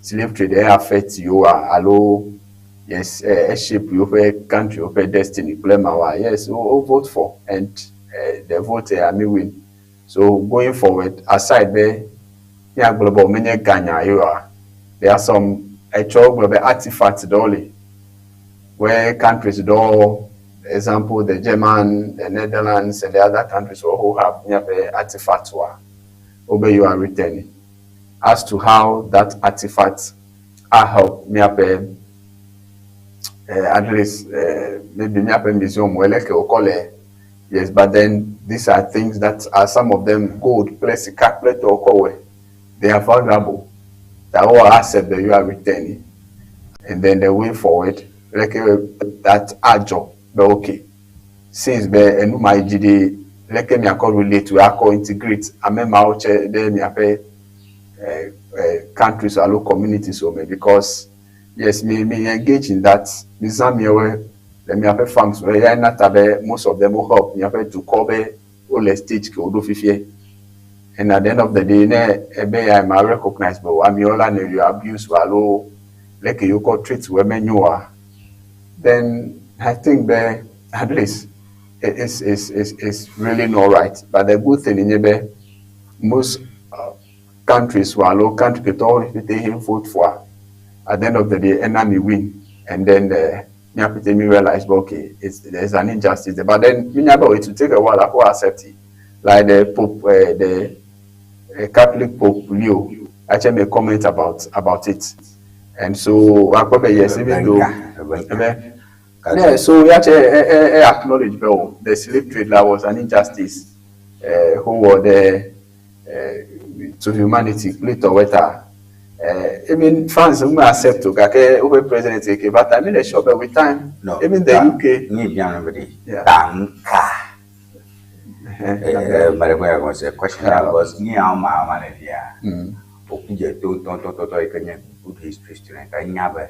slave trade eh affect you alo yes shape yewoƒe country woƒe destiny kple ma wa yes wo wo vote for and the vote ami win. So going forward aside be míagblɔ be menye ganya ye oa there are some etsɔ gblɔ be artifact ɖewo li where countries ɖewo example the German, the Netherlands and the other countries who have míaƒe artifact wa wobe you are returning as to how that artifact a help míaƒe at least maybe míaƒe museum wo leke wokɔ le yes but then these are things that are some of them gold kple sika kple tɔwo kɔ wɔe they are valuable that all accept that you are returning and then the way forward leke that adzɔ be okay since be enu ma yi dzi ɖe leke miakɔ relate akɔ integrate ame mawo tse ɖe miaƒe countries alo communities wo me because yes mi mi engage in that mi zã miawoe le miaƒe farms wo eya na ta be most of them wo help miaƒe dukɔ be wole stage ke woɖo fifie and at the end of the day ne ebe ya ma recognize be amewo la ne you abuse wo alo leke yewo kɔ treat wo menyo oa then I think be at least it's really not right. But the good thing is be most countries who alo country ketɔwo pete him vote for at the end of the day ena mi win and then mi mi realize but okay it's there's an injustice there. But then mi nya be it will take a while to accept it. Like the Pope the Catholic Pope Leo actually made comment about it. And so I probably yes even though yeah, so we actually acknowledge well the slave trade that was an injustice who were there to humanity later whether even France who accept to gake over president eke but I mean sure but with time no, even the UK ni bian no yeah. Tanka mare ko ya ko se question because ni a ma ma le dia okuje to to to to to ke nye good history student anya be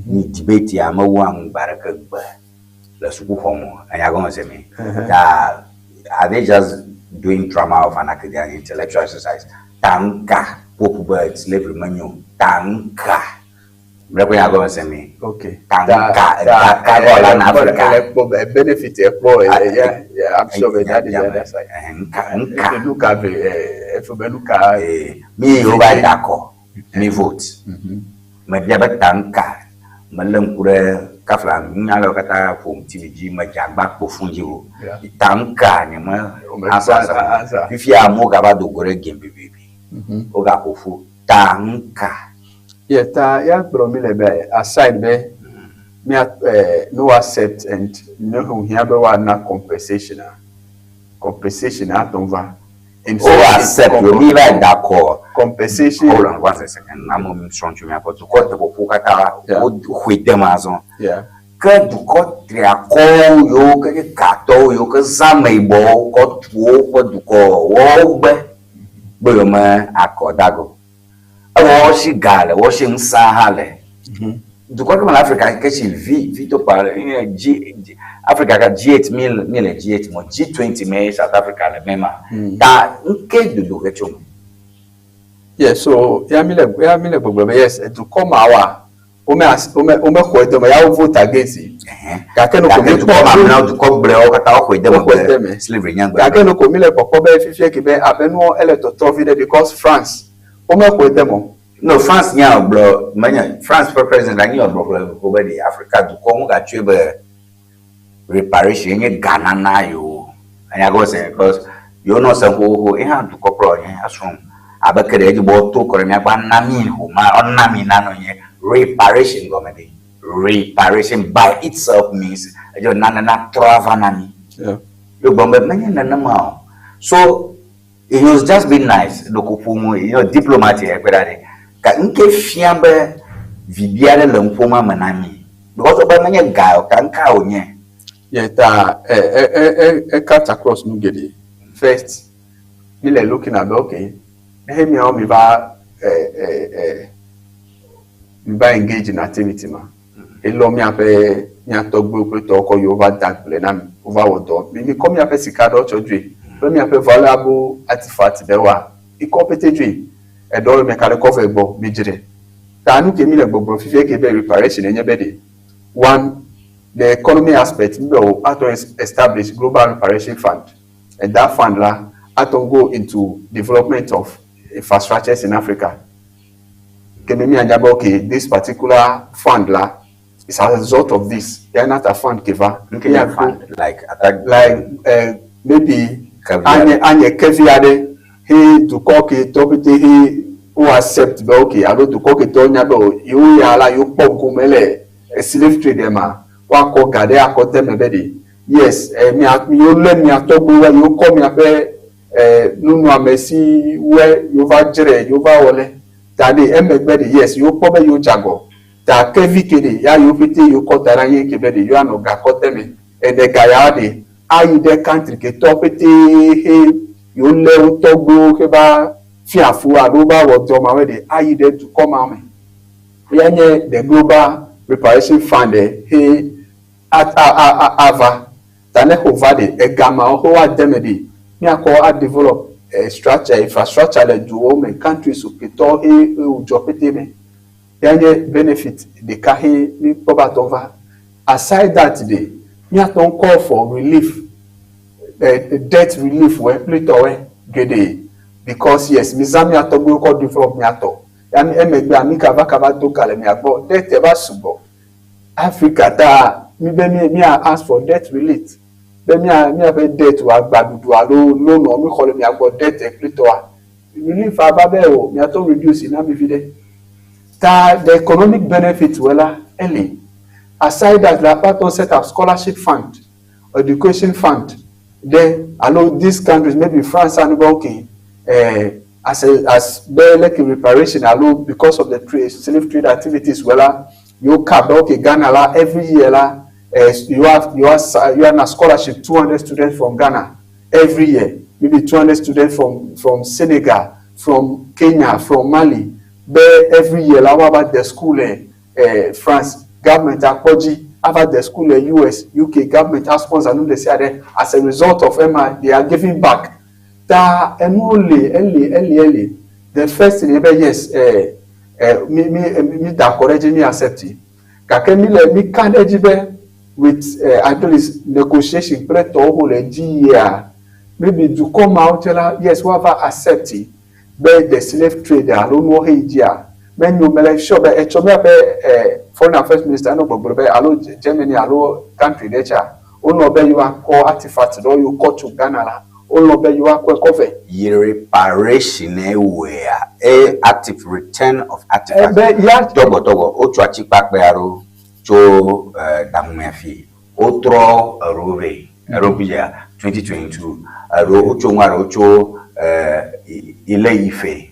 ni debate ya ma wo an baraka gbe le sukuxɔ me enya gɔme se mi ta are they just doing drama of an academic intellectual exercise tanka pope be slavery menyo tanka mre ko nya gɔme se mi okay tanka ka gɔ la na Africa benefit ekpɔ yeah yeah I'm sure that is the other side nka nka nuka be efe be nuka mi yo ba dakɔ Mi vote. Mebia be ta ŋka melé ŋku ɖe kafla nunyalawo katã ƒom TV dzi medze agba kpo fũ dzi o. Ta ŋka nye me ansa se. Fifia amewo gava do go ɖe game bibibi. Wogaƒo ƒu ta ŋka. Yeah, ta ya gblɔ mi le be aside be mia no accept and ne wòhiã be woana compensation a compensation atɔ va. In O accept yo mi va da kɔ. Compensation. Hold on one second. Amewo mi srɔ̃ tso miaƒe dukɔ teƒoƒo katã wo xɔe dem azɔ. Yeah. Ke dukɔ triakɔwo yiwo ke nye gatɔwo yiwo ke zã ameyibɔwo kɔ tu woƒe dukɔ woawo gbe be yewo me akɔ dago. Ewɔ wo si ga le, wo si ŋusẽ hã le. Dukɔ ɖe me le Afrika ke si vi vi to kpa nye G G Afrika ka G8 mi mi le G8 me G20 me South Africa le mema. Ta ŋke dodo ke tso me. Yeah, so ya mi le ya mi le gbɔgblɔ be yes dukɔ mawoa wome as wome womexɔe de me ya wo vote against yi. Gake no ko mi kpɔ dukɔ mamlɛawo dukɔ gblɔewo katã woxɔe de me woxɔe de be me. slavery nye Gake gbegblẽ. no ko mi le kpɔkpɔ be fifia ke be abe nuwo ele tɔtrɔ vi ɖe because France womexɔe de me o. No, France nya gblɔ menye France ƒe president la nye gblɔ ƒle ko be ɖe Afrika dukɔ ŋu gatsɔe be reparation nye ganana yewo. Enya gɔme se because yewo nɔ se xoxoxo ye hã dukɔ kplɔ nye esrɔ̃ abe ke ɖe edzi be woto kɔ ɖe míagbɔ ana mi homa ɔna mi nanɔ nye reparation gɔme ɖe. Reparation by itself means edze be nane natrɔ ava na mi. Yeah. Yo gblɔ be menye nenema o. So he was just being nice ɖeko ƒo nu you know diplomat ya kpe ɖa ɖe. Ka ŋke fia be viɖi aɖe le nuƒo ma me na mi. Because wobe menye ga o ka ŋka wònye. Yeah, ta e e e e e cut across nu geɖe. First, mi le looking at be okay, ne miawo mi va e e e mi va engage in activity ma. Elɔ miaƒe mia tɔgbuiwo kple tɔwo kɔ yewo va da agble na mi, wova wɔ dɔ. Mi mi kɔ miaƒe sika ɖewo tsɔ dzoe kple miaƒe valuable artifact ɖewoa, mi kɔ pete dzoe. Eɖewo le mia ka ɖe kɔ vɛ gbɔ, mi dzre. Ta nu ke mi le gbɔgblɔ fifia ke be reparation enye be ɖe one the economy aspect mi be o atɔ establish global reparation fund and that fund la atɔ go into development of infrastructures in Africa. Ke mi mianya be okay this particular fund la is as a result of this. Ya na ta fund ke va. Nke nye fund like ata like maybe Kevi anye anye kevi aɖe he dukɔ ke tɔ pete he wo accept be okay alo dukɔ ke tɔ nya be o yewo ya la yewo kpɔ gome le slave trade ma woakɔ ga ɖe akɔ de me be ɖe yes mia yewo lé mia tɔgbuiwo yewo kɔ miaƒe nunɔamesi wɔe yewo va dzre yewo va wɔ le ta ɖe emegbe ɖe yes yewo kpɔ be yewo dze agɔ ta kevi ke ɖe ya yewo pete yewo kɔ da ɖe anyi ke be ɖe yewo anɔ ga kɔ de me ene ga ya ɖe ayi ɖe country ke tɔ pete he yewo lé wo tɔgbuiwo he va fia fu alo va wɔ dɔ ma ɖe ayi ɖe dukɔ ma me. Ya nye the global reparation fund he a a a ava ta ne xɔ va ɖe ega ma wo woade me ɖe míakɔ a develop structure infrastructure le duwo me countries ke tɔ he wodzɔ pete me. Ya nye benefit ɖeka he mi kpɔ be atɔ va. Aside that ɖe míatɔ call for relief debt relief wɔ kple tɔwɛ geɖe because yes mi zã mía tɔgbuiwo kɔ develop mía tɔ. Ya emegbea mi kava kava do ga le mia gbɔ debt va sugbɔ. Africa ta mi be mi mia ask for debt relief be mia miaƒe debt wɔ agbaɖuɖu alo loan mi xɔ le mia gbɔ debt kple tɔa relief ava be o miatɔ reduce na mi vi ɖe. Ta the economic benefit wɔ la ele. Aside that la woatɔ set up scholarship fund, education fund ɖe alo these countries maybe France anu be okay as a as be like reparation alo because of the trade slave trade activities wɔ la yewo ka be okay Ghana la every year la you have you have you have na scholarship 200 students from Ghana every year maybe 200 students from Senegal from Kenya from Mali be every year la woava de school le France government akpɔ dzi ava de school le US UK government a sponsor nu ɖe sia ɖe as a result of ema they are giving back ta enuwo le ele ele ele the first thing ye be yes mi mi mi da akɔ ɖe edzi mi accept gake mi le mi ka ɖe edzi be with at least negotiation kple tɔwo ho le edzi yia maybe dukɔ mawo tse la yes woava accept. Be the slave trade alo nuwo he yi dzia, menyo. Mele sure be etsɔ míaƒe eh, foreign affairs minister enɔ gbɔgblɔ be alo Germany alo country ɖe tsa, wolɔ̃ be yewoakɔ artifact ɖewo yi wokɔ tso Ghana la, wolɔ̃ be yewoakɔe kɔ vɛ. Yi reparation ewɔea, e active return of artifact. Ebe ya. Tɔgbɔtɔgbɔ, wotsɔ atikpakpɛ aɖewo tso Dahomey fi, wotrɔ eɖewo vɛ, eɖewo fi ya 2022, eɖewo wotso ŋua ɖewo tso Ile Ife,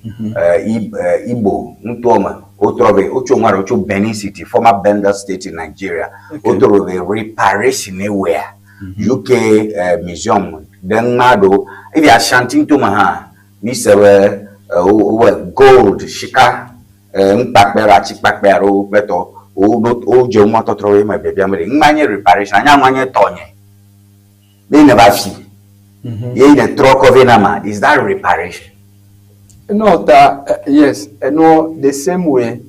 Igbo nutoa me, wotrɔ vɛ, wotso ŋua ɖewo tso Benin City, former Bendel State in Nigeria, wotrɔ vɛ reparation ewɔea, UK museum ɖe ŋma ɖewo, evi Ashanti ŋutɔ me hã, mi se be wowɔ gold, sika, nukpakpɛ alo atikpakpɛ aɖewo kple tɔ woɖo wodze wo tɔtrɔ ye me biabia me ɖe ŋma nye reparation anya ŋma nye tɔnye be ne va fi ye ne trɔ kɔ vɛ na ma, is that reparation? No, ta yes, no the same way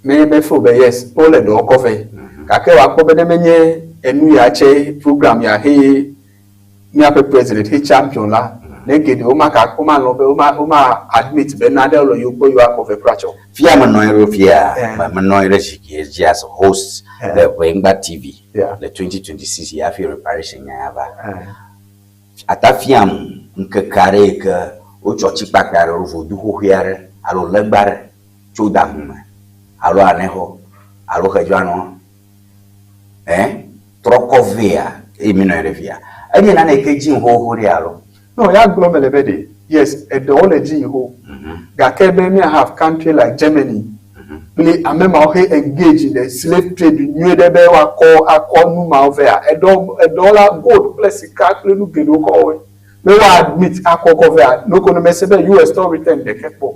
me me feel be yes, wole dɔ kɔ vɛ. Gake wòakpɔ be ne menye enu ya tse program ya he míaƒe president he champion la, ne geɖe womaka womalɔ̃ be woma woma admit be nane le yewo gbɔ yewoakɔ vɛ kura tsɔ. Fia menɔ anyi ɖo fia, menɔ anyi ɖe zikpui dzi as host le Ʋeŋgba TV le 2026 yi hafi reparation nya ya va. Ata fiam ŋkeke aɖe yi ke wotsɔ tsikpakpɛ aɖe alo vodu xoxoe aɖe alo legba aɖe tso dahu me alo anɛxɔ alo xedzɔanɔ ɛ trɔ kɔ vɛa eye mi nɔ anyi ɖe fia. Enye nane yi ke dzi xoxoxo ɖe alo? No, ya gblɔ mele be ɖe, yes, eɖewo le dzi yi xo. Gake be mía have country like Germany kple ame mawo he engage in the slave trade nyuie ɖe be woakɔ akɔ nu mawo vɛa, eɖewo eɖewo la gold kple sika kple nu geɖewo kɔ wɔe. Be woa admit akɔ kɔ vɛa, noko ne mese be US tɔ return ɖeke kpɔ.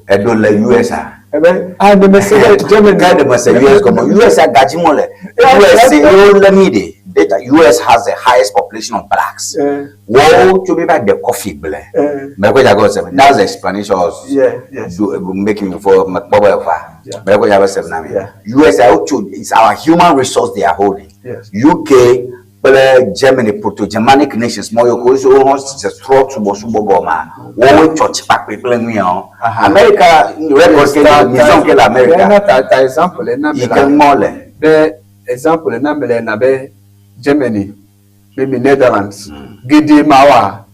Eɖo le US a? Ebe, ah, ne mese be Germany. Ke ne mese US gɔme, US a gadzi mo le. US yewo lé mi ɖe. Data US has the highest population of blacks. Woawo tso be va de coffee gble. Mekpɔ dza gɔme se. That's the explanation I was do, making before mekpɔ be eva. Mekpɔ dza be se na mi. US a wotso, it's our human resource they are holding. UK kple Germany proto-Germanic nations mɔ yiwo ke wo hã se trɔ subɔsubɔ gɔmea, woawoe tsɔ tsikpakpɛ kple nu yawo. America record ke le museum ke le America Na ta ta example na yi ke ŋmɔ le. Be example na mi le na be Germany, maybe Netherlands, geɖe ma wa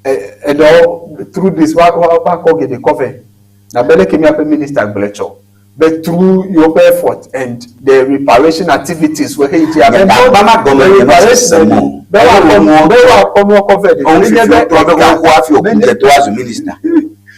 eɖewo through this wa wa wa kɔ geɖe kɔ vɛ. Na be leke míaƒe minister gblɔe tsɔ. Be through yewoƒe effort and the reparation activities wo he dzi abe Nye gakpa ma gɔme the nye mese reparation sem o. be woakɔ Eye be woakɔ nuwo kɔ vɛ ɖe. Ohun Menye fifi be wotrɔ be ega xoxo hafi wòku menye dze to azu minister.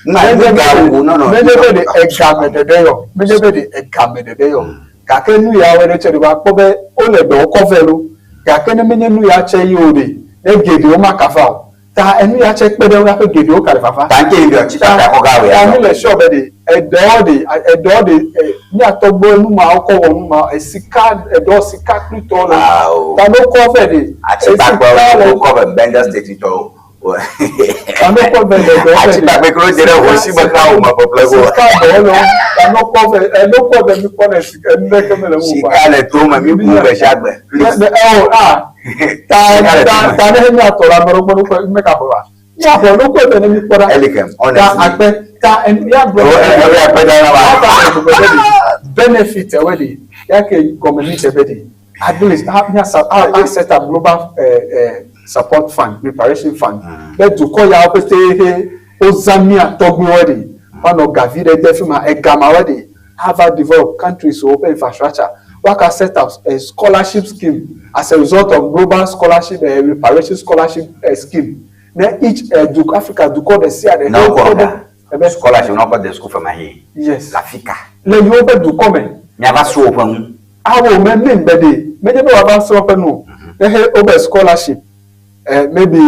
Ŋma menye nu be ga ɖe wo nɔnɔ menye be ɖe ega me ɖeɖe yɔ menye be ɖe ega me ɖeɖe yɔ gake nu ya wɔe ɖe tse ɖe woakpɔ be wole ɖewo kɔ vɛ lo gake ne menye nu ya tse ye o ɖe ne geɖewo maka va o. Ta enu ya tse kpe ɖe wo hafi geɖewo ka le vava. Ta ŋke yi ɖe tsi kpakpɛ xɔ ga wòe Ta azɔ. mi le sure be ɖe eɖewo ɖe eɖewo ɖe mía tɔgbuiwo nu mawo kɔ wɔ nu mawo esika eɖewo sika kple tɔwo le. Ao. Ta ne wokɔ vɛ ɖe Atikpakpɛ esika le wokɔ vɛ Bendel State ŋutɔ. Ta ne wokɔ vɛ ɖe eɖewo vɛ ɖe Atikpakpɛ ke wodze ɖe ʋɔ si me kura wò me ƒeƒle go. Sika ɖewo le wo ta ne wokɔ vɛ ne wokɔ vɛ mi kpɔ ne sika enu ɖeke mele ŋu o. Sika le to me mi ku gbe sia gbe. Ne ne eo ah ta Sika le ta to me. ta ne mía tɔ la ame ɖewo kpɔ ne wokɔ meka xɔ wa. Mía xɔ ne wokɔ vɛ ne mi kpɔ ɖa. Elikem Ta honestly. akpe ta enu ya gblɔ. O e e akpe da na wa. Ava le gbogbo be ɖe benefit ɛwɛ ɖe ya ke gɔme mi dze be ɖe at least ha mía sa a a set up global support fund reparation fund be dukɔ yawo pete he wozã mía tɔgbuiwo ɖe woanɔ gavi ɖe de fi ma ega ma wɔ ɖe ava develop countries wo ƒe infrastructure woaka set up a scholarship scheme as a result of global scholarship reparation scholarship scheme ne each duk Africa dukɔ ɖe sia ɖe Na wokɔ ga Ebe scholarship na wokɔ de school fema he. Yes. Le Afrika. Le yewo ƒe dukɔ me. Miava srɔ̃ woƒe nu. Awo me mean be ɖe menye be woava srɔ̃ woƒe nu o. Ne he wobe scholarship maybe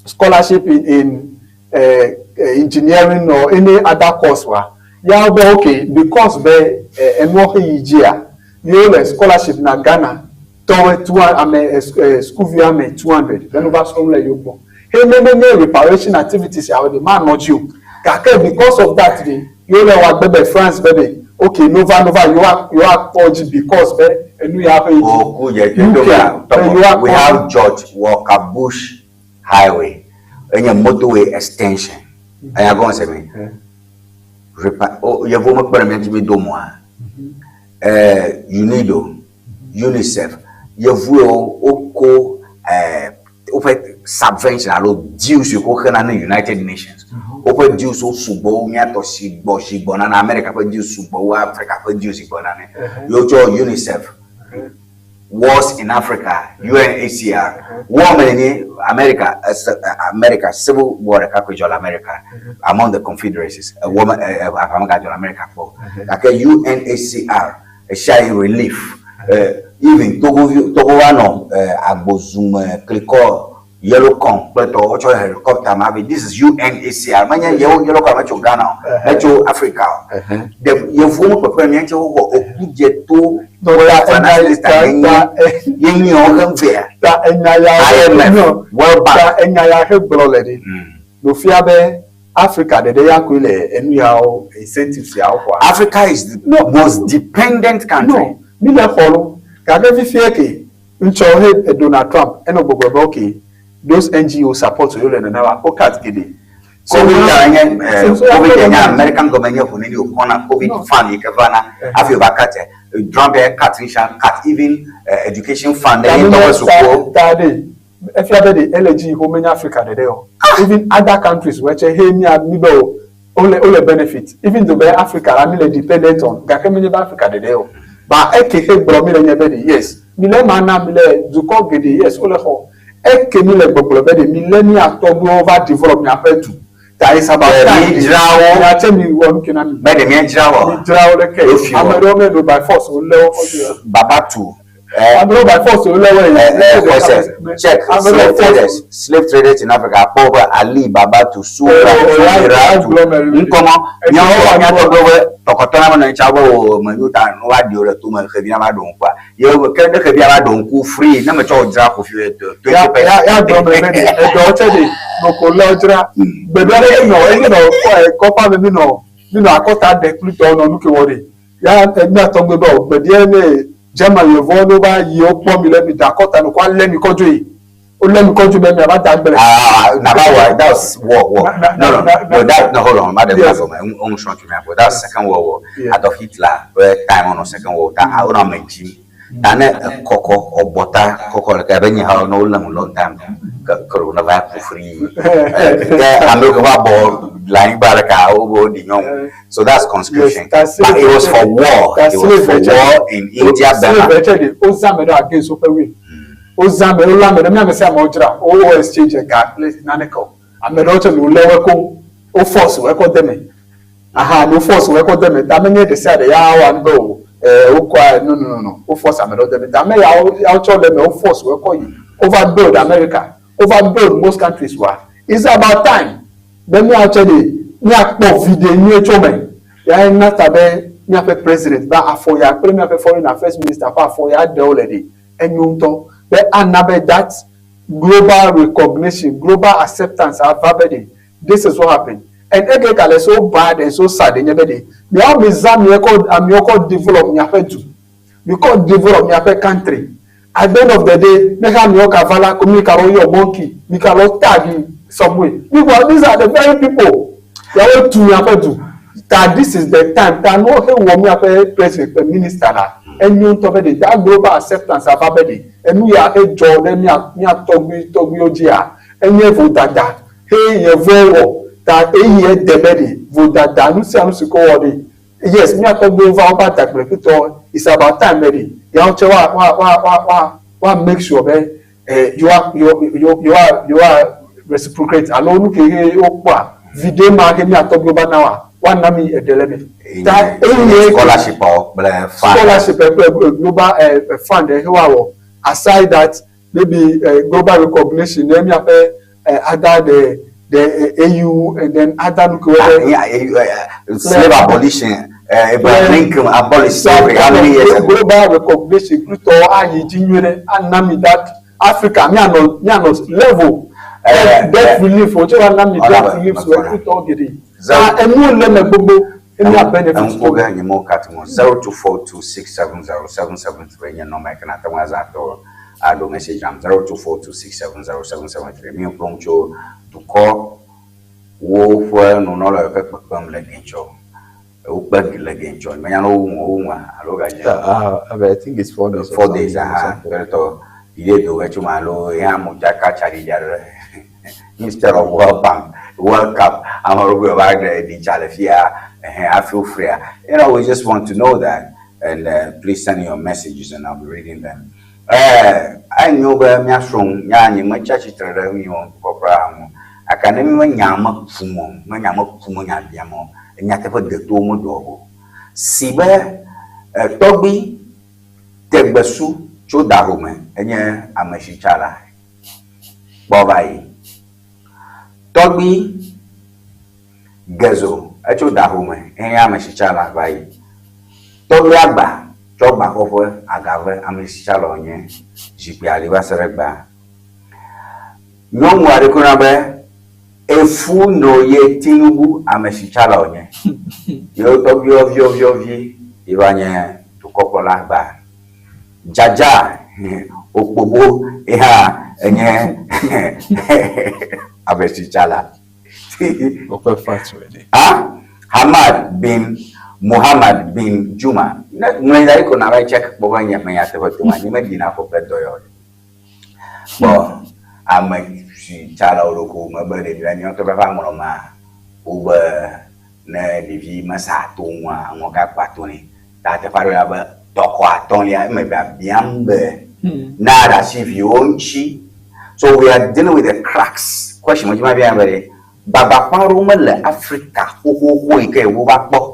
scholarship in in engineering or any other course wa ya wobe okay because be enuɔ he yi dzia yewo le scholarship na Ghana tɔwo two ame sukuvi ame 200 be no va srɔ̃ nu le yewo gbɔ. He ne menye reparation activities yawo ɖe manɔ dzi o. Gake because of that ɖe yewo le wɔ agbe be France be ɖe okay nova nova yewoa yewoakpɔ dzi because be enu ya ƒe yi dzi. Oku dze dze do UK ga be tɔgbɔ. We yewoakpɔ have George Walker Bush Highway. Enye motorway extension. Eya gɔme se mi. Repa o yevuwo mekpe ɖe mía ŋuti míedo mɔa. Eh, UNIDO, UNICEF, yevuwo woko eh, woƒe subvention alo dues yi ke woxena ne United Nations. Woƒe dues wo sugbɔ wu mía tɔ si gbɔ zi gbɔ nane. America ƒe dues sugbɔ wu Africa ƒe dues zi gbɔ nane. Ye wotsɔ UNICEF, Wars in Africa, UNHCR, war me nye America, America civil war ɖeka koe dzɔ le America among the confederacies. War me, aʋa megadzɔ le America kpɔ o. Gake UNHCR, ɣesiaɣi relief, even Togo Togo va nɔ agbozume klikɔ yellow corn kple tɔwo wotsɔ helicopter ma vɛ. This is UNHCR. Menye yewo yellow corn metso Ghana o, metso Africa o. Ɖe yevuwo me kpekpe mía ŋuti woxɔ oku dze to Ta ye nye wo hem vɛa. Ta enya ya IMF, World Bank. Ta enya ya he gblɔ le ɖi. Nofia be Africa ɖeɖe ya koe le enu yawo incentives yawo xɔa. Africa is the most dependent country. No, mi le xɔ lo. Gake fifia ke ŋtsɔ he Donald Trump enɔ gbɔgblɔ be okay those NGO support wo le nenema wo cut geɖe. Covid ta nye Covid nye American government nye ʋu neni wòkɔna Covid fund yi ke vana hafi wòva cut Trump ya cut ŋsha cut even education fund ɖe ye ŋutɔ ƒe sukuwo. Ta ɖe efia be ɖe ele dzi yi menye Africa ɖeɖe o. Even other countries wɔ tse he mia mi be o wole wole benefit even though be Africa la mi le dependent on gake menye be Africa ɖeɖe o. Ba eke he gblɔ mi le nye be ɖe yes mi le ema na mi le dukɔ geɖe yes wole xɔ eke mi le gbɔgblɔ be ɖe mi le mia tɔgbuiwo va develop miaƒe du ta it's about time Mi dzra wo. Miatse mi wɔ nu ke na mi. Be ɖe miadzra wo. Mi dzra wo ɖeke. Wofi Ame ɖewo me no by force wolé wo kɔ dzi. Baba tu. Ame ɖewo by force wolé wo yi. Xɔse check slave traders slave traders in Africa akpɔ be Ali Baba tu Sura Sura tu ŋkɔmɔ miawo miatɔgbuiwo be tɔkɔtɔ na menɔ anyi tsa be o menyo ta ne woaɖi wo ɖe tome xevi na va ɖo ŋkua ye ke ne xevia va ɖo ŋku free ne metsɔ wò dzra xɔ fi 20%. Ya gblɔ me be ɖe eɖewo tse ɖe nɔko lé wo dzra gbeɖo aɖe nɔ enye nɔ kɔƒea me mi nɔ mi nɔ akɔta ɖe kple tɔwo nɔ nu ke wɔ ɖe ya mia tɔgbe be o gbeɖia ne German yevuwo ne wova yi wokpɔ mi le mi da akɔta nɔ kɔ alé mi kɔ dzoe wolé mi kɔ dzoe be miava da agble. Ah, naba wa that was war war. No no no that no hold on ma de ma gɔme ŋu srɔ̃ tso mia gbɔ that was second world war. Adolf Hitler ƒe time wonɔ second world ta wonɔ ame dzim ta ne ekɔkɔ ɔgbɔta kɔkɔ ɖeka ebe nye ha ne wolé ŋu long time ke ke ɖo ne va ku free ke amewo ke va bɔ le anyigba ɖeka wo be woɖi nyɔnu so that's conscription Yes, but it was for war it was for war in India Burma. Slave tse ɖe wozã ame ɖe against woƒe will. Wozã ame wolé ame ɖe mía ame sia ame wodzra wo wo exchange ga kple naneke o. Ame ɖewo tse wolé wo koŋ wo force wo kɔ de me. Aha no force wo kɔ de me ta menye ɖe sia ɖe ya woa nu be o eh wokɔa no no no no wo force ame ɖewo de me ta ame yawo yawo tsɔ le eme wo force wo kɔ yi wova build America wova build most countries wa. It's about time be míawo tse ɖe míakpɔ viɖe nyuie tso eme. Yae na ta be míaƒe president be afɔ ya kple míaƒe foreign affairs minister ƒe afɔ ya ɖe wole ɖe enyo ŋutɔ be ana be that global recognition, global acceptance ava be ɖe this is what happen. And ege gale so bad and so sad enye be ɖe miawo mizã miekɔ amewo kɔ develop miaƒe du, mikɔ develop miaƒe country. At the end of the day, ne xa amewo ka va la, ko mi ka lɔ yɔ monkey, mi ka lɔ tag in some way. Meanwhile, these are the very people yawo tu miaƒe du. Ta this is the time ta nuwo he wɔ miaƒe president kple minister la, enyo ŋutɔ be ɖe that global acceptance ava be ɖe enu ya he dzɔ ɖe mia mia tɔgbui tɔgbuiwo dzia, enye vodada he yevuwo wɔ ta eyi ede be ɖe vodada nu sia nu si ke wowɔ ɖe yes mía tɔgbuiwo va woƒe adagble kpetɔ it's about time be ɖe yawo tse wa wa wa wa wa wa make sure be eh, yewoa yewo yewoa yewoa reciprocate alo nu ke he wokpɔa viɖe ma ke mía tɔgbuiwo va na woa woana mi eɖe le eme. Ta eye scholarship kple fund. Scholarship kple global eh, fund he woawɔ aside that maybe global recognition ne míaƒe other the the AU and then other nu kewo ɖe. Slave abolition Abraham Lincoln abolish slavery how many years ago? Global recognition klutɔ ayi dzi nyuie ɖe ana mi that Africa mianɔ mianɔ level debt relief o tse va na mi debt relief so klutɔ geɖe. Ta enuwo le eme gbogbo emi benefit. Eŋu ge nye mo kat mo 0242670773 nye nɔma yi ke nate ŋu azã atɔ aɖo message nam 0242670773. Mi kplɔm tso dukɔ Woƒe nunɔla yiwo ke kpekpem le Gɛntsɔ, wokpe le Gɛntsɔ. Menya ne wowu wowu ŋua alo gadze. I think it's 4 days. 4 days aha. Kpeɖetɔ viɖe do ge tso ma alo ya modzaka tsaɖiɖi aɖe instead of World Bank World Cup ame ɖewo be va ɖe ɖi tsa le fia ɛhɛn hafi wofria. We just want to know that and please send your messages and I'll be reading them. Enyo be míasrɔ̃ nu nya nye metsi atsitre ɖe nu yiwo kɔkɔa ŋu. Gake ne mi menya me kum o, menya me kum nya biam o, nyateƒe detowo meɖɔ o. Si be tɔgbi Tegbesu tso Dahome enye ame si tsa la kpɔ va yi. Tɔgbi Gezo etso Dahome enye ame si tsa la va yi. Tɔgbi Agba tsɔ Gbakɔƒe Agave ame si tsa la wònye zikpui ali va se ɖe egbea. Nyɔnu aɖe ko na be Efu no ye Tinubu ame si tsa la wònye. Yewo tɔgbuiwo viɔviɔvi yi va nye dukɔkplɔla gbã. Dzadza Okpobo ye hã enye ame si tsa la. Woƒe facts wɔ ɖe. Ah, Hamad bin Muhammad bin Juma. Ne ŋlɔe da ɖi ko na va yi check kpɔ be nye me nyateƒe tom anyi meɖina ƒo kple dɔyɔ o. Kpɔ ame si tsa le wo ɖokuiwo me be ɖevi la míawo ŋutɔ ƒe aŋlɔ ma wobe ne ɖevi mesa to ŋua ŋɔ ka kpa to nɛ. Ta teƒe aɖe la be tɔkɔ atɔ̃lia eme biabiam be na ɖe asi viwo ŋuti. So we are dealing with the cracks. Question me dzi ma bia be ɖe gbagbaƒã aɖewo mele Afrika xoxoxo yi ke wova kpɔ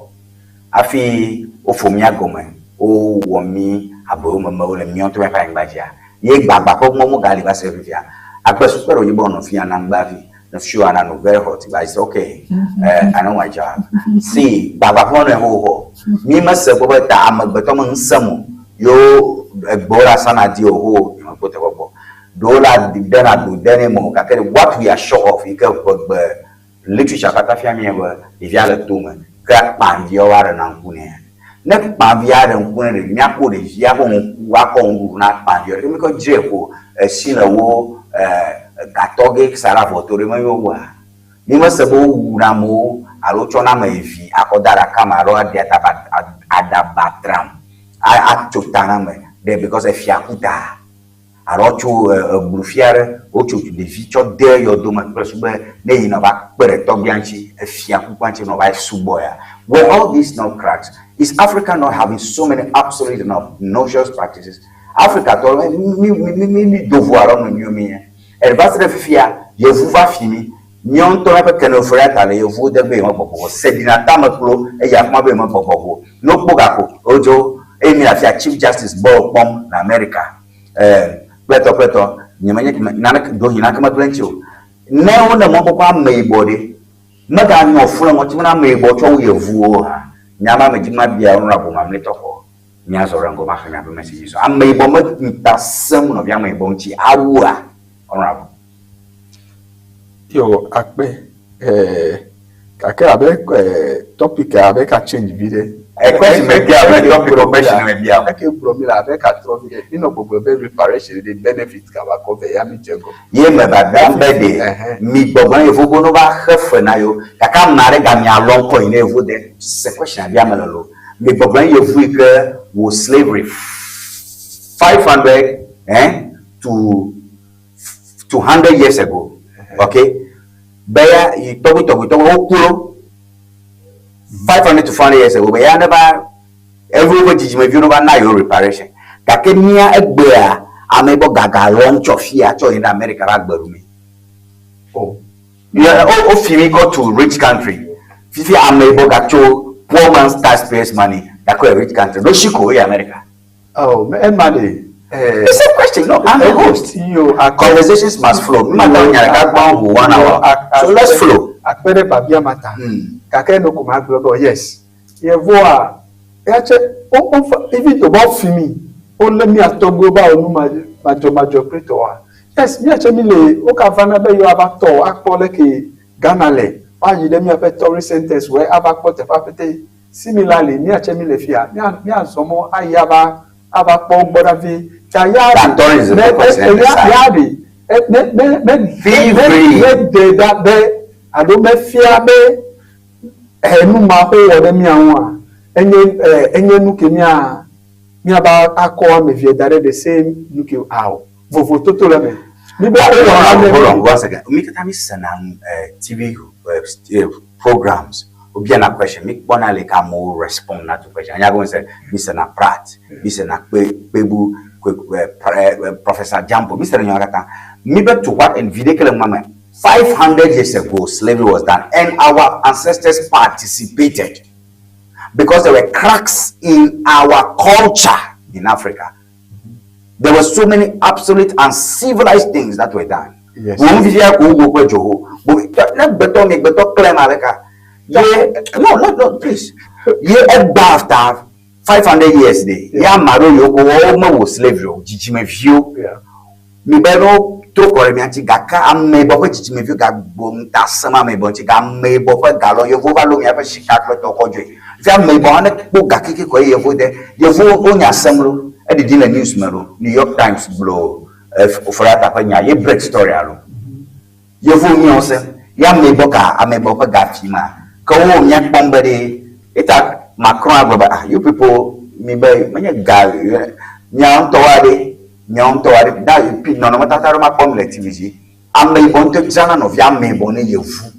hafi wofo mía gɔme wowɔ mí aboyomemewo le míawo ŋutɔ míaƒe anyigba dzia? Ye gbagbaƒe mɔ megali va se ɖe fifia. Akpe sukpe ɖe wònye be wònɔ fia na ŋgba hafi ne fuel na no very hot but it's okay. I know my job. See, gbagbaƒe menɔe xoxoxo. Mí mese kpɔ be ta amegbetɔ me ŋusẽ mo yewo egbewo la sana di o xoxo nye mekpɔ teƒe kpɔ. Ɖewo la dena do de nɛ me o gake what we are sure of yi ke ʋegbe literature katã fia mí be ɖevia le tome ke kpaviawo va ɖena ŋku nɛ. Ne kpavia ɖe ŋku nɛ ɖevi míakpɔ ɖevia ƒe ŋku akɔ nuɖuɖu na kpaviawo ɖe míkɔ dzrae ko esi le wo gatɔ ge sa ɖe avɔ to ɖe menyo oa? Mi mese be wowu na amewo alo tsɔ na ame vi akɔ da aɖaka me alo aɖi aɖaba aɖaba tram atso ta na ame ɖe because efia ku ta. Alo tso eblu fia ɖe wotso ɖevi tsɔ de yɔdo me kple su be ne yi nɔ va kpe ɖe tɔgbia ŋuti efia kukua ŋuti nɔ va subɔ ya. Were all these not cracks? Is Africa not having so many obsolete and obnoxious practices? Africa tɔ mi mi mi mi mi do vo alo nu nyuie mi nye. Eva se ɖe fifia yevu va fi mi. Míawo ŋutɔ míaƒe kenoforiata le yevuwo de be yewomegbɔgbɔ o. Se ɖina tame kplo eye afi ma be yewomegbɔgbɔ o. Ne wokpɔ ga ko wodzo eye mi le afia Chief Justice bɔl kpɔm le America. Eh, kpletɔ kpletɔ nye menye naneke ɖewohĩ naneke megblẽ ŋuti o. Ne wone mɔkpɔkpɔ ameyibɔ ɖe, meganyɔ fu le ŋɔti me na ameyibɔ tsɔ wu yevuwo hã. Nya ma me dzi mabia honorable mamlɛtɔ xɔ. Míazɔ ɖe ŋgɔ maxlẽ miaƒe messages. Ameyibɔ me ŋuta sẽm nɔvia ameyibɔ ŋuti awua honorable. Yo akpe eh, gake abe eh, topic abe ka change vi ɖe. Eh, question me bia be topic o question me bia. Eke gblɔ mi la abe ka trɔ vi ɖe. Mi nɔ gbɔgblɔ be reparation ɖe benefit ka va kɔ ve ya mi dze gɔme. Ye me babia be ɖe mi gbɔgblɔ yevu be no va xe fe na yewo gake ame aɖe ga mia lɔ ŋkɔ yi ne yevu de se question bia me le lo. Mi gbɔgblɔ yevu yi ke wo slavery 500 to 200 years ago okay be ya yi tɔgbi tɔgbi tɔgbi woku lo 500 to 400 years ago be ya ne va evi woƒe dzidzimeviwo ne va na yewo reparation gake mía egbea ame yibɔ gaga lɔm tsɔ fia tsɔ yi ɖe America va gbe ɖu mi. Oh. Yeah, o fi mi go to rich country. Fifi ame yibɔ gatso poor man's taxpayers money gakɔ rich country. No shiko ye America. Oh, ema de. Eh, It's a question. No, I'm the host. Yo, Conversations must flow. Mi ma ta nya ɖeka gbɔn ʋu one hour. So let's flow. Akpe ɖe babia ma ta. Gake no ko ma gblɔ be yes. Yevoa ya tse wo wo fa even though be fi mi wolé mía tɔgbuiwo be awo nu madzɔmadzɔ kple tɔwoa. Yes, mía tse mi le wo ka vana be yewoava tɔ akpɔ leke Ghana le. Woayi ɖe míaƒe tourist centers wɔe ava kpɔ teƒea pete. Similarly, mía tse mi le fia mía míazɔ mɔ ayi ava ava kpɔ wo gbɔ ɖa vie. Ta ya That tourism ne question ya aside. ya ɖe ne ne ne Feel ne free. ne de ɖa be. alo mefia be enu ma wowɔ ɖe mía ŋua enye enye nu ke mía míava akɔ ame evea da ɖe the same nu ke ao vovototo le eme. Mi be wowɔ nane Hold on one second. Mi katã mi sena TV programs. Wobiana question. Mi kpɔna le ke amewo respond na to question. Anya gɔme se mi sena Pratt, mi sena Kpe Kpebu, Professor Jambo. Mi sena nyawo katã. Mi be to what and viɖe ke le nua me. 500 years ago, slavery was done, and our ancestors participated because there were cracks in our culture in Africa. There were so many absolute uncivilized things that were done. Yes. Wo fifia ko wo kple dzoho. Bo ne gbetɔ mi gbetɔ klẽ ma ɖeka. Ye no no no please. Ye egba after 500 years de. Ye ame aɖewo yiwo ko wo mewɔ slavery o dzidzimeviwo. Mi be no to kɔ ɖe mia ŋuti gake ameyibɔ ƒe dzidzimeviwo gagbɔ ŋuta sẽm ameyibɔ ŋuti ga ameyibɔ ƒe galɔ yevuwo va lɔ miaƒe sika kple tɔ kɔ dzoe. Fifia ameyibɔ hã ne kpɔ ga keke kɔ ye yevuwo de yevuwo wonya sem lo eɖiɖi le news me lo New York Times gblɔ Ofori-Atta ƒe nya ye break story alo yevuwo miawo se ye ameyibɔ ka ameyibɔ ƒe ga fi ma ke wo mia kpɔm be ɖe eta Macron agblɔ be ah you people mi be menye ga miawo ŋutɔwoa ɖe miawo ŋutɔ aɖe da pi nɔnɔmetata ɖe makpɔ mi le TV dzi. Ameyibɔ ŋutɔ dzrana nɔvia ameyibɔ ne yevu.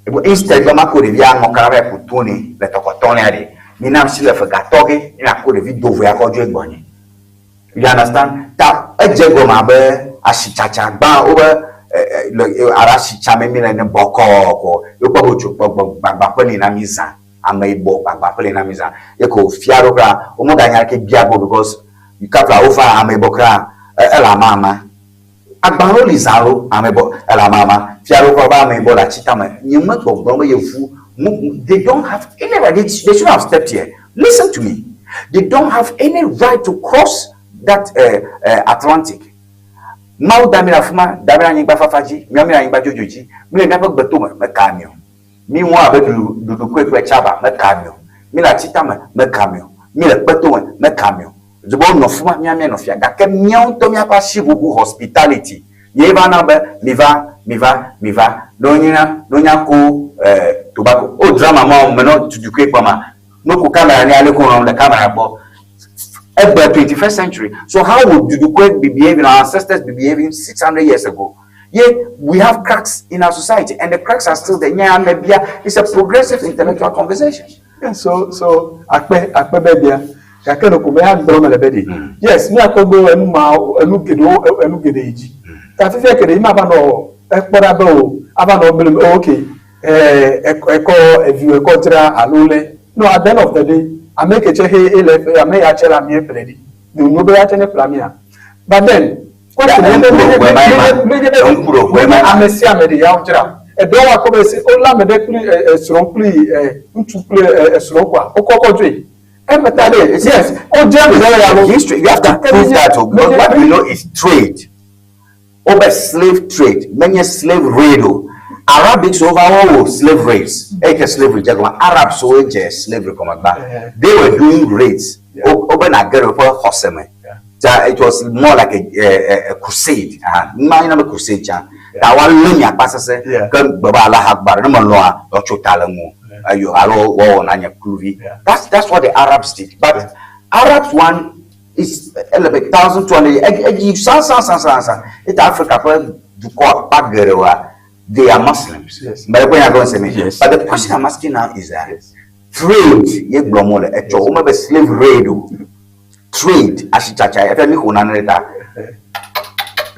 Ebo instead be mako ɖevia aŋɔka va ƒo to nɛ le tɔkɔtɔlia ɖe, mina si le fe gatɔ ge ne miako ɖevi dovoe akɔ dzoe gbɔnye. You understand? Ta edze gɔme abe asitsatsa gbã wobe le alo asitsa me mi le ne bɔkɔɔ ko ye wokpɔ be wotso gbɔgbɔ gbagbaƒe li na mi zã. Ameyibɔ gbagbaƒe li na mi zã. Ye ko fia ɖo kura womeganya leke bia go because kafla wova ameyibɔ kura ele amama. Agbalẽwo li zã lo ameyibɔ ele amama. Fiaɖuƒe be ameyibɔ le atsi tame. Nye me gbɔgblɔm be yevu they don't have any right. They shouldn't have stepped here. Listen to me. They don't have any right to cross that Atlantic. Mawu da mi le afi ma, da mi le anyigba fafa dzi, miawo mi le anyigba dzodzo dzi. Mi le miaƒe gbetome, meka mi o. Mi ŋu abe ɖuɖu kple tsaba, meka mi o. Mi le atsi tame, meka mi o. Mi le kpetome, meka mi o. Dze be wonɔ fi ma, mía míanɔ fia. Gake míawo ŋutɔ míaƒe asiʋuʋu hospitality ye va na be miva, miva, miva. Ne wonya, ne wonya ko tobacco. O drama ma me nɔ dudukue kpɔ ma. Ne woko camera ne ale ko nɔ le camera gbɔ. Egbe 21st century. So how would dudukue be behaving, our ancestors be behaving 600 years ago? Ye we have cracks in our society and the cracks are still there. Nya ame bia, it's a progressive intellectual conversation. Yeah, so so akpe akpe be bia gake ɖeko be agblɔ me le be ɖe yes míakpɔ be enu ma enu geɖewo enu geɖe yi dzi ta fifia ke ɖe yi ma va nɔ ekpɔ ɖa be o ava nɔ gblẽ o ok ekɔ eviwo ekɔ dzra alo le no at the end of the day ame ke tse he ele ƒe ame ya tse le amie ƒle ɖi nyonyo be ya tse ne ƒle amia but then question ye be menye be ame sia ame ɖe ya dzra eɖewo akpɔ be si wolé ame ɖe kple esrɔ̃ kple ŋutsu kple esrɔ̃ kɔa wokɔ kɔ dzoe eme ta ɖe yes wodzra ame ɖe ya lo. History you have to prove that o because what we know is trade wobe slave trade menye slave raid o. Arabics wo va wo wɔ slave raids eyi ke slavery dze gɔme Arabs wo dze slavery gɔme gbã they were doing raids wobe na ge ɖe woƒe xɔse me. Ta it was more like a crusade. Ma yina be crusade tsã. Ta wa lé mi akpa sese ke gbe be Allah Akbar ne melɔa yɔtso ta le ŋu. Ayo alo wɔwɔ na nye kluvi. That's what the Arabs did. But Arabs one is ele be 1200 edzi san san san san san. Eta Africa ƒe dukɔ akpa geɖewoa they are Muslims. But the question But the question I'm asking now is that trade ye gblɔm wole etsɔ wo mebe slave raid o. Trade asitsatsa eƒe mi ƒo nane ɖe ta.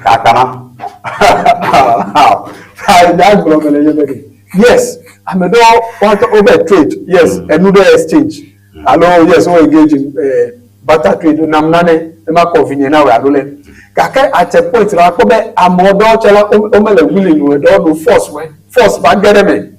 Tatama. Nya gblɔ me le ye be ɖe. Yes, ame ɖewo woatɔ wobe trade yes enu ɖe exchange alo yes wo engage in barter trade nam nane ne ma kɔ vinye na wòe alo le. Gake at a point la akpɔ be ame ɖewo tse la womele willing o eɖewo no force wɔe force va ge ɖe eme.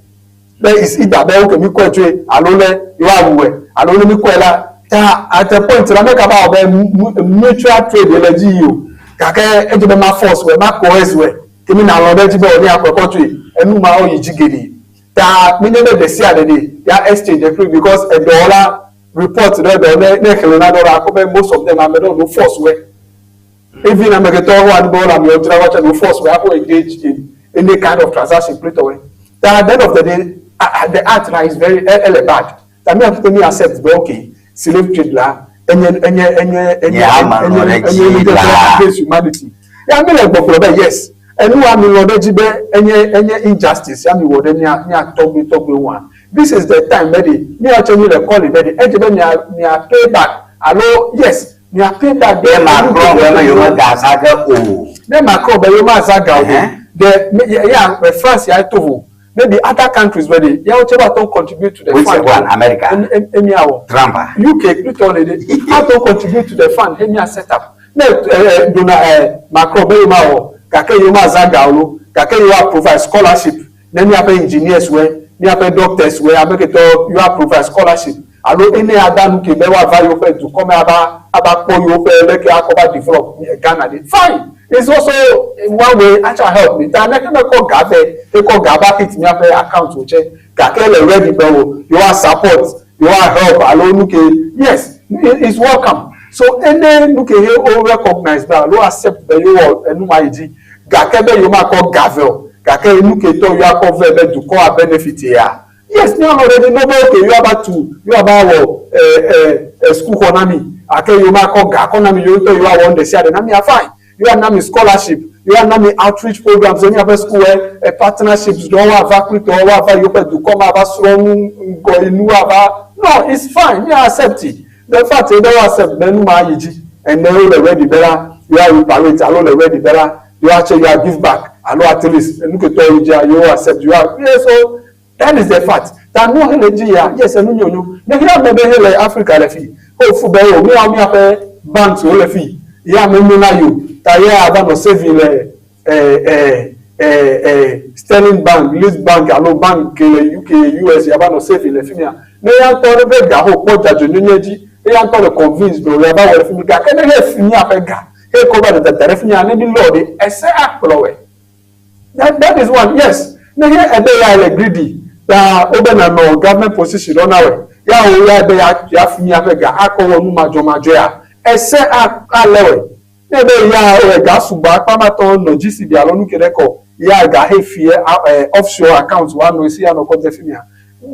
Be is either be okay mi kɔe tsoe alo le yewoawu wɔe alo ne mi kɔe la ta at a point la megava wɔ be mutual trade le dzi yi o gake edze be ma force wɔe ma coerce wɔe ke mi nalɔ̃ ɖe edzi be wòne akɔe kɔ tsoe enu ma wo yi dzi geɖe ta menye be ɖe sia ɖe ɖe ya exchange kpli because edɔwɔla report ɖe dɔ ne ne xlẽ na dɔ la akpɔ be most of them ame ɖewo no force wɔe even ame ketɔwo wa nu be wole amewo dzra woatsɛ no force wɔe hafi engage in any kind of transaction kple tɔwoe. Ta at the end of the day, the act la is very ele bad. Ta mía ƒete mí accept be okay, slave trade la enye enye enye enye Nye ame lɔ̃ ɖe enye edzi enye la. against humanity. Ya mi le gbɔgblɔ be yes, enua mi lɔ̃ ɖe edzi be enye enye injustice ya mi wɔ ɖe mía mía tɔgbui tɔgbui ŋua. This is the time be ɖe míawo tse mi le calling be ɖe edze be mia mia pay back alo yes mia pay back Ɖe enu Macron ke be me yewo yewomegazã ge o. Ne Macron be yewomazã ga o ɖe, ɖe me ya France ya to vo maybe other countries be ɖe yawo tse woate ŋu contribute to the Which fund. one? America? Emiawɔ. Trump a? UK kple tɔwo ɖe ate ŋu contribute to the fund he mia set up. Ne eh, Donald eh, Macron be yewomawɔ gake yewomazã ga o lo gake yewoa provide scholarship ne míaƒe engineers woe, míaƒe doctors woe, ame ke tɔ yewoa provide scholarship alo ene ada nu ke be woava yewoƒe dukɔ me ava ava kpɔ yewoƒe leke akɔ va develop Ghana ɖe. Fine. It's also one way atsɔ help mi. Ta neke mekɔ ga vɛ, ekɔ ga va hit míaƒe account wo tse. Gake ele ready be wo yewoa support, yewoa help alo nu ke yes, it's welcome. So ene nu ke he wo recognize be alo accept be yewɔ enu ma yi dzi. Gake be yewomakɔ ga vɛ o. Gake nu ke tɔ yewoakɔ vɛ be dukɔa benefit ya. Yes, míanɔ ready no be okay yewoava tu, yewoava wɔ eh, eh, sukuxɔ na mi. Gake yewomakɔ ga kɔ na mi, yewo ŋutɔ yewoawɔ nu ɖe sia ɖe na mia fine. Yewoana mi scholarship, yewoana mi outreach programs ɖe míaƒe sukuwoe, eh, partnerships ɖewo woava kple tɔwo woava yewoƒe dukɔ me ava srɔ̃ nu ŋgɔyinu ava. No, it's fine, mía accept it. The fact ye be wo accept be nu ma yi dzi ene wole ready be la yewoa reparate alo le ready be la yewoa tse yewoa give back alo at least enu ke tɔ yi dzia yewo accept yewoa yeah, so that is the fact. Ta nu hele dzi ya yes enu nyonyo. Ne xexea me be hele Africa le fi o fu be o míawo míaƒe banks wo le fi ya me nyona yi o ta ye ava nɔ saving le eh, eh, eh, eh, Sterling Bank, Leeds Bank alo bank ke le UK, US ya va nɔ saving le fi mia. Ne ya ŋutɔ ɖe ƒe ga ho kpɔ dzadzɔnyonye dzi, eya ŋutɔ le convince be ya va wɔ ɖe fi mi gake ne he fi míaƒe ga he kɔ va le dada ɖe fi mia ne mi lɔ ɖe ese akplɔ wɛ. That, that is one, yes. Ne he ebe ya le greedy ta wobe nanɔ government position ɖɔ na wɛ. Ya wo ya ebe ya ya fi míaƒe ga akɔ wɔ nu madzɔmadzɔea ese alé wɛ. Ne be ya ega sugbɔ akpa ma tɔ nɔ GCB alo nu ke ɖe kɔ ya ga he fie offshore account wa nɔ esi ya nɔ kɔ de fi mia.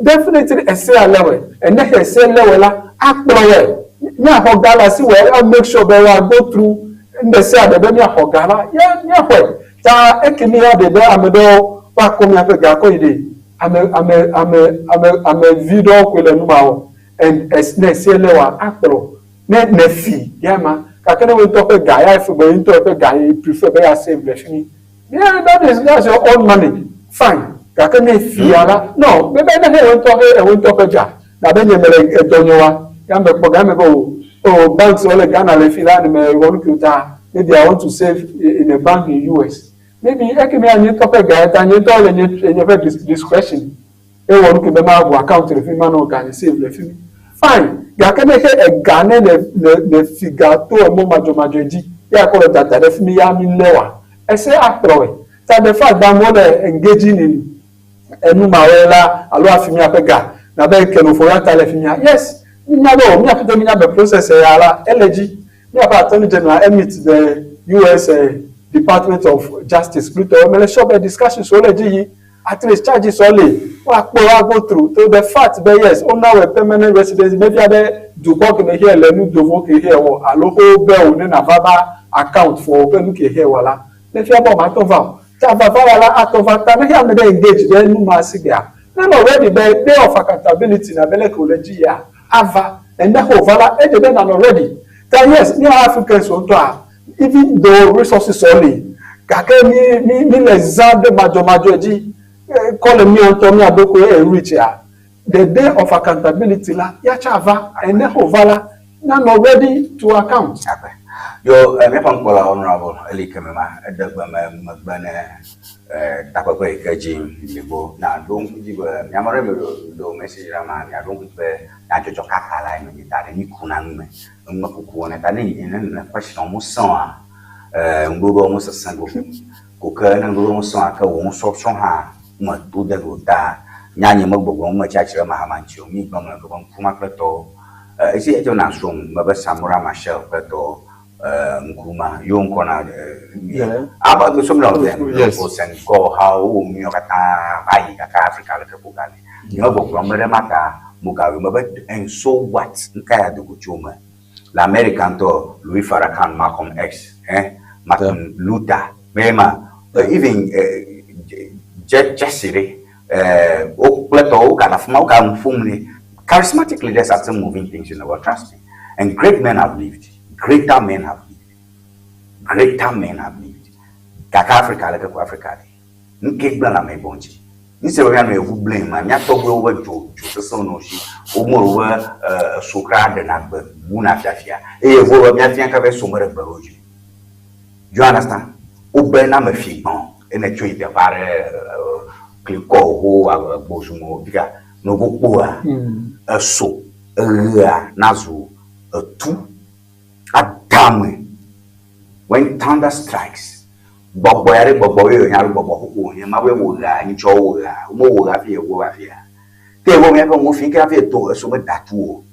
Definitely ese ale wɛ. Ene he ese le wɛ la akplɔ wɛ. Mia xɔ ga le asi wɛ a make sure be wa go through ŋɖe sia ɖe be mia xɔ ga la ye mia xɔe. Ta eke mi ya ɖe be ame ɖewo wa kɔ miaƒe ga kɔ yi ɖe ame ame ame ame ame vi ɖewo koe le nu ma wɔ and ne ese le wa akplɔ. Ne ne fi ya ma gake ne wo ŋutɔ ƒe ga ya efe be ŋutɔ ƒe ga ye prefer be ya save le fi mi. Yeah, that is that's your own money. Fine. Gake ne fi ya la no be be ne he wo ŋutɔ he ewo ŋutɔ ƒe ga na be nye me le edɔ nye wa ya me kpɔ ga me be o oh banks wo le Ghana le fi la ne me wɔ nu ke ta maybe I want to save in a bank in US. Maybe eke mi nye ŋutɔ ƒe ga ya ta nye ŋutɔ le nye nye ƒe discretion. Ewɔ nu ke be maʋu account le fi mi, manɔ ga nye save le fi mi. Fine. Gake ne xe ega ne le le le fi ga to emɔ madzɔmadzɔe dzi ye akɔ le dada ɖe fi mi ya mi lé wa, ese akplɔ wɛ. Ta the fact be amewo le engaging in enu mawoe la alo afi miaƒe ga nabe kenofo ya ta le fi mia. Yes, mi nya be o mia ƒete mi nya be process ya la ele dzi. Miaƒe attorney general emit the US Department of Justice kple tɔwo. Mele sure be discussions wo le dzi yi. At least charges wo li woakpɔ woa go through to the fact be yes wona wòe permanent residency mefia be dukɔ ke me xɛ le nu dovo ke xɛ wɔ alo wo be wò ne nava va account for woƒe nu ke xɛ wɔ la mefia be womatɔ va o. Ta vava ya la atɔ va ta ne xɛ ame ɖe engage ɖe nu ma si gbea ne nɔ ready be day of accountability na be leke wòle dzi yia ava and ne xɛ wòva la edze be nanɔ ready. Ta yes mía Africans wo ŋutɔa even though resources wo li gake mi mi mi le zã ɖe madzɔmadzɔe dzi kɔ le mía ŋutɔ mía ɖokui enrich ya the day of accountability la ya tsa va and ne xɔ va la nanɔ ready to account. Akpe. Yo, eh, míaƒe nukpɔla Honorable Eli Kemema eɖe gbe me megbe ne eh, takpekpe yi ke dzi blibo. Na ɖo ŋku dzi be miame ɖe mi ɖo message ɖe ma miaɖo ŋku dzi be nyadzɔdzɔ kaka la me da ɖe mi kuna nu me. Numekuku wɔnɛ ta ne ne ne question wo sẽ oa, eh, ŋuɖoɖoa wo sesẽ go. Ko ke ne ŋuɖoɖoa wo sẽ oa, ke wò nusɔsrɔ̃ hã me to de go ta nya nye me gbɔgblɔ me tsi atsitre ma hama ŋuti o. Mi gblɔm le be ŋku ma kple tɔwo. Eh, esi etsɔ na srɔ̃ me be Samora Machel kple tɔwo. Nkrumah yo ŋkɔ na eh, so many of them Yes. Senghor ha wo miɔ katã va yi gake Africa leke ko gali. Nye gbɔgblɔm be ɖe mata Mugabe me be and so what? Nuka ya do go tso me? Le America ŋutɔ Louis Farrakhan, Malcolm X, eh, Martin Luther, me ma even eh, Jesse ɖe eh, wo kple tɔwo gale afi ma, wo gale nu ƒom ne. Charismatic leaders are still moving things in the world, trust me. And great men have lived. Greater men have lived. Greater men have lived. Gake Africa leke ko Africa ɖe. Nuke gblẽ le ameyibɔ ŋuti. Nu si be míanɔ yevu gblẽe ma, mía tɔgbuiwo ƒe dzo dzo sesẽwo nɔ wo si. Wome woƒe eso kura ɖena gbe wuna fiafia. Eye yevuwo be míafia ke be eso meɖe gbe ɖe wo dzi o. Do you understand? Wobe ne ame fi gbɔ̃ ye nètso yi teƒe aɖe klikɔ ho agbozume fika nogo kpoa eso eɣea nazu etu adame. When thunder strikes, gbɔgbɔ ya ɖe gbɔgbɔ ye wònye alo gbɔgbɔ xoxo wònye, Mawue wɔ ɣea, nyitsɔwo wɔ ɣea, womewɔ ɣea hafi yevuwo va fia. Ke yevuwo míaƒe nuwo fi ke hafi eto eso meda tu o.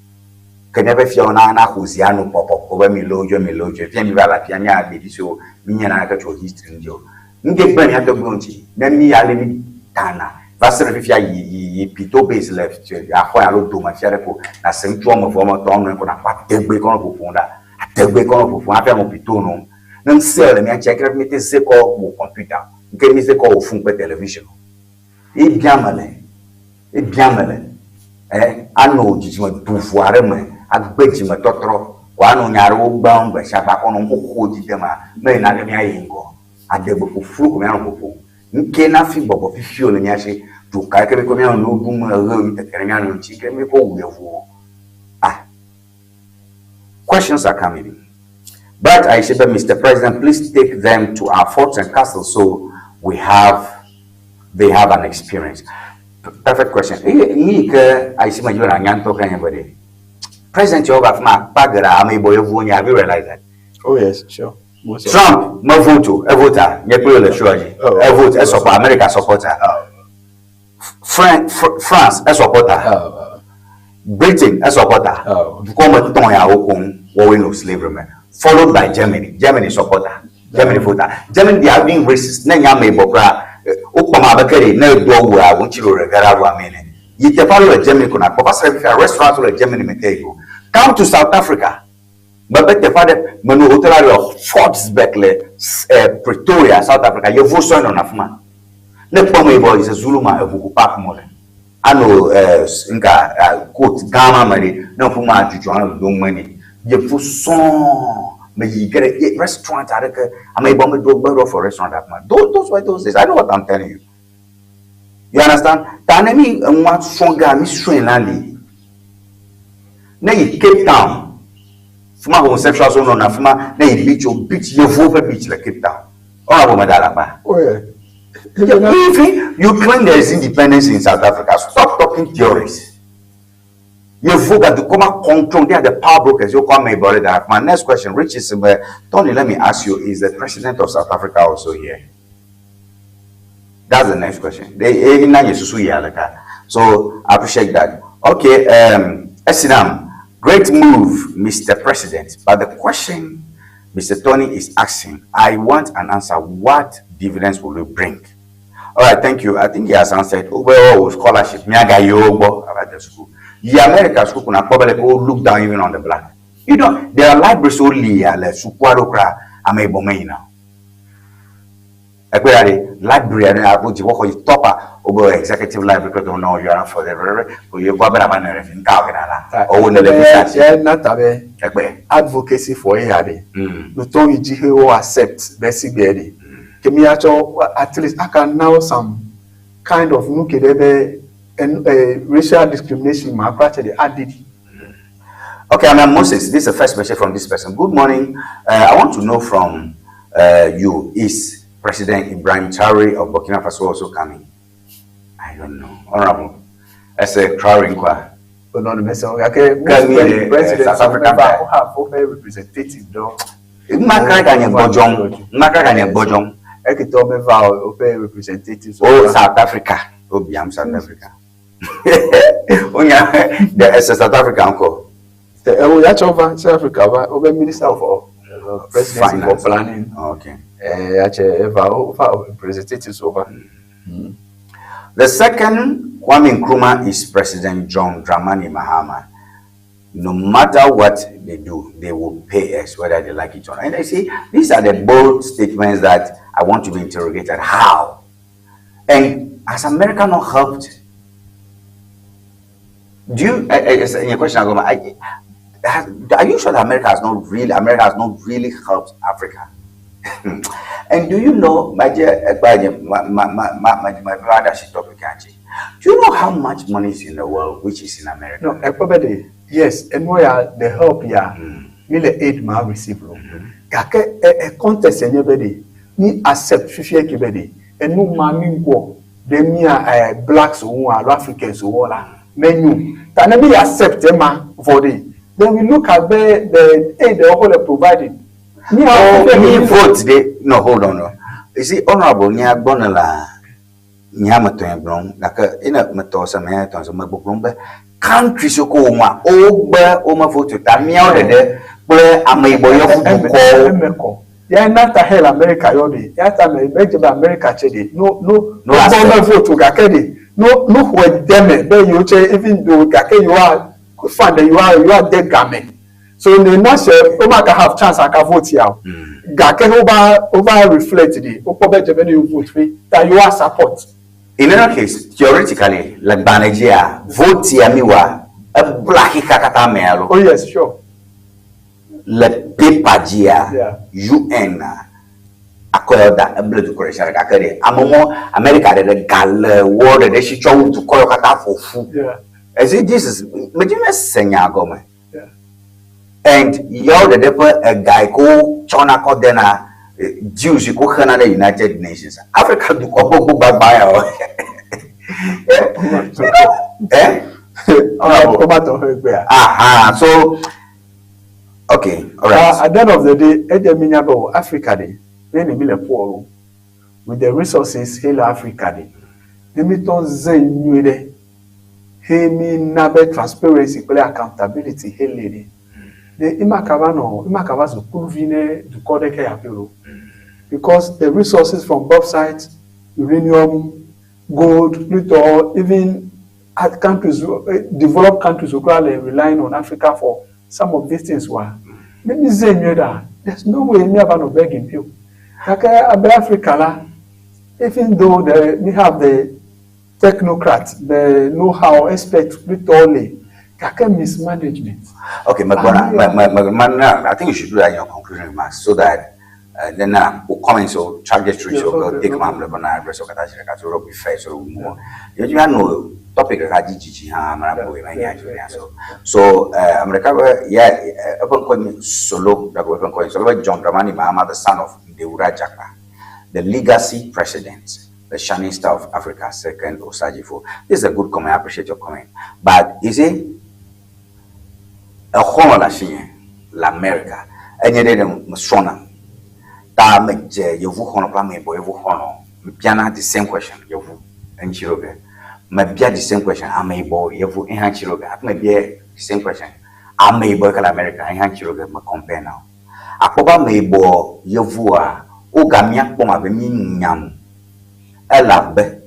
Ke míaƒe fiawo na naxo zi ano pɔpɔpɔ be mi loo dzoe mi loo dzoe. Fia mi va le afia mía ɖevi suewo mi nya naneke tso history ŋuti o. Ŋke gblẽ mía tɔgbuiwo ŋuti ne mi ale mi tana va se ɖe fifia yi yi yi pito base le axɔe alo dome fia ɖe ko nase ŋutsu wɔme eve wɔme etɔ̃ wɔme ko nakpɔ adegbe kɔ nɔ ƒoƒom ɖa. Adegbe kɔ nɔ ƒoƒom hafi anɔ pito nom. Ne ŋusẽ le mía ŋuti ke mi te ze kɔ wò kɔmpita ŋke mi ze kɔ wò fon kple television o. Ye bia me le, ye bia me le, eh, anɔ dzidzime duvo aɖe me, agbe dzimetɔtrɔ, ko anɔ nya aɖewo gbãm gbe sia gbe akɔ nɔ nuxoxo dzi dem a, meyina be míayi ŋgɔ. Adegbe ƒuƒlu ko míanɔ ƒoƒom. Ŋke na fi gbɔgbɔ fifiwo le mía si, du ka ke míkɔ mía nɔewo ɖum, eɣe mi tete ɖe mía nɔewo ŋuti, ke míkɔ wu yevuwo. Ah. Questions are coming in. But I say, but Mr. President, please take them to our forts and castles so we have, they have an experience. Perfect question. Ni ke I see my President Yoga from Pagara, I'm able have you realized that? Oh yes, sure. Trump me vote o, evota, nye kple le show dzi. Evote, esɔpɔ America supporter. France esupporter. Britain esupporter. Dukɔ me tɔn yawo koŋ wɔwoe nɔ slavery me. Followed by Germany. Germany supporter. Germany voter. Germany they are being racist. Ne nye ameyibɔ kura, wokpɔm abe ke ɖe ne edo awua, wò ŋuti ɖo ɖe ge ɖe aɖu amee ene. Yi teƒe aɖewo le Germany ko nakpɔ. Va se ɖe fifia restaurant le Germany mete yi o. Come to South Africa. Mebe teƒe aɖe, menɔ hotel aɖe le Fordsburg le Pretoria, South Africa. Yevuwo sɔe nɔna afi ma. Ne ekpɔ ameyibɔ yi se Zulu ma, eʋu ko park mɔ le. Anɔ nka coat gã ma me ɖe, ne ƒu ma dzudzɔ anɔ dodom ŋme nɛ. Yevu sɔŋ meyi ge ɖe restaurant aɖeke, ameyibɔ medo gbe ɖo for restaurant afi ma. Those were those days. I know what I'm telling you. You understand? Ta ne mi enua srɔ̃ gea, mi srɔ̃e la li. Ne yi Cape Town, fi ma homosexuals wo nɔna fi ma, ne yi beach o, beach, yevuwo ƒe beach le Cape Town. Ɔna bo meda alakpa. Oh yeah. Even you claim there is independence in South Africa. Stop talking theories. Yevu gadukɔ ma control, they are the power brokers. You call me about it. My next question, Rich is, Tony, let me ask you, is the president of South Africa also here? That's the next question. They So I appreciate that. Okay, Esinam, great move, Mr. President. But the question Mr. Tony is asking, I want an answer. What dividends will you bring? All right, thank you. I think he has answered. Oh, well, scholarship. About the school. The America school can probably go look down even on the black. You know, there are libraries only. Ekpe ya ɖe library aɖe aɖo dziƒoxɔ yi top a wobe executive library kple tɔwo nɔ yɔna for the rere ko ye gbɔ be na va nɔ ɖe fi nka wɔ na la ɔwo ne le research. Ye na ta be Ekpe. advocacy for eya ɖe. Nutɔ yi dzi he wo accept be sigbe ɖe. Ke mi atsɔ at least aka na wo some kind of nu ke ɖe be racial discrimination ma kura tse ɖe aɖiɖi. Okay, I'm Moses. This is the first message from this person. Good morning. I want to know from you, is President Ibrahim Traore of Burkina Faso also coming? I don't know. Honorable, I say Traore Nkwa. Anonymous. Okay, President South Africa have representative though. Mmakra Ekito meva ope representative. Oh, South Africa. Oh, I'm South Africa. Onya, the South Africa uncle. Oh, that's over South Africa. Over Minister of presidency for Finance. Planning. Okay. Ya tse eva wova representatives wova. The second Kwame Nkrumah is President John Dramani Mahama. No matter what they do, they will pay us whether they like it or not. And I see these are the bold statements that I want to be interrogated. How? And has America not helped? Do you? In your question, I go, are you sure that America has not really helped Africa? And do you know, my dear, my brother, she topic, do you know how much money is in the world, which is in America? No, ekpɔ be de yes, enua ya the help ya mi le aid ma receive lo. Gake e e contest enye be de mi accept fifie ke be de enu ma mi wɔ ɖe mia blacks wo alo Africans wo la menyo. Ta ne mi accept ema vɔ de, then we look at the aid they all providing. Mi Oh, me vote de no, hold on, no. You see, honorable, nya gbɔna la nya me tɔn gblɔm gake ene me tɔ se me tɔn se me gbɔgblɔm be countries ko wo ma wogbe wo me vote ta míawo ɖeɖe kple ameyibɔ yevu dukɔwo. Eme kɔ. Ya na ta hell America yɔ de, ya ta me me dze be America tse de no no No no gbɔ accept. me vote gake de no no xɔe deme be yewo tse even though gake yewoa fan de yewoa de game. So ne na se wo ma ka have chance aka vote ya o. Gake wova reflect de wokpɔ be dze be ne yewo vote fe ta yewoa support. In any case, theoretically, le gbalẽ dzia, vote ya mi wa ebla xixia katã me alo. Oh yes, sure. Le paper dzia, Yeah. UN akɔ ya da eble dukɔ ɖe sia ɖe gake ɖe amewo America ɖe ɖe ga le wo ɖeɖe si tsɔ wu dukɔ yawo katã ƒo ƒu. Yeah. As if this is medzi me se nya gɔme. Yeah. And yawo ɖeɖe ƒe ega yi ke wotsɔna kɔ dena dues yi ke woxena ɖe United Nations. Africa dukɔ gbogbo gbagba yawo. Eh? Woma tɔ ƒe gbea. Aha, so okay, all right. At the end of the day, edze mi nya be o Africa de, ne ne mi le poor o, with the resources he le Africa de, ne mi tɔ ze nyuie ɖe, he mi na be transparency kple accountability he le ɖe, ne ima kaba nɔ, ima kaba zu kluvi ne dukɔ ɖeke ya ƒe o. Because the resources from bauxite, uranium, gold, little, even at countries, developed countries who are relying on Africa for some of these things were. Let me say that there's no way me have no begging you. Like Africa, la, even though we have the technocrats, the know-how experts, little, kake mismanagement. Okay, Magbona, I think you should do that in your conclusion remarks so that then we'll comment so trajectory so we'll take my address so that so be fair so we move. You know topic ka jiji ha mara bo ma nya so so America yeah open coin solo that open coin solo John Dramani Mahama, the son of Ndewura Jakpa, the legacy president, the shining star of Africa, second Osajifo. This is a good comment. I appreciate your comment. But you see, a la l'America enye ɖe mesrɔ̃na ta medze yevu xɔlɔ̃ kple ameyibɔ yevu xɔlɔ̃ mebiana the same question yevu eŋuti ɖo ge mebia the same question ameyibɔ yevu ehã ŋuti ɖo ge hafi mebia the same question ameyibɔ yi ke le America ehã ŋuti ɖo ge me compare na wo akpɔ be ameyibɔ yevua woga mía kpɔm abe mí nyam elabe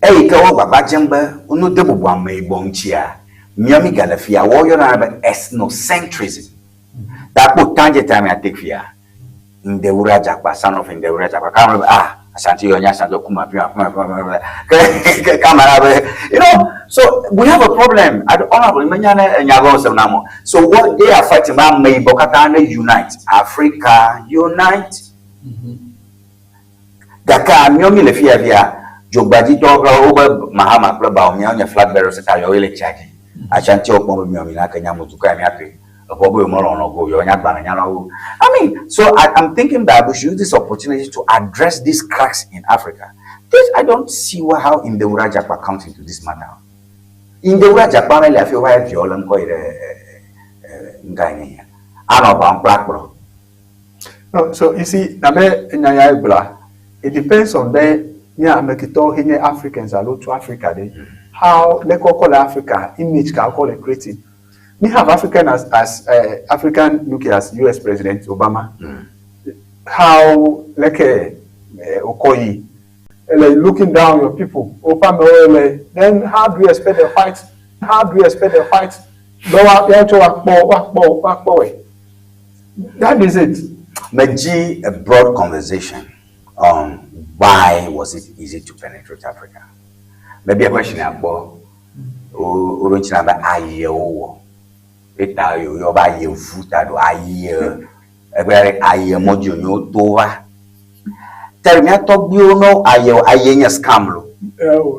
eyi ke wo gbagba dzem be wonu de bubu ameyibɔ ŋutia míawo mi gale fia woyɔna be ethnocentrism ta kpo tanje time ya take fia Ndewura Jakpa, son of Ndewura Jakpa kama be ah Ashanti yo nya Ashanti kuma pia kuma kuma ke kamara be so we have a problem. I don't honorable menya na nyago se na mo. So what they are fighting about ameyibɔ katã ne unite Africa unite gake míawo mi le fia fia dzogbadzitɔwo kple wobe Mahama kple Bawumia nye flag bearers ta yewoe le tsia dzi Ashanti wo kpɔm be míawo mi na ke nya mo dukɔ ya míatoe eƒe be yewomelɔ̃ go yewo nya agbalẽ nyalawo. I mean, so I'm thinking that we should use this opportunity to address these cracks in Africa. This, I don't see how Ndewura Jakpa comes into this matter. Ndewura Jakpa mele afi wa viɔ le ŋkɔ yi ɖe nga yi ya. Anɔ ba ŋkpla kplɔ. No, so you see, nabe nyanya egblɔa, it depends on the nya amekitɔ he nye Africans alo to Africa de how le kɔkɔ le Africa image ka wokɔ le creating. We have African as African look as US President Obama. How like Okoye, like looking down your people. Obama, then how do you expect the white? How do you expect the white? That is it. Meji, a broad conversation on why was it easy to penetrate Africa? Maybe a question about Oronchina aye eta yo ba ye vuta do aye egbe aye mojo nyo to wa termia togbi no aye aye nya scam lo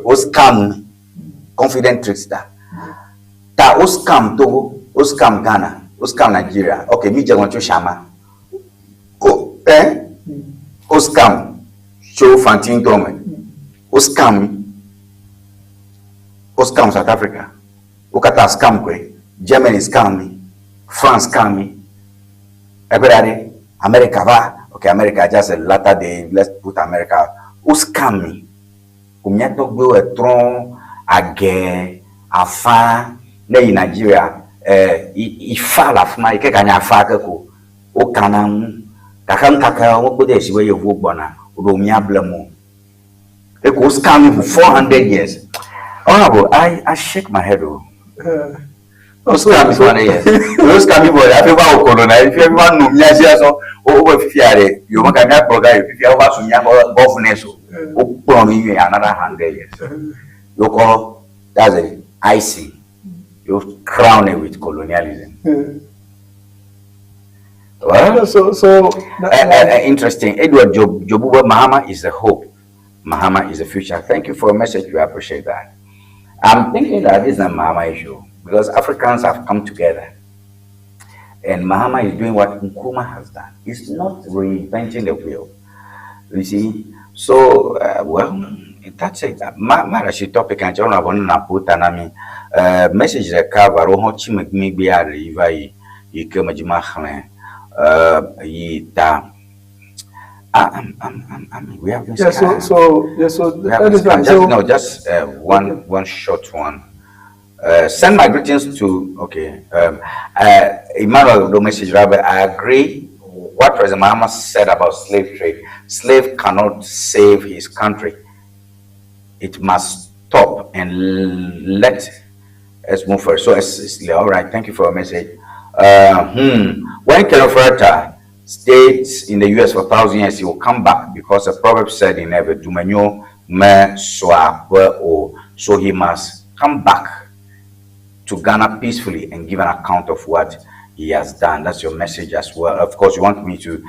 o scam confident trickster ta o scam Togo, o scam Ghana, o scam Nigeria. Okay, mi je won to shama o o scam show fantin to me o scam South Africa, o kata scam kwe Germany scam me, France scam me, everybody, America va, okay, America just a latter day, let's put America, who scam me? Kumia to go a tron, a afa, ne in Nigeria, ifa la fuma, ike kanya afa keko, o kanam, kakam kaka, o kode siwe yovo bona, o mia blemo. Eko scam me for 400 years. Honorable, I shake my head. Those scam for years. Those scam people, I feel about colonize. If you ever know me, I see so. Oh, if you are, you make a program. If you ever see me, governess, oh, promise you another 100 years. You call that's a icing. You crown it with colonialism. Well, so interesting. Edward Jobuba Mahama is the hope. Mahama is the future. Thank you for your message. We appreciate that. I'm thinking that this is a Mahama issue because Africans have come together. And Mahama is doing what Nkrumah has done. He's not reinventing the wheel. You see? So, well, that's it. Marashi topic and John Rabon put anami message the cover oh chimik mi are iva yi kemajima yi ta. We have been yeah, so that is right. Just, no, just one short one. Send my greetings to Emmanuel, the message, Rabbi. I agree what President Mahama said about slave trade. Slave cannot save his country. It must stop and let us move forward. So it's all right. Thank you for your message. When Ken Ofori-Atta stays in the U.S. for 1,000 years, he will come back because the proverb said in every Dumenyo me soa o. So he must come back to Ghana peacefully and give an account of what he has done. That's your message as well. Of course, you want me to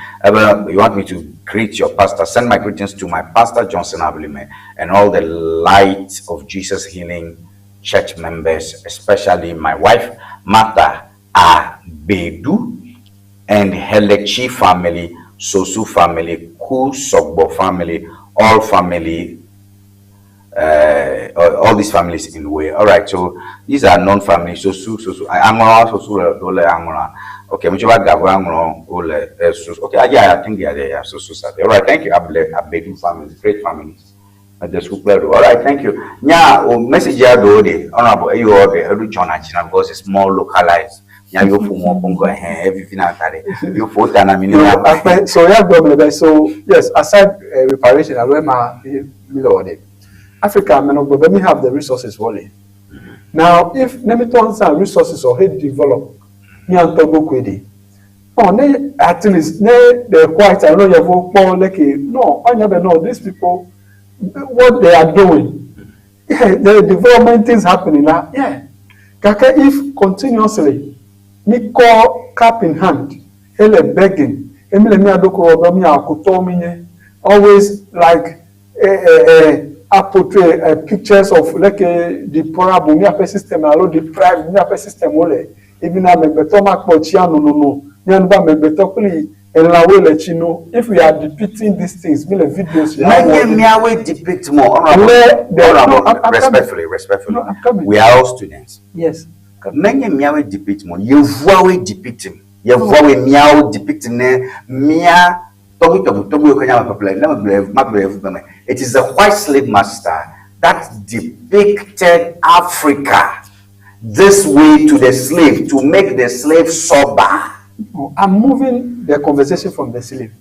greet your pastor. Send my greetings to my pastor Johnson Abelime and all the Light of Jesus Healing Church members, especially my wife Martha Abedu and Helechi family, Sosu family, Kusogbo family, all family, all these families in the way. All right, so these are known families. Sosu, Sosu, Angola, Sosu, Dole, Angola. Okay, Michiba Gabo, Angola, Ole, Sosu. Okay, yeah, I think they are there. Yeah, Sosu, all right, thank you. Abedu families, great families. The school. All right, thank you. Yeah, message here, though, honorable, you all the John Achina, because it's more localized. So so yes, aside reparation, Africa, let me have the resources. Now, if let me turn resources or head develop, me and Togo kwedi. Oh, ne at least ne the white I know you have like no, I never know these people what they are doing. Yeah, the development things happening now. Yeah, Kaka, if continuously. Me call cap in hand, hele begging, emile mi adoko oba mi akoto mi nye, always like I portray pictures of like deplorable mi ape system alo deprived mi ape system ole, even na megbeto ma kpo chi anu no no, mi anu ba megbeto kuli elawe le chino. If we are depicting these things, mi le videos. Mi depict more. Honorable, respectfully, respectfully. No, we are all students. Yes. Many miawe depict mo, you vowe depict him. You vowe miaw depict ne mia tobu tobu tobu kanya ma. It is the white slave master that depicted Africa, this way to the slave to make the slave sober. No, I'm moving the conversation from the slave.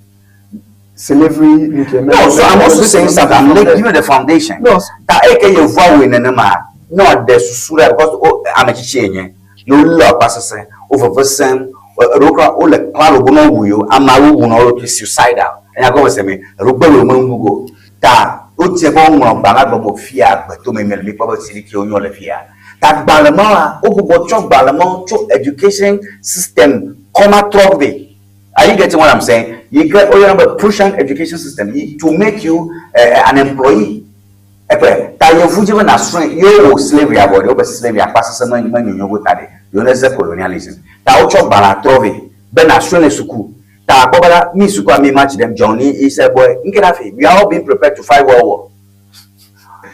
Slavery, No, so I'm also saying something. I'm like giving the foundation. No. Ta eke yevu awoe nenema ne wòaɖe susu ɖa because wo ame tsitsi yenye ye wolé akpa sesẽ, wo veve sem, eɖewo kura wole klalo be ne woawu yewo. Ameawo wuna wo ɖokui suicidal. Enya gɔme se me? Eɖewo gbe be yewomeŋu go. Ta wotia be woŋlɔ gbalẽa gblɔ be fia agbetome mele mikpɔ be sidiki wonyo le fia. Ta gbalẽ mawoa, wogbugbɔ tsɔ gbalẽ mawo tso education system kɔma trɔ vɛ. Are you getting what I'm saying? Yi ke woyɔna be Prussian education system yi to make you an employee. Ekpɔe, ta yevu dzi be nàsrɔ̃e ye wowɔ slavery vɔ ɖe wobe slavery akpa sesẽ me menyonyo go ta ɖe yewo ne ze colonialism. Ta wotsɔ gbalẽa trɔ vɛ be nàsrɔ̃e le suku. Ta akpɔ be la mi sukua mi match ɖem Johnny he said boy ŋke ɖe afi we are all being prepared to fight world war.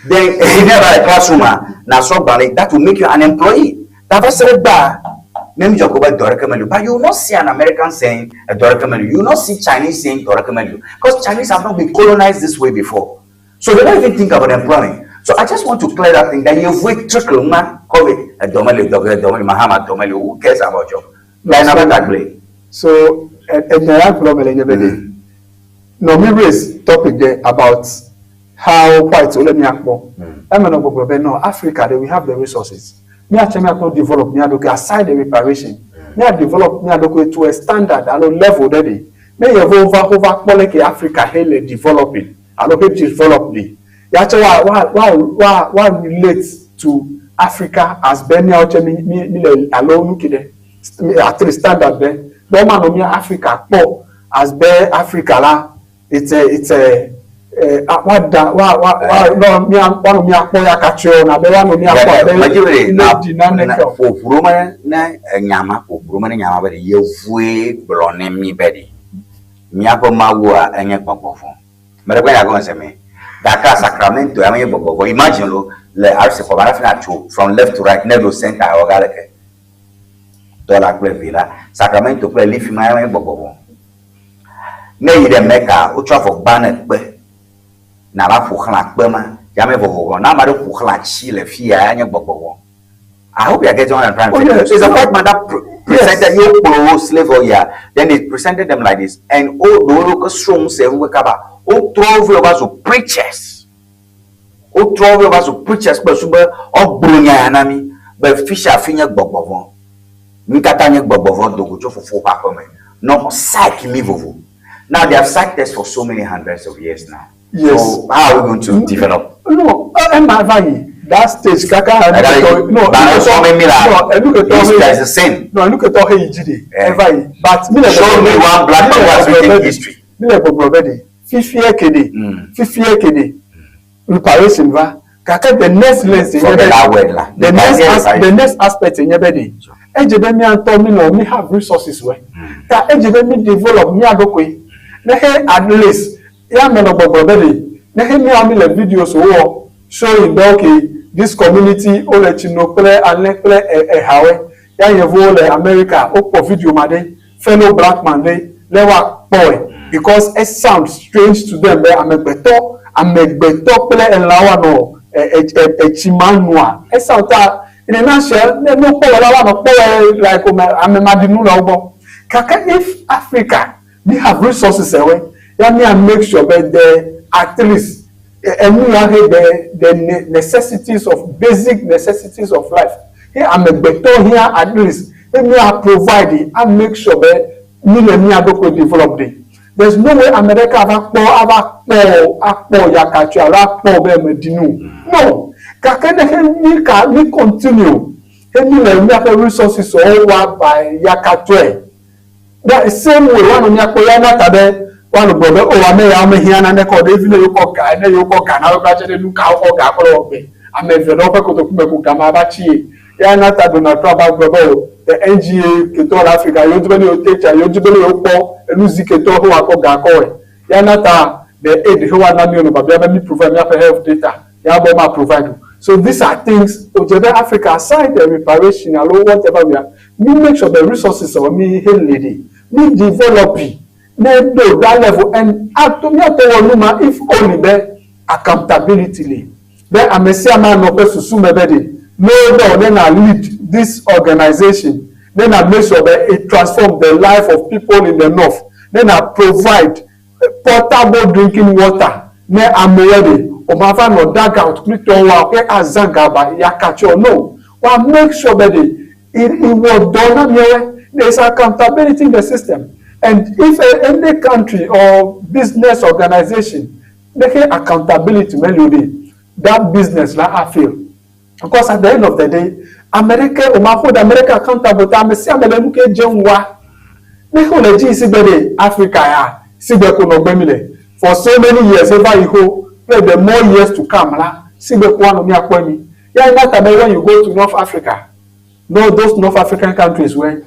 Then ne eva le classroom a nàsrɔ̃ gbalẽ that will make you an employee. Ta va se ɖe egbea ne mi dzɔ ko be dɔ ɖeke meli o but you will not see an American saying edɔ ɖeke meli o. You will not see Chinese saying dɔ ɖeke meli o because Chinese have not been colonized this way before. So they don't even think about employment. So I just want to clear that thing that yevuwoe trickle ma kɔ vɛ edɔ meli o, dɔ dɔ meli o, Mahama dɔ meli o. Who cares about job? No, Ta so, na be tagble. so enya ya gblɔ mele nye be ɖe nɔ mi raise topic ɖe about how white wole mia kpɔ. Eme nɔ gbɔgblɔ be no Africa ɖe we have the resources. Míatse míatɔ develop mía ɖokui aside the reparation. Mía develop mía ɖokui to a standard alo level ɖe ɖe. Ne yevuwo va wova kpɔ leke Africa he le developing alo he develop ɖi. Ya tse wa wa wa wa wa relate to Africa as be míawo tse mi mi mi le alo nuki ɖe at least standard ɖe be womanɔ mía Africa kpɔ as be Africa la it's a it's a eh, woada wa wa wa nɔ mía woanɔ mía kpɔ ya katsyɔ na be woanɔ mía kpɔ abe Medzi be ɖe na ne ɖi naneke o. ƒo ʋu ɖo me ne enya ma ƒo ʋu ɖo me ne nya ma be ɖe yevuwoe gblɔ ne mí be ɖe míaƒe mawua enye gbɔgbɔ vɔ̃. Ame ɖe kpɔ nya gɔme se me. Gake Sacramento ya menye gbɔgbɔ vɔ̃. Imagine lo le RC xɔ me hafi natso from left to right ne ɖo center ewɔ ge aleke? Tɔ la kple vi la. Sacramento kple Lifi ma ya menye gbɔgbɔ vɔ̃. Ne yi ɖe Mecca, wotsɔ avɔ gbã ne kpe. Nava ƒo xlã kpe ma. Ya menye vɔvɔvɔ. Ne ame aɖe ƒo xlã tsi le fi ya, ya nye gbɔgbɔ vɔ̃. I hope you are getting what I'm trying to Oh, say. yes. So it's a white man that presented you kplɔ slave or yeah. Then they presented them like this. And all the local strong say who kaba. Wotrɔ wo vɛ wova zu preachers. Wotrɔ wo vɛ wova zu preachers kple su be woagblɔ nya ya na mí be fi sia fi nye gbɔgbɔ vɔ̃. Mí katã nye gbɔgbɔ vɔ̃ do go tso fofo ƒe aƒe me. Nɔ psych mí vovo. Now they have psyched us for so many hundreds of years now. Yes. So how are we going to develop? No, ema va yi that stage kaka Ɛga no ba sɔ mi mi la no enuketɔ history is the same. no enuketɔ he yi dzi de Eh. eva yi but mi le Show me one black man who has written history. Mi le gbɔgblɔ be de fifia ke de fifia ke de reparation va gake the next lens nye Forget be that word la. the next Forget as the reparation. next aspect nye be de edze be mía ŋutɔ mi nɔ mi have resources wɛ ta edze be mi develop mía ɖokui ne he at least ya me nɔ gbɔgblɔ be de ne he mía mi le videos wowɔ showing be okay this community wole tsi no kple alẽ kple ehawoe ya yevuwo le America wokpɔ video ma ɖe fellow black man ɖe le woakpɔe because it sound strange to them be amegbetɔ amegbetɔ kple elãwo anɔ etsi ma nua it sound ta in a nutshell ne ne wokpɔ wɔ la woanɔ kpɔwɔe like ame ame maɖinu le wo gbɔ gake if Africa we have resources ɛwɛ ya mía make sure be the at least enu ya he the the necessities of basic necessities of life he amegbetɔ hiã at least he mía provide a make sure be mi le mía ɖokui develop ɖe there is no way ame ɖeka ava kpɔ ava kpɔ akpɔ yakatso alo akpɔ be ame ɖinu o no gake ne he mi ka mi continue he mi le míaƒe resources wo wa by yakatsoe the same way woanɔ míakpɔ ya na ta be woanɔ gblɔ be o ame yawo mehiã naneke o ɖevi ne yewo kɔ ga ne yewo kɔ ga na wo kura tse ɖe nu ka wokɔ ga kɔ le wɔ gbe ame eve ɖe woƒe kotoku me ko ga ma va tsi ye ya na ta Donald Trump agblɔ be o the NGA ketɔ le Africa yewo di be ne yewo take charge yewo di be ne yewo kpɔ enu zi ketɔ he woakɔ ga kɔ wɔe ya na ta the aid he woana mi wonɔ babia be mi provide míaƒe health data ya be ma provide o so these are things o dze be Africa aside the reparation alo whatever we are mi make sure the resources wɔ mi he le ɖe mi develop ne ɖo that level and ato míatɔ wɔ nu ma if only be accountability le be ame sia ame anɔ ƒe susu me be ɖe no be wòne na lead this organization ne na make sure be it transform the life of people in the north ne na provide portable drinking water ne amewo ɖe o ma va nɔ dugout kple tɔwoa ke azã gaba yakatsɔ no wa make sure be ɖe it it wɔ dɔ na miawo there is accountability in the system and if any country or business organization make accountability meli o ɖe that business la a fail because at the end of the day America o ma hold America accountable ta ame sia ame le nu ke dze ŋua ne wo le dzi si gbe ɖe Africa ya si gbe ko nɔ gbe mi le for so many years eva yi ho kple the more years to come la si gbe ko anɔ miakpɔe mi ya nya ta be when you go to North Africa no those North African countries where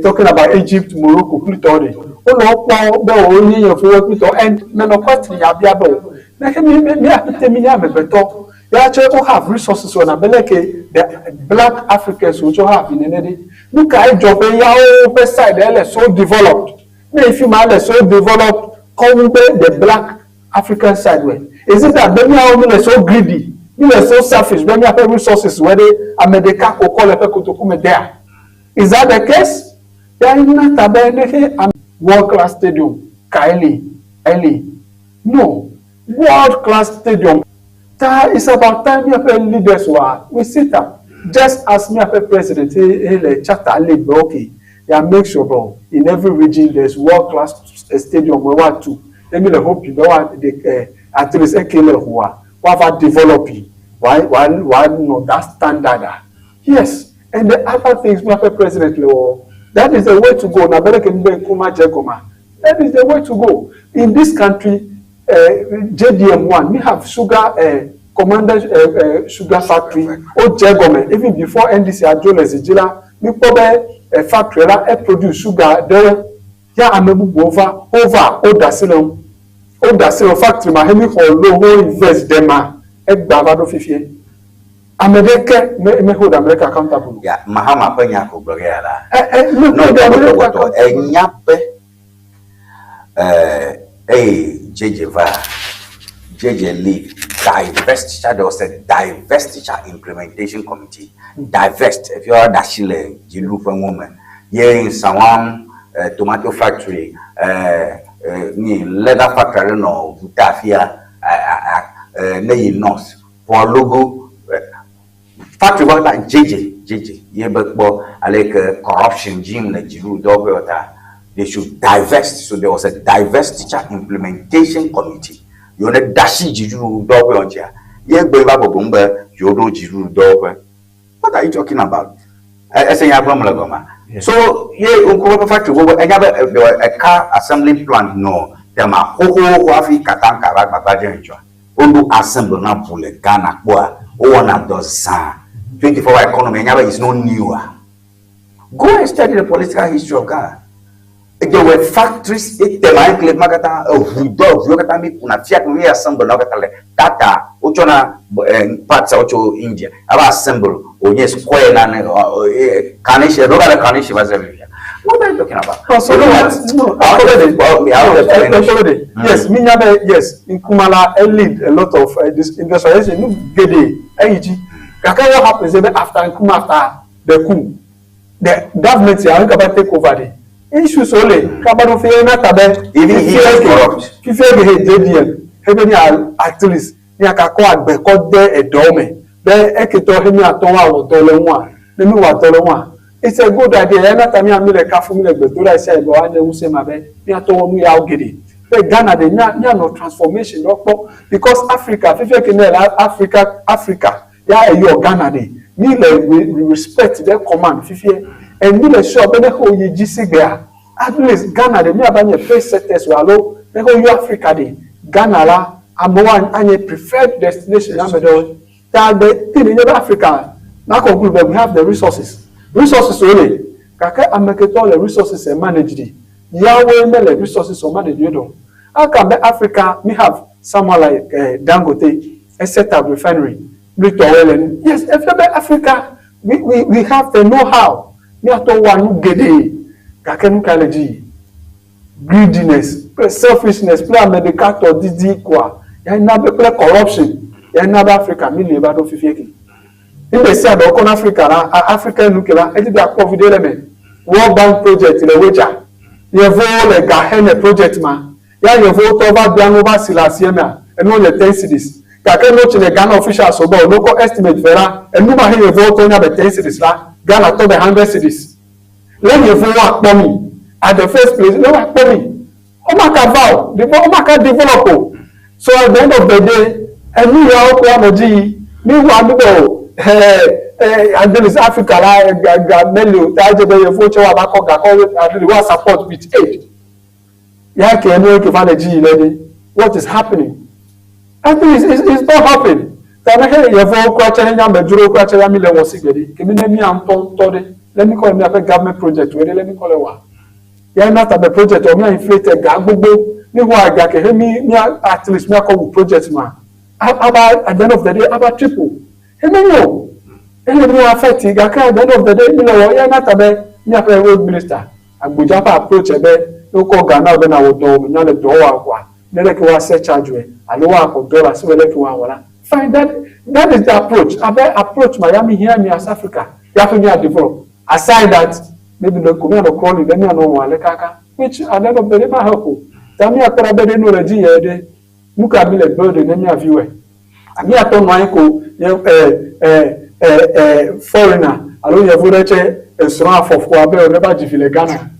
talking about Egypt, Morocco kple tɔwo ɖe wonɔ wokpɔ be wo nye yevuwo kple tɔwo and menɔ question ya bia be o ne ke mi mi mi mi nye amegbetɔ ya tse wo have resources wɔ na be leke the black Africans wo tse have nene ɖe nu ka edzɔ be yawo ƒe side ele so developed ne efi ma ele so developed kɔ wu be the black African side wɛ is it that be miawo mi le so greedy mi le so selfish be miaƒe resources wɛ ɖe ame ɖeka ko kɔ le ƒe kotoku me dea is that the case ya na ta be ne he am world class stadium ka eli eli no world class stadium ta it's about time miaƒe leaders wa we sit up just as miaƒe president he le charter le gbe okay ya make sure bro in every region there's world class stadium where wa tu emi le hope be wa de at least eke le hoa wa va develop wa wa wa no that standard ah yes and the other things miaƒe president le wɔ that is the way to go na bere ke nbe Nkrumah dze gɔma that is the way to go in this country JDM one we have sugar commander sugar factory o dze gɔme even before NDC adzo le zi dzi la mi kpɔ be factory la e produce sugar ɖewo ya ame bubuwo va wova wo da asi le ŋu wo da asi le factory ma he mi xɔ lo wo invest ɖe ma egba va ɖo fifie ame ɖeke me me hold America accountable. Ya Mahama ƒe nya ko gblɔ ge ya la. Me No, hold America gbɔtɔ accountable. enya be eye JJ va JJ lead divestiture there was a divestiture implementation committee divest if you are ɖe le dziɖuɖu ƒe ŋu me ye Nsawam tomato factory ni leather factory aɖe nɔ Vuta afia ne yi north Pwalugu factory wa la JJ JJ ye be kpɔ ale ke corruption dzim le dziɖuɖu dɔwɔƒe ta they should divest so there was a divestiture implementation committee yewo ne da asi dziɖuɖu dɔwɔƒe ŋutia ye gbe va gbɔgbɔm be yewo ɖo dziɖuɖu dɔwɔƒe what are you talking about ese nya gblɔm le gɔma so ye ŋku ƒe factory gbogbo enya be there were a car assembling plant nɔ tema xoxoxo hafi Kantanka va gbagba dze ŋutsua woɖo assemble na ʋu le Ghana kpɔa wowɔna dɔ zã 24 hour economy enya be it's not new ah go and study the political history of Ghana there were factories etema enkele ma katã eʋu dɔ eʋuwo katã mi kuna fiat mi assemble na wo katã le Tata wotsɔna parts a wotso India ava assemble wònye square na ne Kaneshie ɖewo gale Kaneshie va se fifia what are you talking about? No, so You know no, what? no, I wanted to- I wanted to finish. Ekolode. Yes, minya be yes, Nkrumah la e lead a lot of this industrialization. Nu gede eyi dzi. Gake what happens is that after Nkrumah after the coup, the government ya kaba take over the issues ole kaba do fi na tabe. Even he is corrupt. Fifie ge he JDM. Ebe ni at least ní akakɔ agbe kɔ de edɔ me be eketɔ he mi atɔ wa wɔ dɔ le ŋua ne mi wɔ dɔ le ŋua it's a good idea yɛn ta mi ami le kafu mi le gbedo ɖe sia be woanye ŋusẽ ma be miatɔ wɔ nu yawo geɖe be Ghana de mia mianɔ transformation ɖe kpɔ because Africa fifia ke ne le Africa Africa ya eyɔ Ghana de mi le respect ɖe command fifie and mi le sure be ne xɔ yi dzi si gbea at least Ghana de miava nye pace setters o alo ne xɔ yɔ Africa de Ghana la amewo anye preferred destination ame ɖewo ta gbe ti ne nye be Africa na conclude be we have the resources resources wo le gake ame ketɔ le resources e manage di yawoe mele resources o manage do how can be Africa we have someone like Dangote e set up refinery kple le nu yes efia be Africa we have the know how miatɔ wa nu geɖe gake nu ka le dzi yi greediness kple selfishness kple ame ɖeka tɔ didi koa ya na be kple corruption ya na be Africa mi le va ɖo fifie ke. Ŋɖe sia ɖe wokɔ na Afrika la, Afrika nu ke la, edzi be akpɔ viɖe le eme. World Bank project le wodza. Yevuwo le ga xe ne project ma. Ya yevuwo tɔ va bia nu va si le asie mea, enuwo nye 10 cedis. Gake ne wotsi le Ghana officials wo gbɔ o, ne wokɔ estimate vɛ la, enu ma he yevuwo tɔ nya be 10 cedis la, Ghana tɔ be 100 cedis. Le yevuwo akpɔ mi at the first place, ne woakpɔ mi, womaka va o, womaka develop o. So at the end of the day, enu yawo koe anɔ dzi yi. Mi wɔ anu be o, he, at least Africa la, ga, ga meli o, ta edze be yevuwo tse woava kɔ ga kɔ, at least woa support with aid. Ya ke enu ke va le dzi yi le ɖe, what is happening? I think it's not happening. Ta ne he yevuwo kura tse he nye amedzrowo kura tse ya mi le wɔ si gbe ɖe, ke mi ne mia ŋutɔ ŋutɔ ɖe, le mi kɔ le miaƒe government project wo ɖe, le mi kɔ le wɔa. Ya na ta be project wɔ mia inflate ga gbogbo, mi xɔ aga ke he mi mia at least mia kɔ wu project ma. Aba at the end of the day aba triple. He me nyo. Ele mi affect gake at the end of the day mi le wɔ ya na ta be miaƒe road minister Agbodza ƒe approach be ne wokɔ ga na wò be nawɔ dɔ wò menya le dɔ wɔa kɔa, ne leke woa surcharge wòe alo woaxɔ dɔ le asiwò leke woawɔ la, fine that that is the approach. Abe approach ma ya mi hiã mi as Africa ya ƒe mia develop. Aside that, maybe ɖeko mianɔ crawling ɖe mianɔ wɔ ale kaka which at the end of the day ma help o. Ta miakpɔ ɖa be ɖe nu le dzi yie ɖe, nuka mi le building ne mia viwoe? Miatɔ nɔ anyi ko ye ɛ ɛ ɛ ɛ foreigner alo yevu ɖe tse esrɔ̃ afɔfua be ne va dzi vi le Ghana.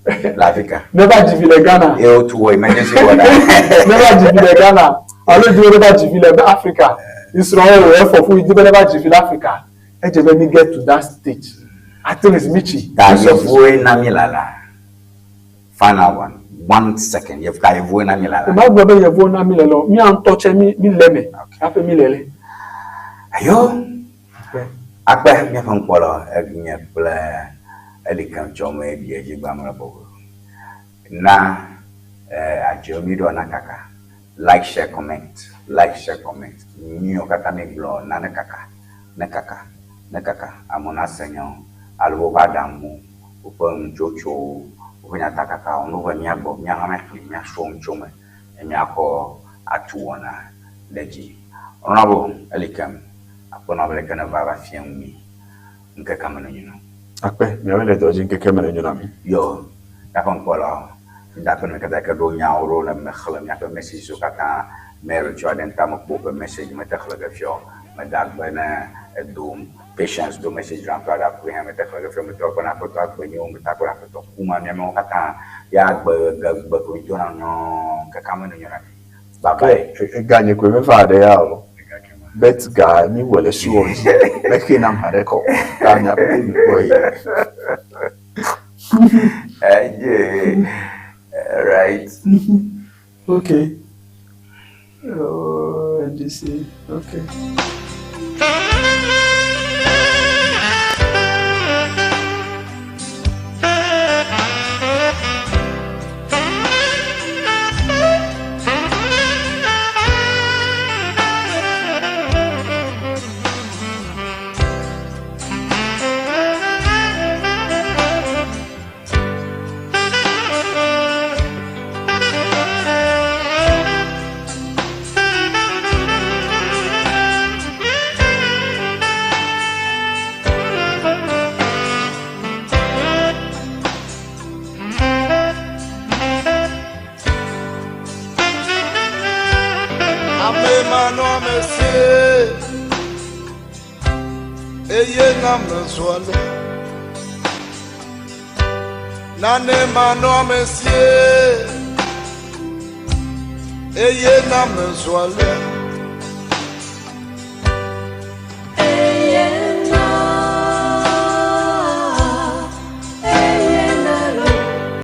Le Afrika. Ne va dzi vi le Ghana. Ye wotu wɔ emergency ward. Ne va dzi vi le Ghana alo di be ne va dzi vi le Afrika. Isrɔ̃ wo efɔfu yi di be ne va dzi vi le Afrika. Edze be mi get to that stage. At least mi tsi. Ta yevuwoe na mi lala. Final one. One second. Yevu ta yevuwoe na mi lala. Ma gblɔ be yevuwo na mi lele o. Mía ŋutɔ tse mi mi le eme hafi mi lele. Ayo. Akpe míaƒe ŋkpɔlɔ enye kple Elikem tsɔ me ɖi edzi gba mle bɔbɔe. Na adzewo mi ɖɔ na kaka. Like, share, comment. Like, share, comment. Nyuiwo katã mi gblɔ na ne kaka, ne kaka, ne kaka. Amewo nase nyawo alo woƒe aɖaŋuwo, woƒe nutsotsowo, woƒe nyatakakawo, ne wova mía gbɔ, mía hã míaxlẽ, míasrɔ̃ nu tso eme ne míakɔ atu wɔna ɖe edzi. Honorable Elikem, akpe na wò be leke nèva va fia nu mí ŋkekea me nenyo na wò. Akpe, miawoe le dɔ dzi ŋkekea me nenyo na mi. Yo, míaƒe ŋkpɔlawo, mida akpe na mi katã yi ke ɖo nyawo ɖo ne mexlẽ míaƒe messageswo katã. Mary tso Adenta mekpɔ woƒe message mete xlẽ ge fiɔ. Meda akpe ne edom. Patience do message ɖa ŋutɔ aɖe akui hã mete xlẽ ge fiɔ. Metɔ akpe na Aƒetɔ agbe nyo, meta akpe na Aƒetɔ kuma miamewo katã. Ya gbe ge gbe ko mi dona nyɔɔ ŋkekea me nenyo na mi. Bye bye. Ke ega nye koe meva ɖe ya o. Bet ga mi wɔ le show dzi. Mexe nam haɖe kɔ. Ta mia pete mi kpɔ yi. Eje. Right. Okay. Oh, NDC. Okay. Ame manɔamesi eye na mezu ale. Nane manɔamesi eye na mezu ale.